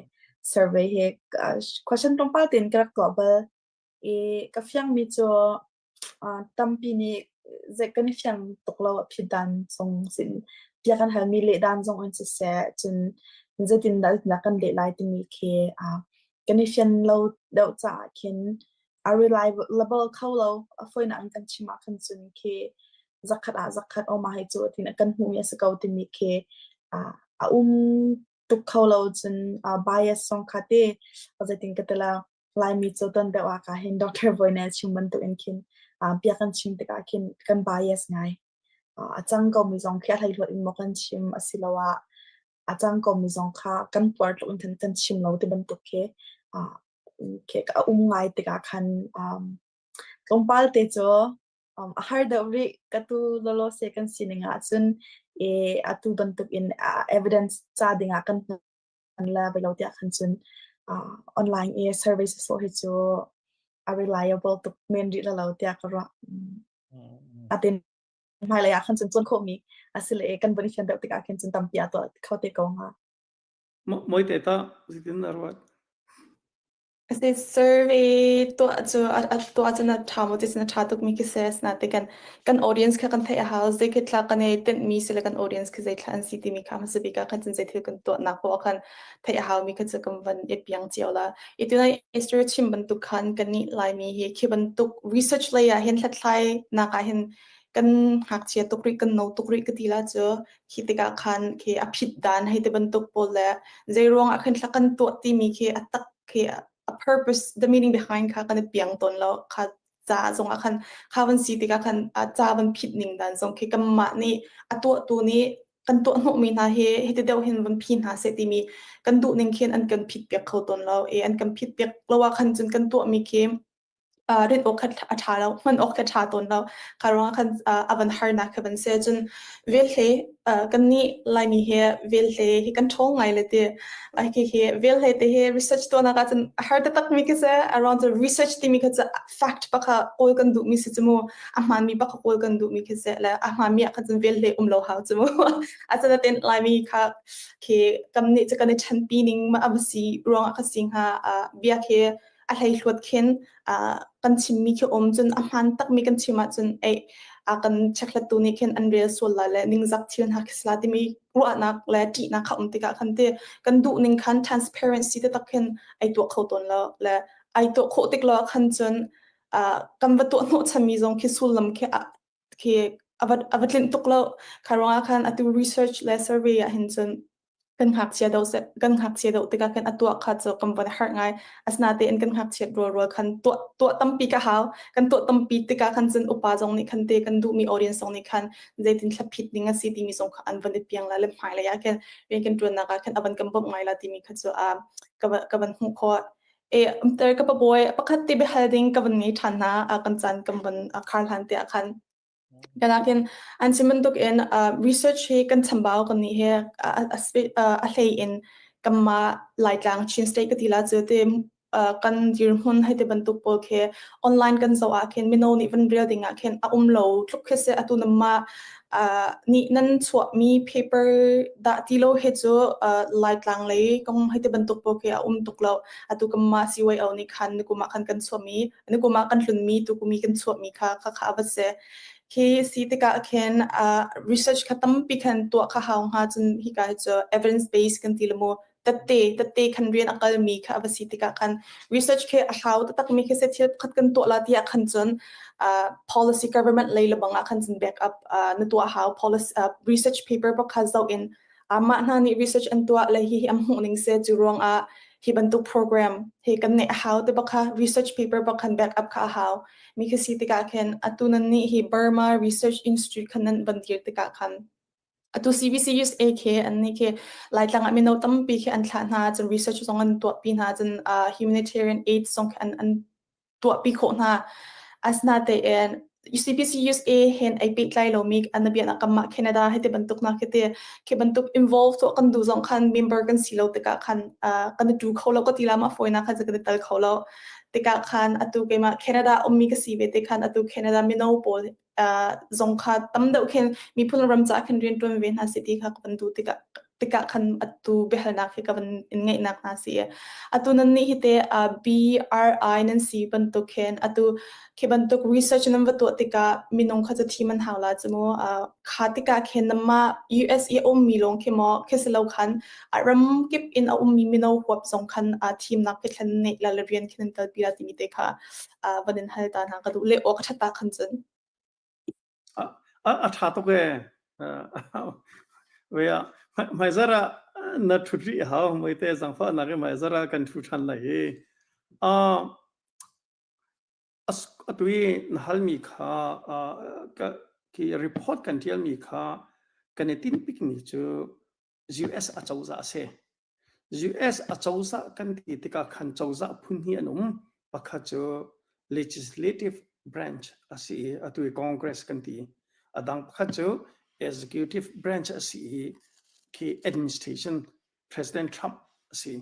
survey hi uh, question tlawmpal tein ka rak tuah bal. I ka fiangmi cu Tampi nih zei kan i fiang tuk lo a phit dan zong sin bia kan halmi leh dan zong in siseh cun zeitindah zeitindah kan leh lai timi khi kan i fian lo deuh caah khin a reliable kho lo. A fawinak in kan chim ahkhan cun khi zakhat ah zakhat aw mah hi cu tin kan hmuhmi a si ko timi khi a um tuk kho lo cun bias zong kha te zeitin ka ti lo. Laimi cu ton deuh ah ka hin Dr. Voine chim bantuk in khin bia kan chim tikah khin kan bias ngai. A cang komi zong khi a hleihluat in maw kan chim asiloah a cang komi zong kha kan puar tluk in khan kan chim lo ti bantuk khi khi a um ngai tikah khan tlawmpal te cu a har deuh rih. Ka tu lawlaw se kan sining ahcun atu bantuk in evidence ca dingah kan an la ve lo tiah khan cun online i survey sawsawh hi cu a reliable tuk men rih lo tiah ka ruah. Atin hmailei ah khan cun cawn khawhmi a si le kan vun i fian deuh tikah khin cun tampi a tuah kho te ko hnga. Moi te ta zeitin na ruat? Asi survey tuah cu a tuah cun a ṭha maw ti cun a ṭha tukmi khi si. Asinain kan kan audience kha kan theih a hau. Zei khi thla kan i tinhmi si le kan audience khi zei thla an si timi kha hmasa bik ah khan cun zei thil kan tuahnak poah khan theih a haumi kha cu kan van i piang cio la. I tunai Esther chim bantuk khan kannih Laimi hi khi bantuk research lei ah hin hlathlainak ah hin kan ngakchia tuk rih, kan no tuk rih ka ti la cu khi tikah khan khi a phit dan hei ti bantuk pawl le zei ruangah khan thla kan tuah timi khi a tak khi a purpose the meaning behind kha kan i piang tawn lo kha ca zong ah khan kha van si tikah khan a ca van phit ning dan zong khi kanmah nih a tuahtu nih kan tuah hnawhmi hna hi hiti deuh hin van phi hna seh timi kan duh ning khin an kan phit piak kho tawn lo i an kan phit piak lo ah khan cun kan tuahmi khi rin awk kha a ṭha lo, hman awk kha ṭha tawn lo. Kha ruangah khan a van harnak kha van si. Cun velhle kannih Laimi hi velhle hi kan ṭhawng ngai le ti. Like hi velhle te hi research tuahnak ah cun a har taktakmi khi si. Around the research timi kha cu fact pakha kawl kan duhmi si cu mu. A hmaanmi pakha kawl kan duhmi khi si. Le a hmaanmi ah khan cun velhle um lo hau cu mu. Asinain Laimi kha khi kam nih cu kan i ṭhenpi ning ma a va si ruangah ka si hnga bia khi a hleihluat khin kan chimmi khi um cun a hmaan takmi kan chim ahcun ei a kan chekhlattu nih khin an rel sual lai le ningzak thil hna khi sila timi ruahnak le ṭihnak kha um tikah khan ti kan duh ning khan transparency taktak khin ai tuah kho tawn lo le ai tuah khawh tik lo khan cun kan va tuah hnawhchanmi zong khi sullam khi khi a va a va tlinh tuk lo kha ruangah khan atu research le survey ah hin cun kan ngakchia deuh kan ngakchia deuh tikah khan a tuah kha cu kan van harh ngai asinatein kan ngakchiat rualrual khan tuah tuah tampi ka hau kan tuah tampi tikah khan cun upa zong nih khan te kan duhmi audience zong nih khan zeitin thlaphit ding a si timi zong kha an van i piang la le hmailei ah khan rian kan ṭuannak ah khan a van kan bawmh ngai la timi kha cu ka ka van hmuh khawh e ter ka pabawi pakhat te biahal ding ka van ngei ṭhan hna kan caan kan van khar hlan te ah khan. Kanakin an chim bantuk in research hi kan chambau kan nih hi a hlei in kanmah Laitlang Chin State ka ti la cu ti kan dirhmun hei ti bantuk pawl khi online kan zoh ah khin mino nih van rel ding ah khin a um lo tluk khi si atu namah nih nan chuahmi paper dah ti lo hi cu Laitlang lei kong hei ti bantuk pawl khi a um tuk lo. Atu kanmah CYO nih khan nikum ah khan kan chuahmi nikum ah kan hlunmi tukumi kan chuahmi kha kha kha a va si. Khi si tikah khin research kha tampi khan tuah kha hau hnga cun hika hi cu evidence based kan ti le mu tette tette khan rian a kalmi kha a va si tikah khan research khi a hau taktak mi khi se thil pakhat kan tuah la tiah khan cun policy government lei lebang ah khan cun back up na tuah hau policy research paper pakhat zoh in Amah hna nih research an tuah le hihi an hmuh ning si cu ruangah hi bantuk program hi kan neih a hau ti bak kha research paper bak khan back up kha a hau. Mi khi si tikah khin atu nan nih hi Burma Research Institute khan nan van dir tikah khan atu CBC USA khi an nih khi Laitlang ah mino tampi khi an thlah hna cun research zong an tuahpi hna cun uh, humanitarian aid zong khi an an tuahpi khawh hna. Asinatein UCBC USA hen ai pehtlai lomi an bian kamah Canada hei ti bantuk nak khi ti khi bantuk involve tuah kan duh zong khan member kan si lo tikah khan kan i tu kho lo ka ti la ma fawinak khan kan i tal kho lo tikah khan atu keimah Canada ummi ka si ve te khan atu Canada mino pawl zong kha tam deuh khin miphun ram ca khin rian ṭuan ve hna seh ti kha ka van duh tikah tikah khan atu biahalnak hi ka van in ngeihnak hna si. Atu nan nih hi te BRI nan si bantuk khin atu khi bantuk research nan va tuah tikah minung kha cu thim an hau la cu mu kha tikah khin namah US i a ummi lawng khi maw khi si lo khan ram kip in a ummi mino huap zong khan thimnak khi thlen neih la le rian khin an kalpi la timi te kha van in hal ta hna ka duh le awk a ṭhat khan cun. A ṭha tuk ee. Wea hmaizarh ah na ṭhut rih hau muite zangfahnak i hmaizarh ah kan ṭhu ṭhan lai hi. Atu i na halmi kha khi report kan ṭialmi kha kan i tinhpikmi cu US acozah a si. US acozah kan ti tikah khan cozah phun hi an um. Pakhat cu legislative branch a si i atu i Congress kan ti. A dang pakhat cu executive branch a si i khi administration President Trump a si.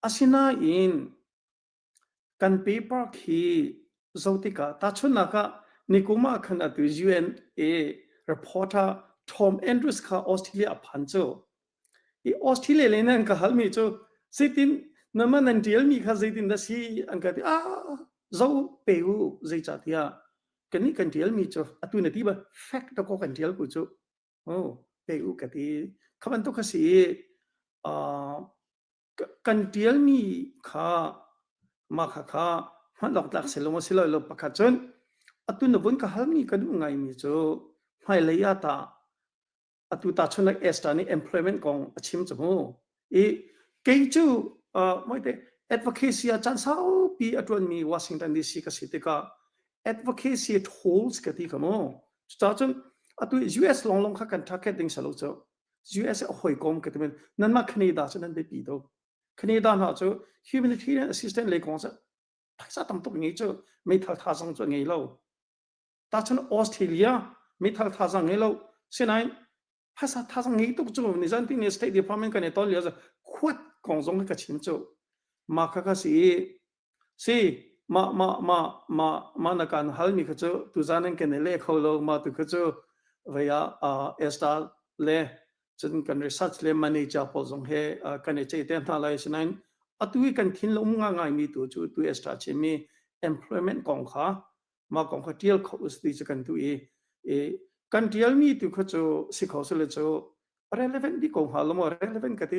Asinain Kan paper khi zoh tikah tahchunhnak ah nikum ah khan atu UNA reporter Tom Andrews kha Australia a phan cu. I Australia lei nan ka halmi cu zeitin nama nan ṭialmi kha zeitin dah si an ka ti ah zo pe u zeicahtiah kannih kan ṭialmi cu atu na ti ba fact dakaw kan ṭial ku cu oh pe u ka ti kha bantuk kha si i uh, Kan ṭialmi kha mah khakha hman awk tlak si lo maw si lo lo pakhat cun atu na vun ka halmi ka duh ngaimi cu hmailei ah tah atu tahchunhnak Esther nih employment kong a chim cu mu. I kei cu uh, moite advocacy ah caan saupi a ṭuanmi Washington DC ka si tikah advocacy tools ka ti kha mu. Cucaah cun atu US longlong kha kan target ding si lo cu. US a hawikom ka ti men nanmah Canada cu nan biapi tuk. Canada hna cu humanitarian assistance lei kong cu phaisa tam tuk ngei cu meithal thazang cu ngei lo. Tachan Australia meithal thazang ngei lo. Sinain phaisa thazang ngei tuk cu nizan ti ni State Department kan i ton lio khuat kong zong ka chim cu. Ma kha kha si Si, mah mah mah mah mah na kan halmi kha cu tuzan in kan i leh kho lo. Mah tu kha cu vei ah uh, Esther le cun kan research le manager pawl zong he uh, kan i ceih te hna lai. Sinain atu i kan thinlung ngaingaimi tu cu tu Esther chimmi employment kong kha mah kong kha ṭial kho us ti cu kan duh i, i kan ṭialmi tu kha cu si kho sile cu relevant dih ko hnga lo maw relevant ka ti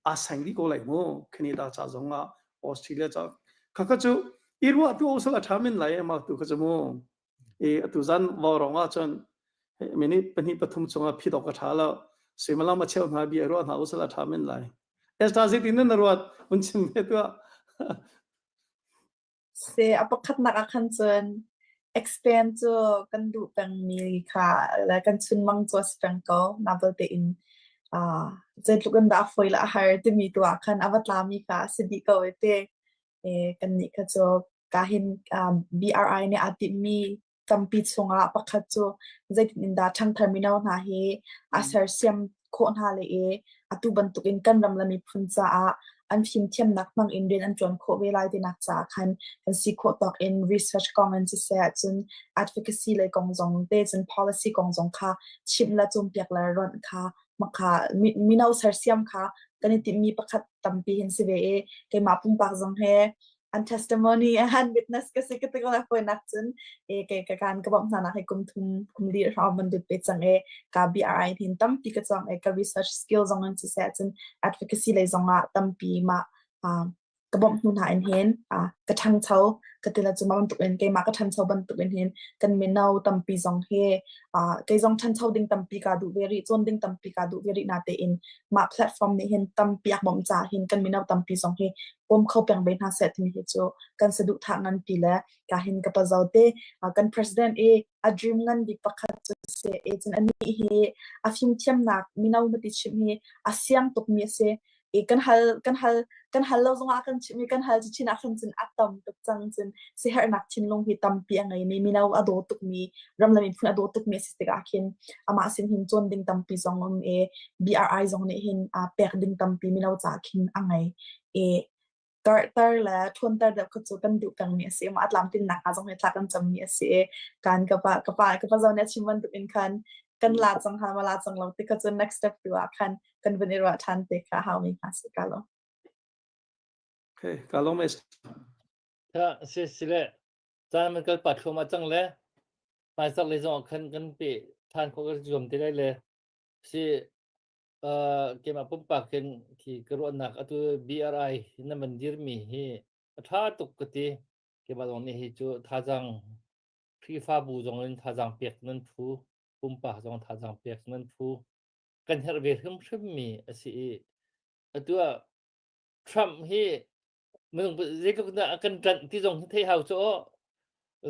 aa seng dih ko lai mu Canada ca zong ah Australia ca kha kha cu i ruah tu osal a ṭha men lai ma tu kha cu mu i atu zan vaurawng ah cun minute pahnih pathum chungah phit awk a ṭha lo suimilam a cheu hna bia ruah hna usal a ṭha men lai Esther zeitin na ruat un chim ve tuah Se a pakhatnak ah khan cun expand cu kan duh pengmi kha le kan chunmang cu a si peng ko. Na belte in uh, zeitluk in dah a fawi le a har timi tu ah khan a va tlami kha a si dih ko i te. E, kannih kha cu kahin um, BRI nih aa timhmi. tampi chungah pakhat cu zeitin in dah ṭhangthar mino hna hi a sersiam khawh hna le i atu bantukin kan ram le miphun caah an fimthiamnak hmang in rian an ṭuan khawh ve lai tinak caah khan kan si khawh tawk in research kong in siseh cun advocacy lei kong zong te cun policy kong zong kha chimh le cawnpiak le ronh kha makha mino sersiam kha kan i timhmi pakhat tampi hin si ve i keimah pumpak zong he an testimony an witness ka si ka ti ko la nak cun e ke ka kan ka bawmh hna nak hi kum thum kum li hrawng ban dut pe cang e ka BRI hin tampi ka cang e ka research skill zong in siseh cun advocacy lei zong ah tampi ma ka bawmh hnu hna in hin ka ṭhangcho ka ti la cu ma bantuk in keimah ka ṭhancho bantuk in hin kan mino tampi zong hi kei zong ṭhancho ding tampi ka duh ve rih cawn ding tampi ka duh ve rih na tein mah platform nih hin tampi a bawmh caah hin kan mino tampi zong hi bawm kho peng ve hna seh timi hi cu kan saduhthah nganpi le ka hin ka pazo te kan president i a dream ngan bik pakhat cu si e cun anih hi a fimthiamnak mino na ti chimh hi a siang tukmi a si i kan hal kan hal kan hal lo zongah kan chimh i kan hal chin ah khan cun a tam tuk cang cun siherhnak thinlung hi tampi a ngeimi mino a daw tukmi ram le miphun a daw tukmi a si tikah khin amah sin hin cawn ding tampi zong um i BRI zong nih hin pek ding tampi mino ca khin a ngei i karhter le ṭhawnter deuh kha cu kan duh pengmi a si. Mah a tlamtlinnak hnga zong hi thla kan cammi a si i kan ka pa ka pa ka pa zong nih a chim bantuk in khan kan la cang ha ma la cang lo ti kha cu next step tu ah khan kan vun i ruah ṭhan te kha haumi hna si ka lo. Okay, ka lawm es. Tha si si le caan man kal pa thluam ah cang le hmaisar le zong khan kan pe than khawh kan zuam te lai le si keimah pumpak in khi ka ruahnak atu BRI na man dirmi hi a ṭha tuk ka ti. Keimah zong nih hi cu thazaang Khrihfabu zong in thazaang pek nan phu, pumpak zong thazaang pek nan phu. Kan herh ve hrimhrimmi a si i atu ah Trump hi minung zeitluk dah a kan ṭanh ti zong hi theih hau cu aw.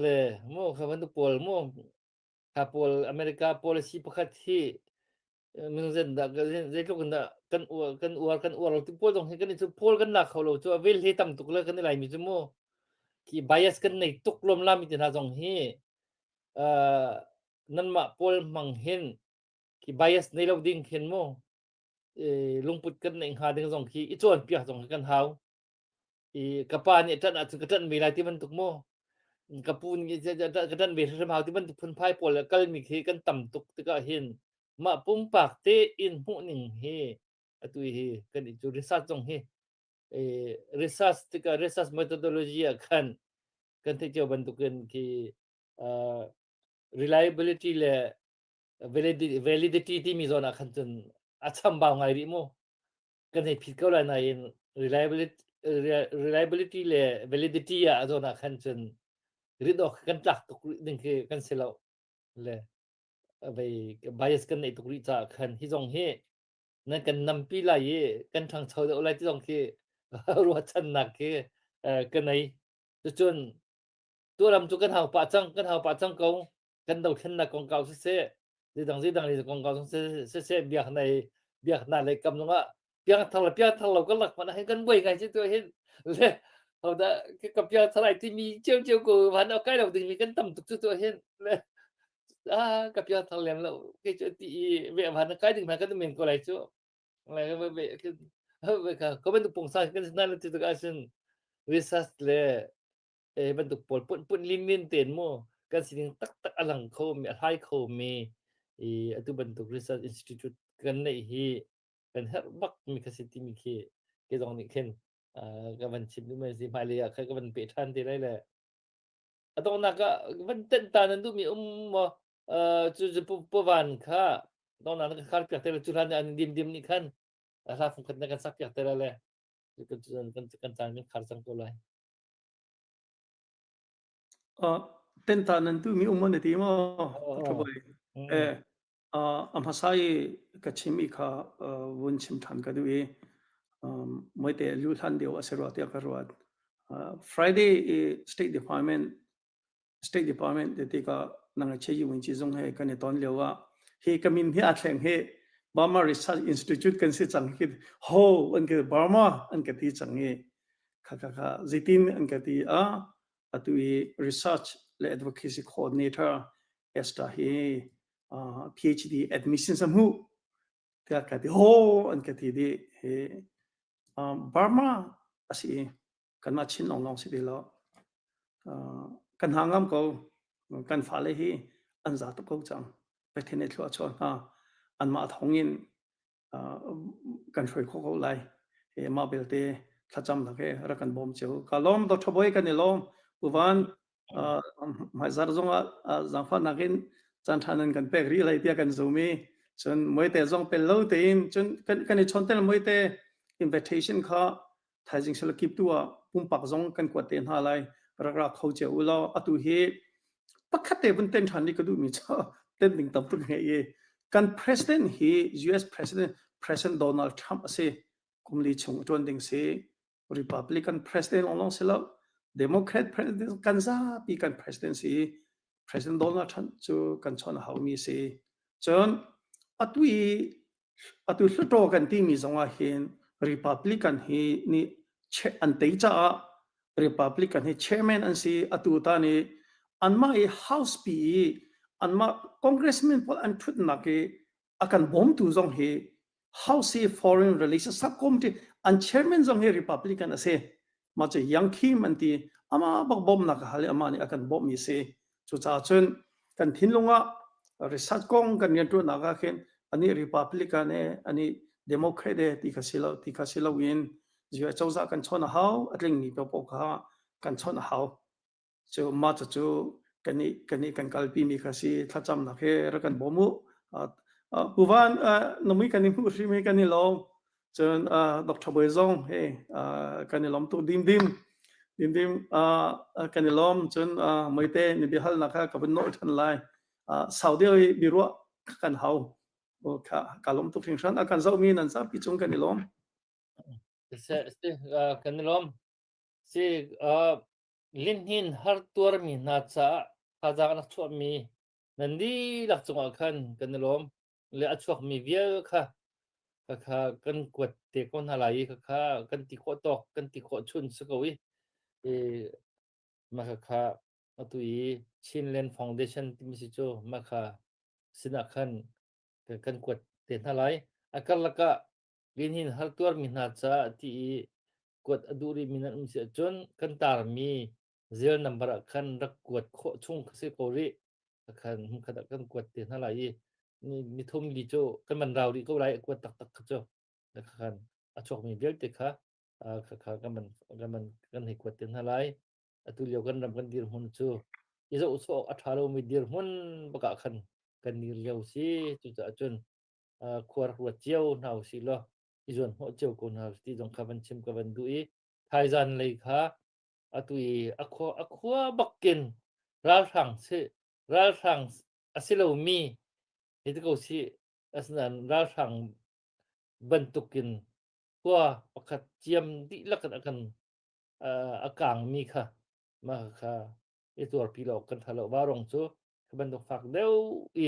Le mu kha bantuk pawl mu kha pawl America policy pakhat hi minung zen dah zeitluk in dah kan uar kan uar kan uar lo ti pawl zong hi kan i cu pawl kan lak kho lo cu a vel he tam tuk le kan i lai mi cu mu khi bias kan nei tuk lom la mi te hna zong hi uh, nanmah pawl hmang hin khi bias nei lo ding khin mu lungput kan neih hnga ding zong khi i cawn piak zong khi kan hau i ka pa nih ṭanh ahcun ka ṭanh ve lai ti bantuk mu ka pu nih ka ṭanh ve hrimhrim hau ti bantuk phunphai pawl le kalmi khi kan tam tuk tikah hin mah pumpak te in hmuh ning hi atu hi kan i cu research zong hi research tikah research methodology ah khan kan theih cio bantukin khi reliability le validity timi zawn ah khan cun a chambau ngai rih mu kan hei phit ko lai nain reliability reliability le validity ah a zawn ah khan cun rit awk kan tlak tuk rih ding khi kan si lo le vei bias kan neih tuk rih caah khan hi zong hi nan kan nampi lai i kan ṭhangcho deuh lai ti zong khi ruahchannak khi ka nei cucun tuaram cu kan hau pah cang kan hau pah cang ko kan dothlennak kongkau siseh zeidang zeidang lei kongkau zong siseh biaknai biaknak lei kam zongah piangthar le piangthar lo kan lak hmanh ah hin kan buai ngai si tu hin le hodah ka piangthar ai timi cio cio ko van kai lo dingmi kan tam tuk cu tu hin le ah ka piangthar lem lo ke cu ti i ve van kai ding hna kan men ko lai cu le ve ve ka ko bantuk pungsa kan sin na ti tuk ahcun research le e bantuk pawl pun pun lin lin ten mu kan sining taktak a lang kho mi a hlai kho mi i atu bantuk research institute kan neih hi kan herh bak mi kha si timi khi ke zong nih khin ka van chim duh mai si hmailei ah kha ka van pe ṭhan te lai le a donghnak ah van tenh ta nan duhmi um maw cu cu puvan kha donghnak na kan khar piak te le cu hlan an dim dim nih khan hla fung khat na kan sak piak te lai le kan kan kan caan kan khar cang ko lai Tenta nan tuhmi um na ti maw? Ṭha bawi. Eh, a hmasa i ka chim i kha vun chim ṭhan ka duh i moite lu hlan deuh a si rua tiah ka ruat. Friday i State Department State Department te tikah nang che yi win chi zung he kan i ton lio ah hi ka min hi a thleng hi Burma Research Institute kan si cang hi ho an ka Burma an ka ti cang i kha kha kha zeitin an ka ti a atu i research. le advocacy coordinator Esther hi PhD admission sa hmuh tiah ka ti ho an ka ti dih hi Burma a si i kanmah Chin lawnglawng si ti lo. Kan hna ngam ko. Kan fale hi an za tuk ko cang. Pathian nih thlua a chuah hna. Anmah thawng in kan hruai khawh ko lai. Hi mah belte thlacamnak he rak kan bawm cio. Ka lawm Dr. Boy kan i lawm. Pu Van hmaizarh zongah zaangfahnak in caan ṭha nan kan pek rih lai tiah kan zum i cun muaite zong pel lo tein cun kan i chawn tel muaite invitation kha thaizing sila kip tu ah pumpak zong kan kuat te hna lai rak ra kho cio u law atu hi pakhat te vun ten ṭhan ni ka duhmi cu ten ding tam tuk ngei i kan president hi US president President Donald Trump a si kum li chung a ṭuan ding si Republican president lawnglawng si lo Democrat president kan zapi kan president si President Donald Trump cu kan chon a haumi si cun atu i atu hluttaw kan timi zongah hin Republican hi nih an tei caah Republican hi chairman an si atu ta nih anmah i House pi i anmah congressman pawl an thutnak i a kan bawmtu zong hi House i Foreign Relations Subcommittee an chairman zong hi Republican a si. Mah cu Young Kim an ti. Amah bak bawmhnak a hal i amah nih a kan bawmhmi a si. Cucaah cun kan thinlung ah research kong kan rianṭuannak ah khin anih Republican e anih Democrat e ti kha si lo ti kha si loin US cozah kan chawn a hau a tlingmi paohpaoh kha kan chawnh a hau. Cu mah cucu kan i kan i kan kalpi mi kha si thlacamnak he rak kan bawm u. Pu Van na mui kan i hmuh hrim hi kan i lawm. Cun Dr. Bawi zong he kan i lawm tuk dim dim. Dim dim kan i lawm. Cun Moite ni biahalnak kha ka vun nawl ṭhan lai. Sau deuh i biaruah kan hau. Kha ka lawm tuk hringhran. A kan zohmi nan zapi cung kan i lawm. Si, kan i lawm. Si, Lihnin har tuarmi hna caah thazaang an rak chuahmi nan dihlak cungah khan kan i lawm le a chuakmi vial kha khakha kan kuat te ko hna lai i khakha kan ti khawh tawk kan ti khawh chun si ko i i mah khakha atu i Chinland Foundation timi si cu mah kha sinah khan kan kuat te hna lai. A karlak ah lihnin har tuarmi hna caah ti i kuat a duh rihmi nan um si ahcun kan tarmi zel number ah khan rak kuat khawh chung kha si ko rih. Khan hmunkhat ah kan kuat te hna lai i ni thum li cu kan man rau rih ko lai kuat taktak kha cu khan a chuakmi vialte kha kha kha kan man kan man kan hei kuat te hna lai. Atu lio kan ram kan dirhmun cu i zoh sawh a ṭha lomi dirhmun bakah khan kan dir lio si cucaah cun khua rak ruat cio hna usih law i zuan hnawh cio ko hna ti zong kha van chim ka van duh i thaizan lei kha atu i a khua a khua bakin ralhrang si ralhrang a si lomi hi ti ko si asinain ralhrang bantukin khua pakhat ciam dihlak in a kan a kangmi kha mah kha i tuarpi lo kan tha lo varong cu kha bantuk fak deuh i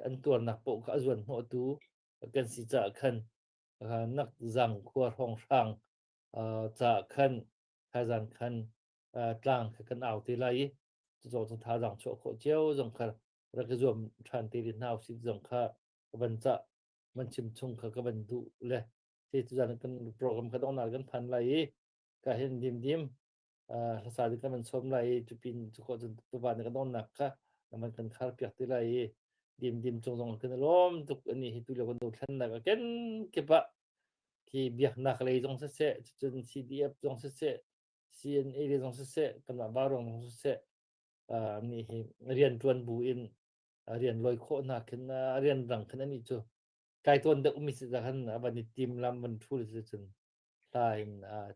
an tuarnak paoh kha a zuan hnawhtu kan si caah khan nak zang khua hrawnghrang caah khan thaizang khan tlang kha kan au te lai i cucu cu thazaang chuah khawh cio zong kha rak i zuam ṭhan te rih hna usih zong kha ka van cah van chim chung kha ka van duh le te tuzan kan program kha donghnak kan phan lai i ka hin dim dim hlasa ding kan van sawm lai i cupin cukhawh cun tuvan kan donnak kha naman kan khar piak te lai i dim dim cung zong kan lawm tuk ani hi tu le kan dothlennak a ken kip ah khi biaknak lei zong siseh cun CDF zong siseh CNA lei zong siseh kanmah barong zong siseh ni hi rian tuan bu in rian loi khawh na khin rian rang khin ani cu kai ton deuh mi si khan avan i tim lam van thu le cun hla in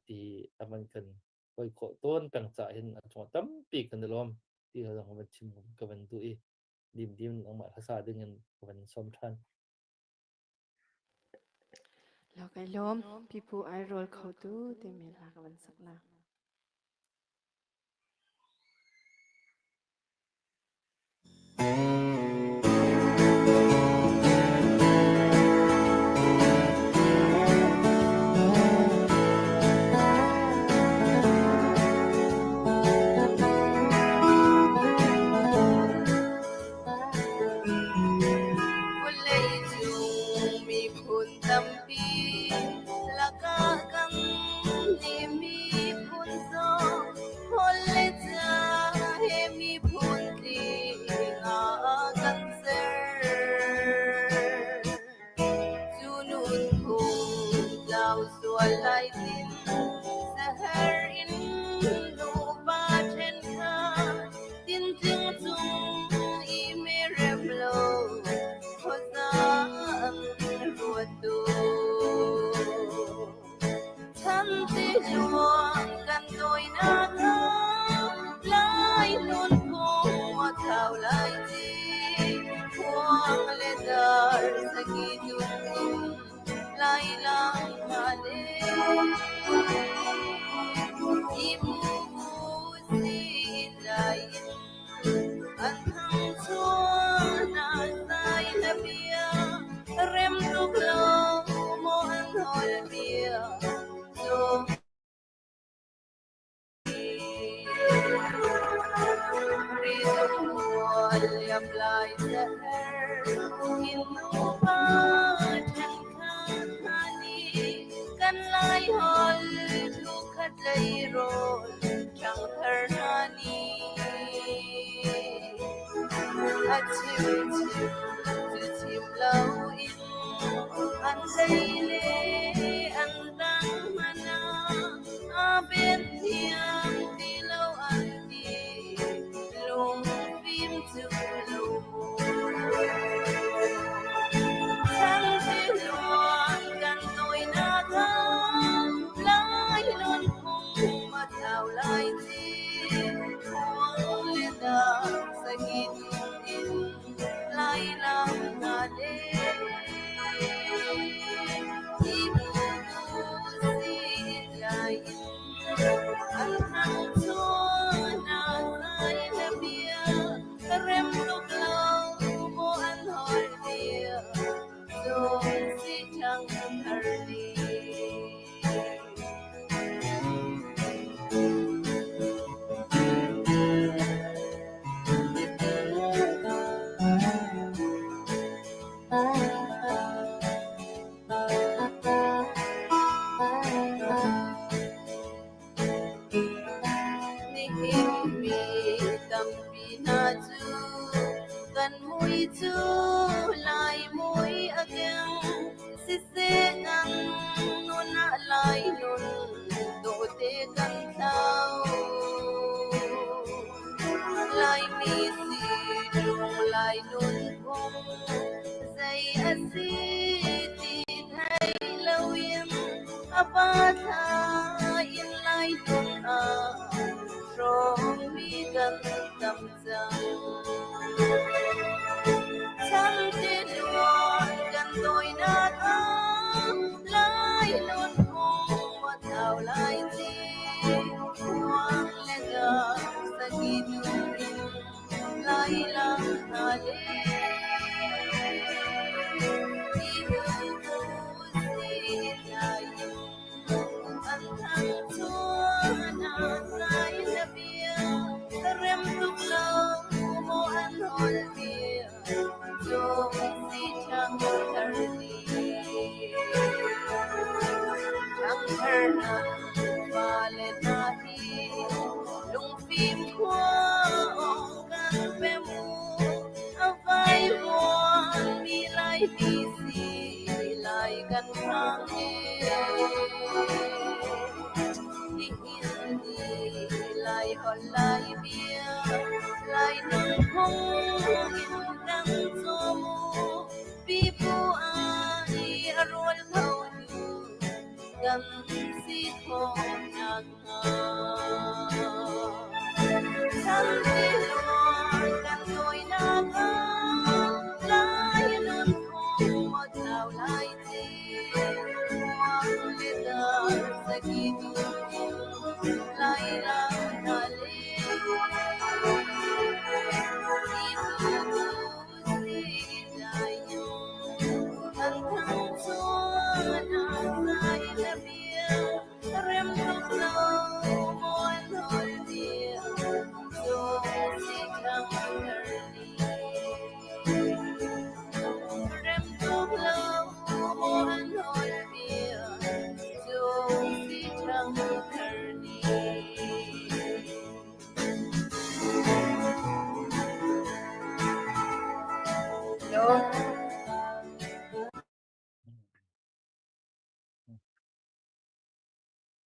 ti avan kan hoi khawh tawn peng ca hin a chung tampi kan i lawm ti zong van chim ka van duh i dim dim nangmah hlasa ding in ka van sawm ṭhan. Lo kai lawm pipu ai rawl kho tu timi hla ka van sak la.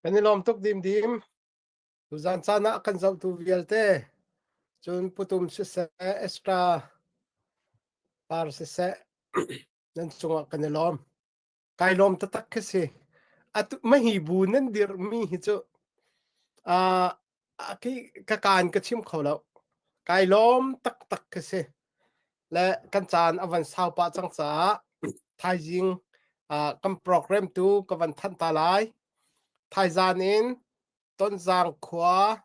Kan i lawm tuk dimdim. Tuzan caan ah kan zohtu vialte cun putum siseh, extra par siseh nan cungah kan i lawm. Kai lawm taktak khi si. Atu mahi bu nan dirhmi hi cu uh, khi ka kaan ka chim kho lo. Kai lawm taktak khi si. Le kan caan a van sau pah cang caah. Thaizing kan program tu ka van thanh ta lai. Thaizan in Tonzang khua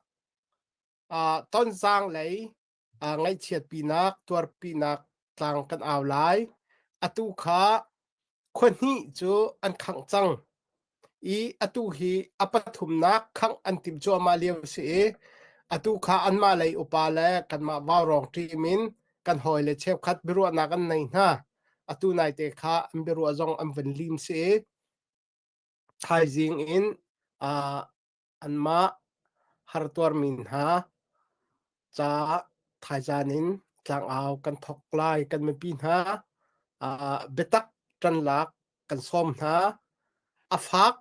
Tonzang lei ngaihchiatpinak tuarpinak tlang kan au lai. Atu kha khua hnih cu an khangh cang i atu hi a pathumnak khangh an timh cuahmah lio a si i atu kha anmah lei upa le kanmah vaurawng team in kan hawile cheukhat biaruahnak an nei hna. Atu naite kha an biaruah zong an vun lim si i thaizing in anmah hartuarmi hna caah thaizan in tlangau kan thawk lai. Kan mipi hna biatak ṭanlak kan sawm hna. A fak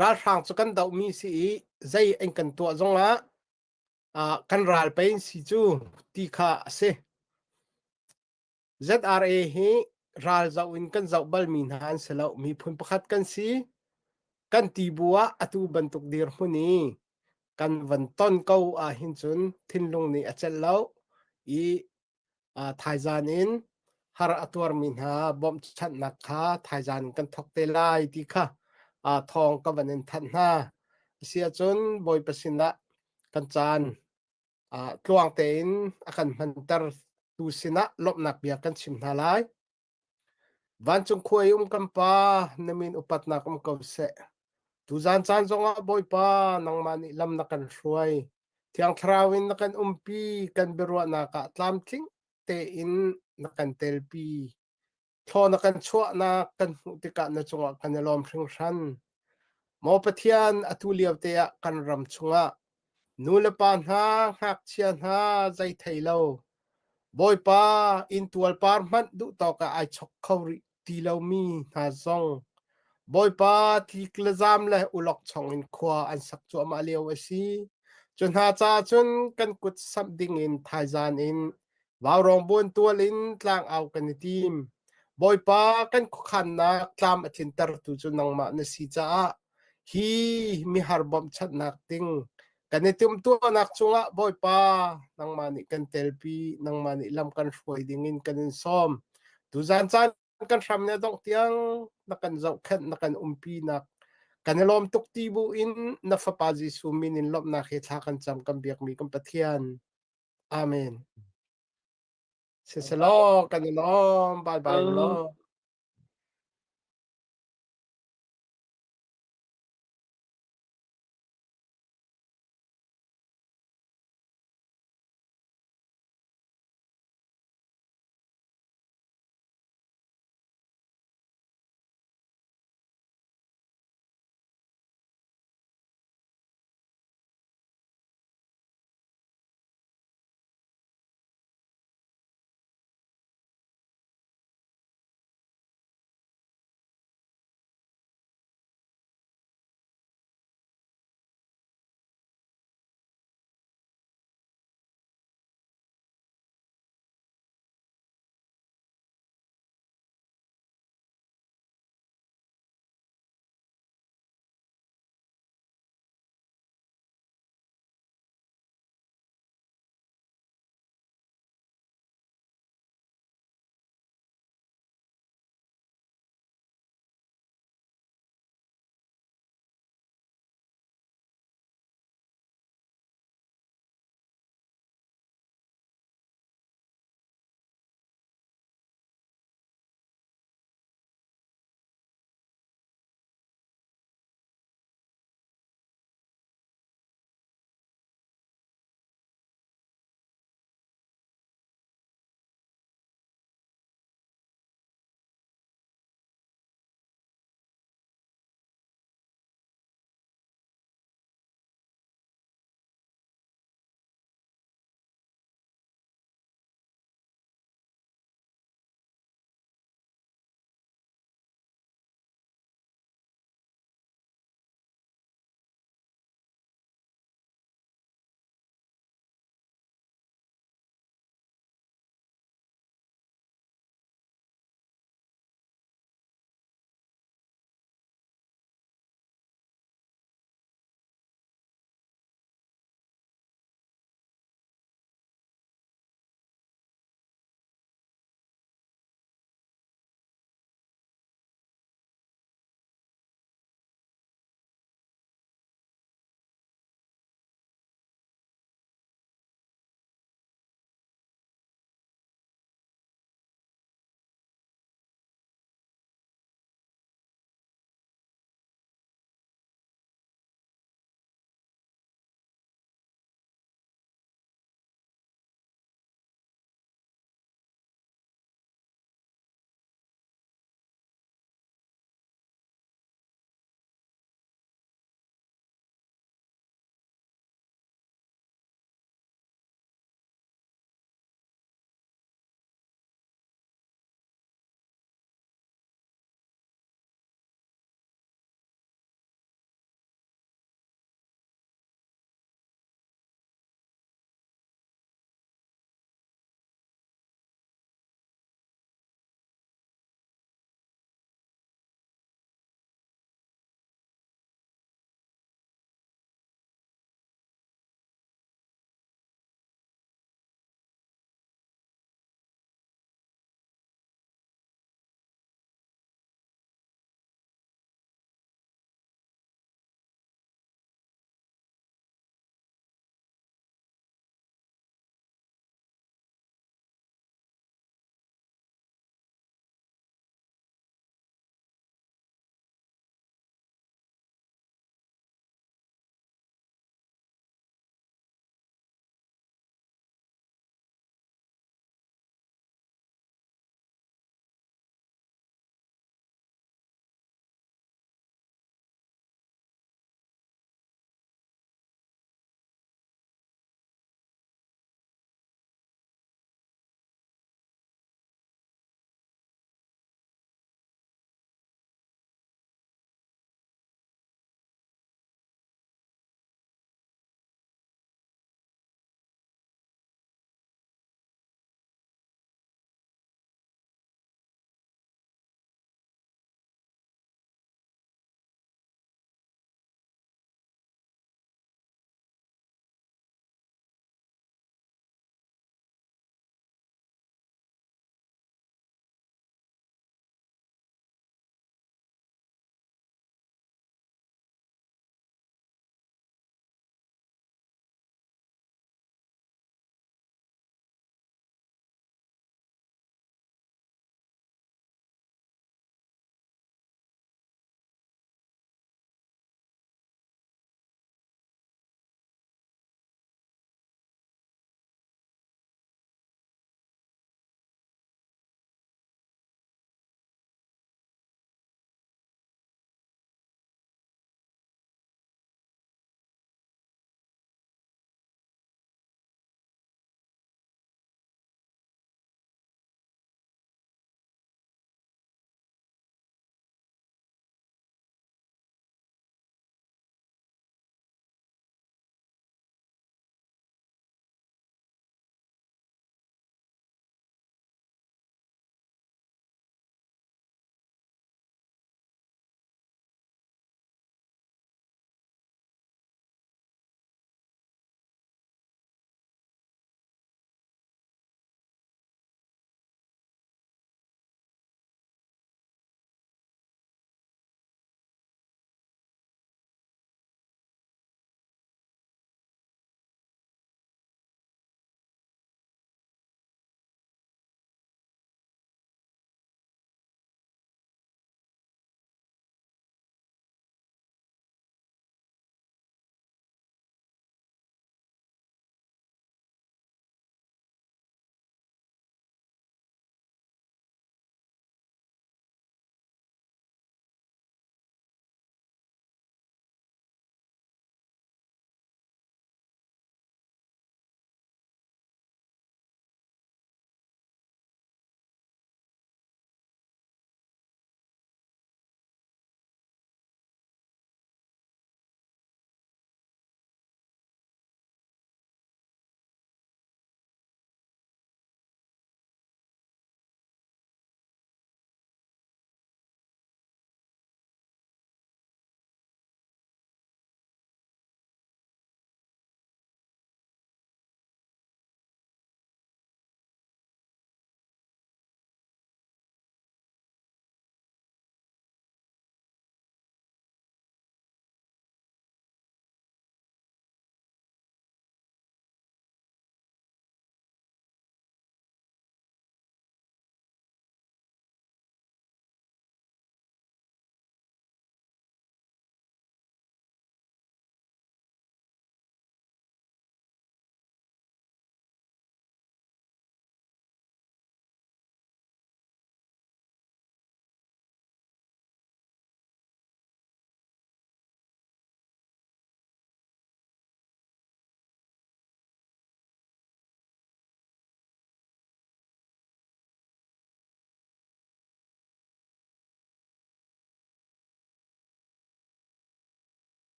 ralhrang cu kan dohmi si i zei an kan tuah zongah kan ral pei si cu ti kha a si. ZRA hi ral zoh in kan zoh balmi hna an si lo. Miphun pakhat kan si. Kan ti bu ah atu bantuk dirhmun i kan van ton ko ahhin cun thinlung nih a celh lo i thaizan in har a tuarmi hna bawmhchanhnak kha thaizan in kan thawk te lai ti kha thawng ka van in thanh hna. Asiahcun Bawipa sinah kan caan tluang tein a kan hmanter tu sinah lawmhnak bia kan chim hna lai. Vancung khua i um kan Pa, na min upatnak um ko seh. Tuzan caan zongah Bawipa, nangmah nih lam na kan hruai. Thiang Thlarau in na kan umpi, kan biaruahnak ah tlamtling tein na kan telpi. Thlaw na kan chuahnak kan hmuh tikah na cungah kan i lawm hringhran. Maw Pathian, atu lio te ah kan ram chungah nu le pa hna, ngakchia hna zei thei lo, Bawipa inntual par hmanh duh tawk ah ai chok kho rih ti lomi hna zong Bawipa tlik le zam le ulok chong in khua an sak cuahmah lio a si. Cu hna caah cun kan kut samh dingin thaizan in Vaurawng buantual in tlangau kan i tim. Bawipa kan khuakhannak tlam a tlintertu cu nangmah na si caah hi mihar bawmhchanhnak ding kan i timhtuahnak cungah Bawipa nangmah nih kan telpi, nangmah nih lam kan hruai dingin kan in sawm. Tuzan caan kan hram nih a dongh tiang na kan zohkhenh, na kan umpinak kan i lawm tuk ti bu in na fapa Jesuh min in lawmhnak he thla kan cam kan biakmi kan Pathian. Amen. Siselaw kan i lawm. Bye bye law.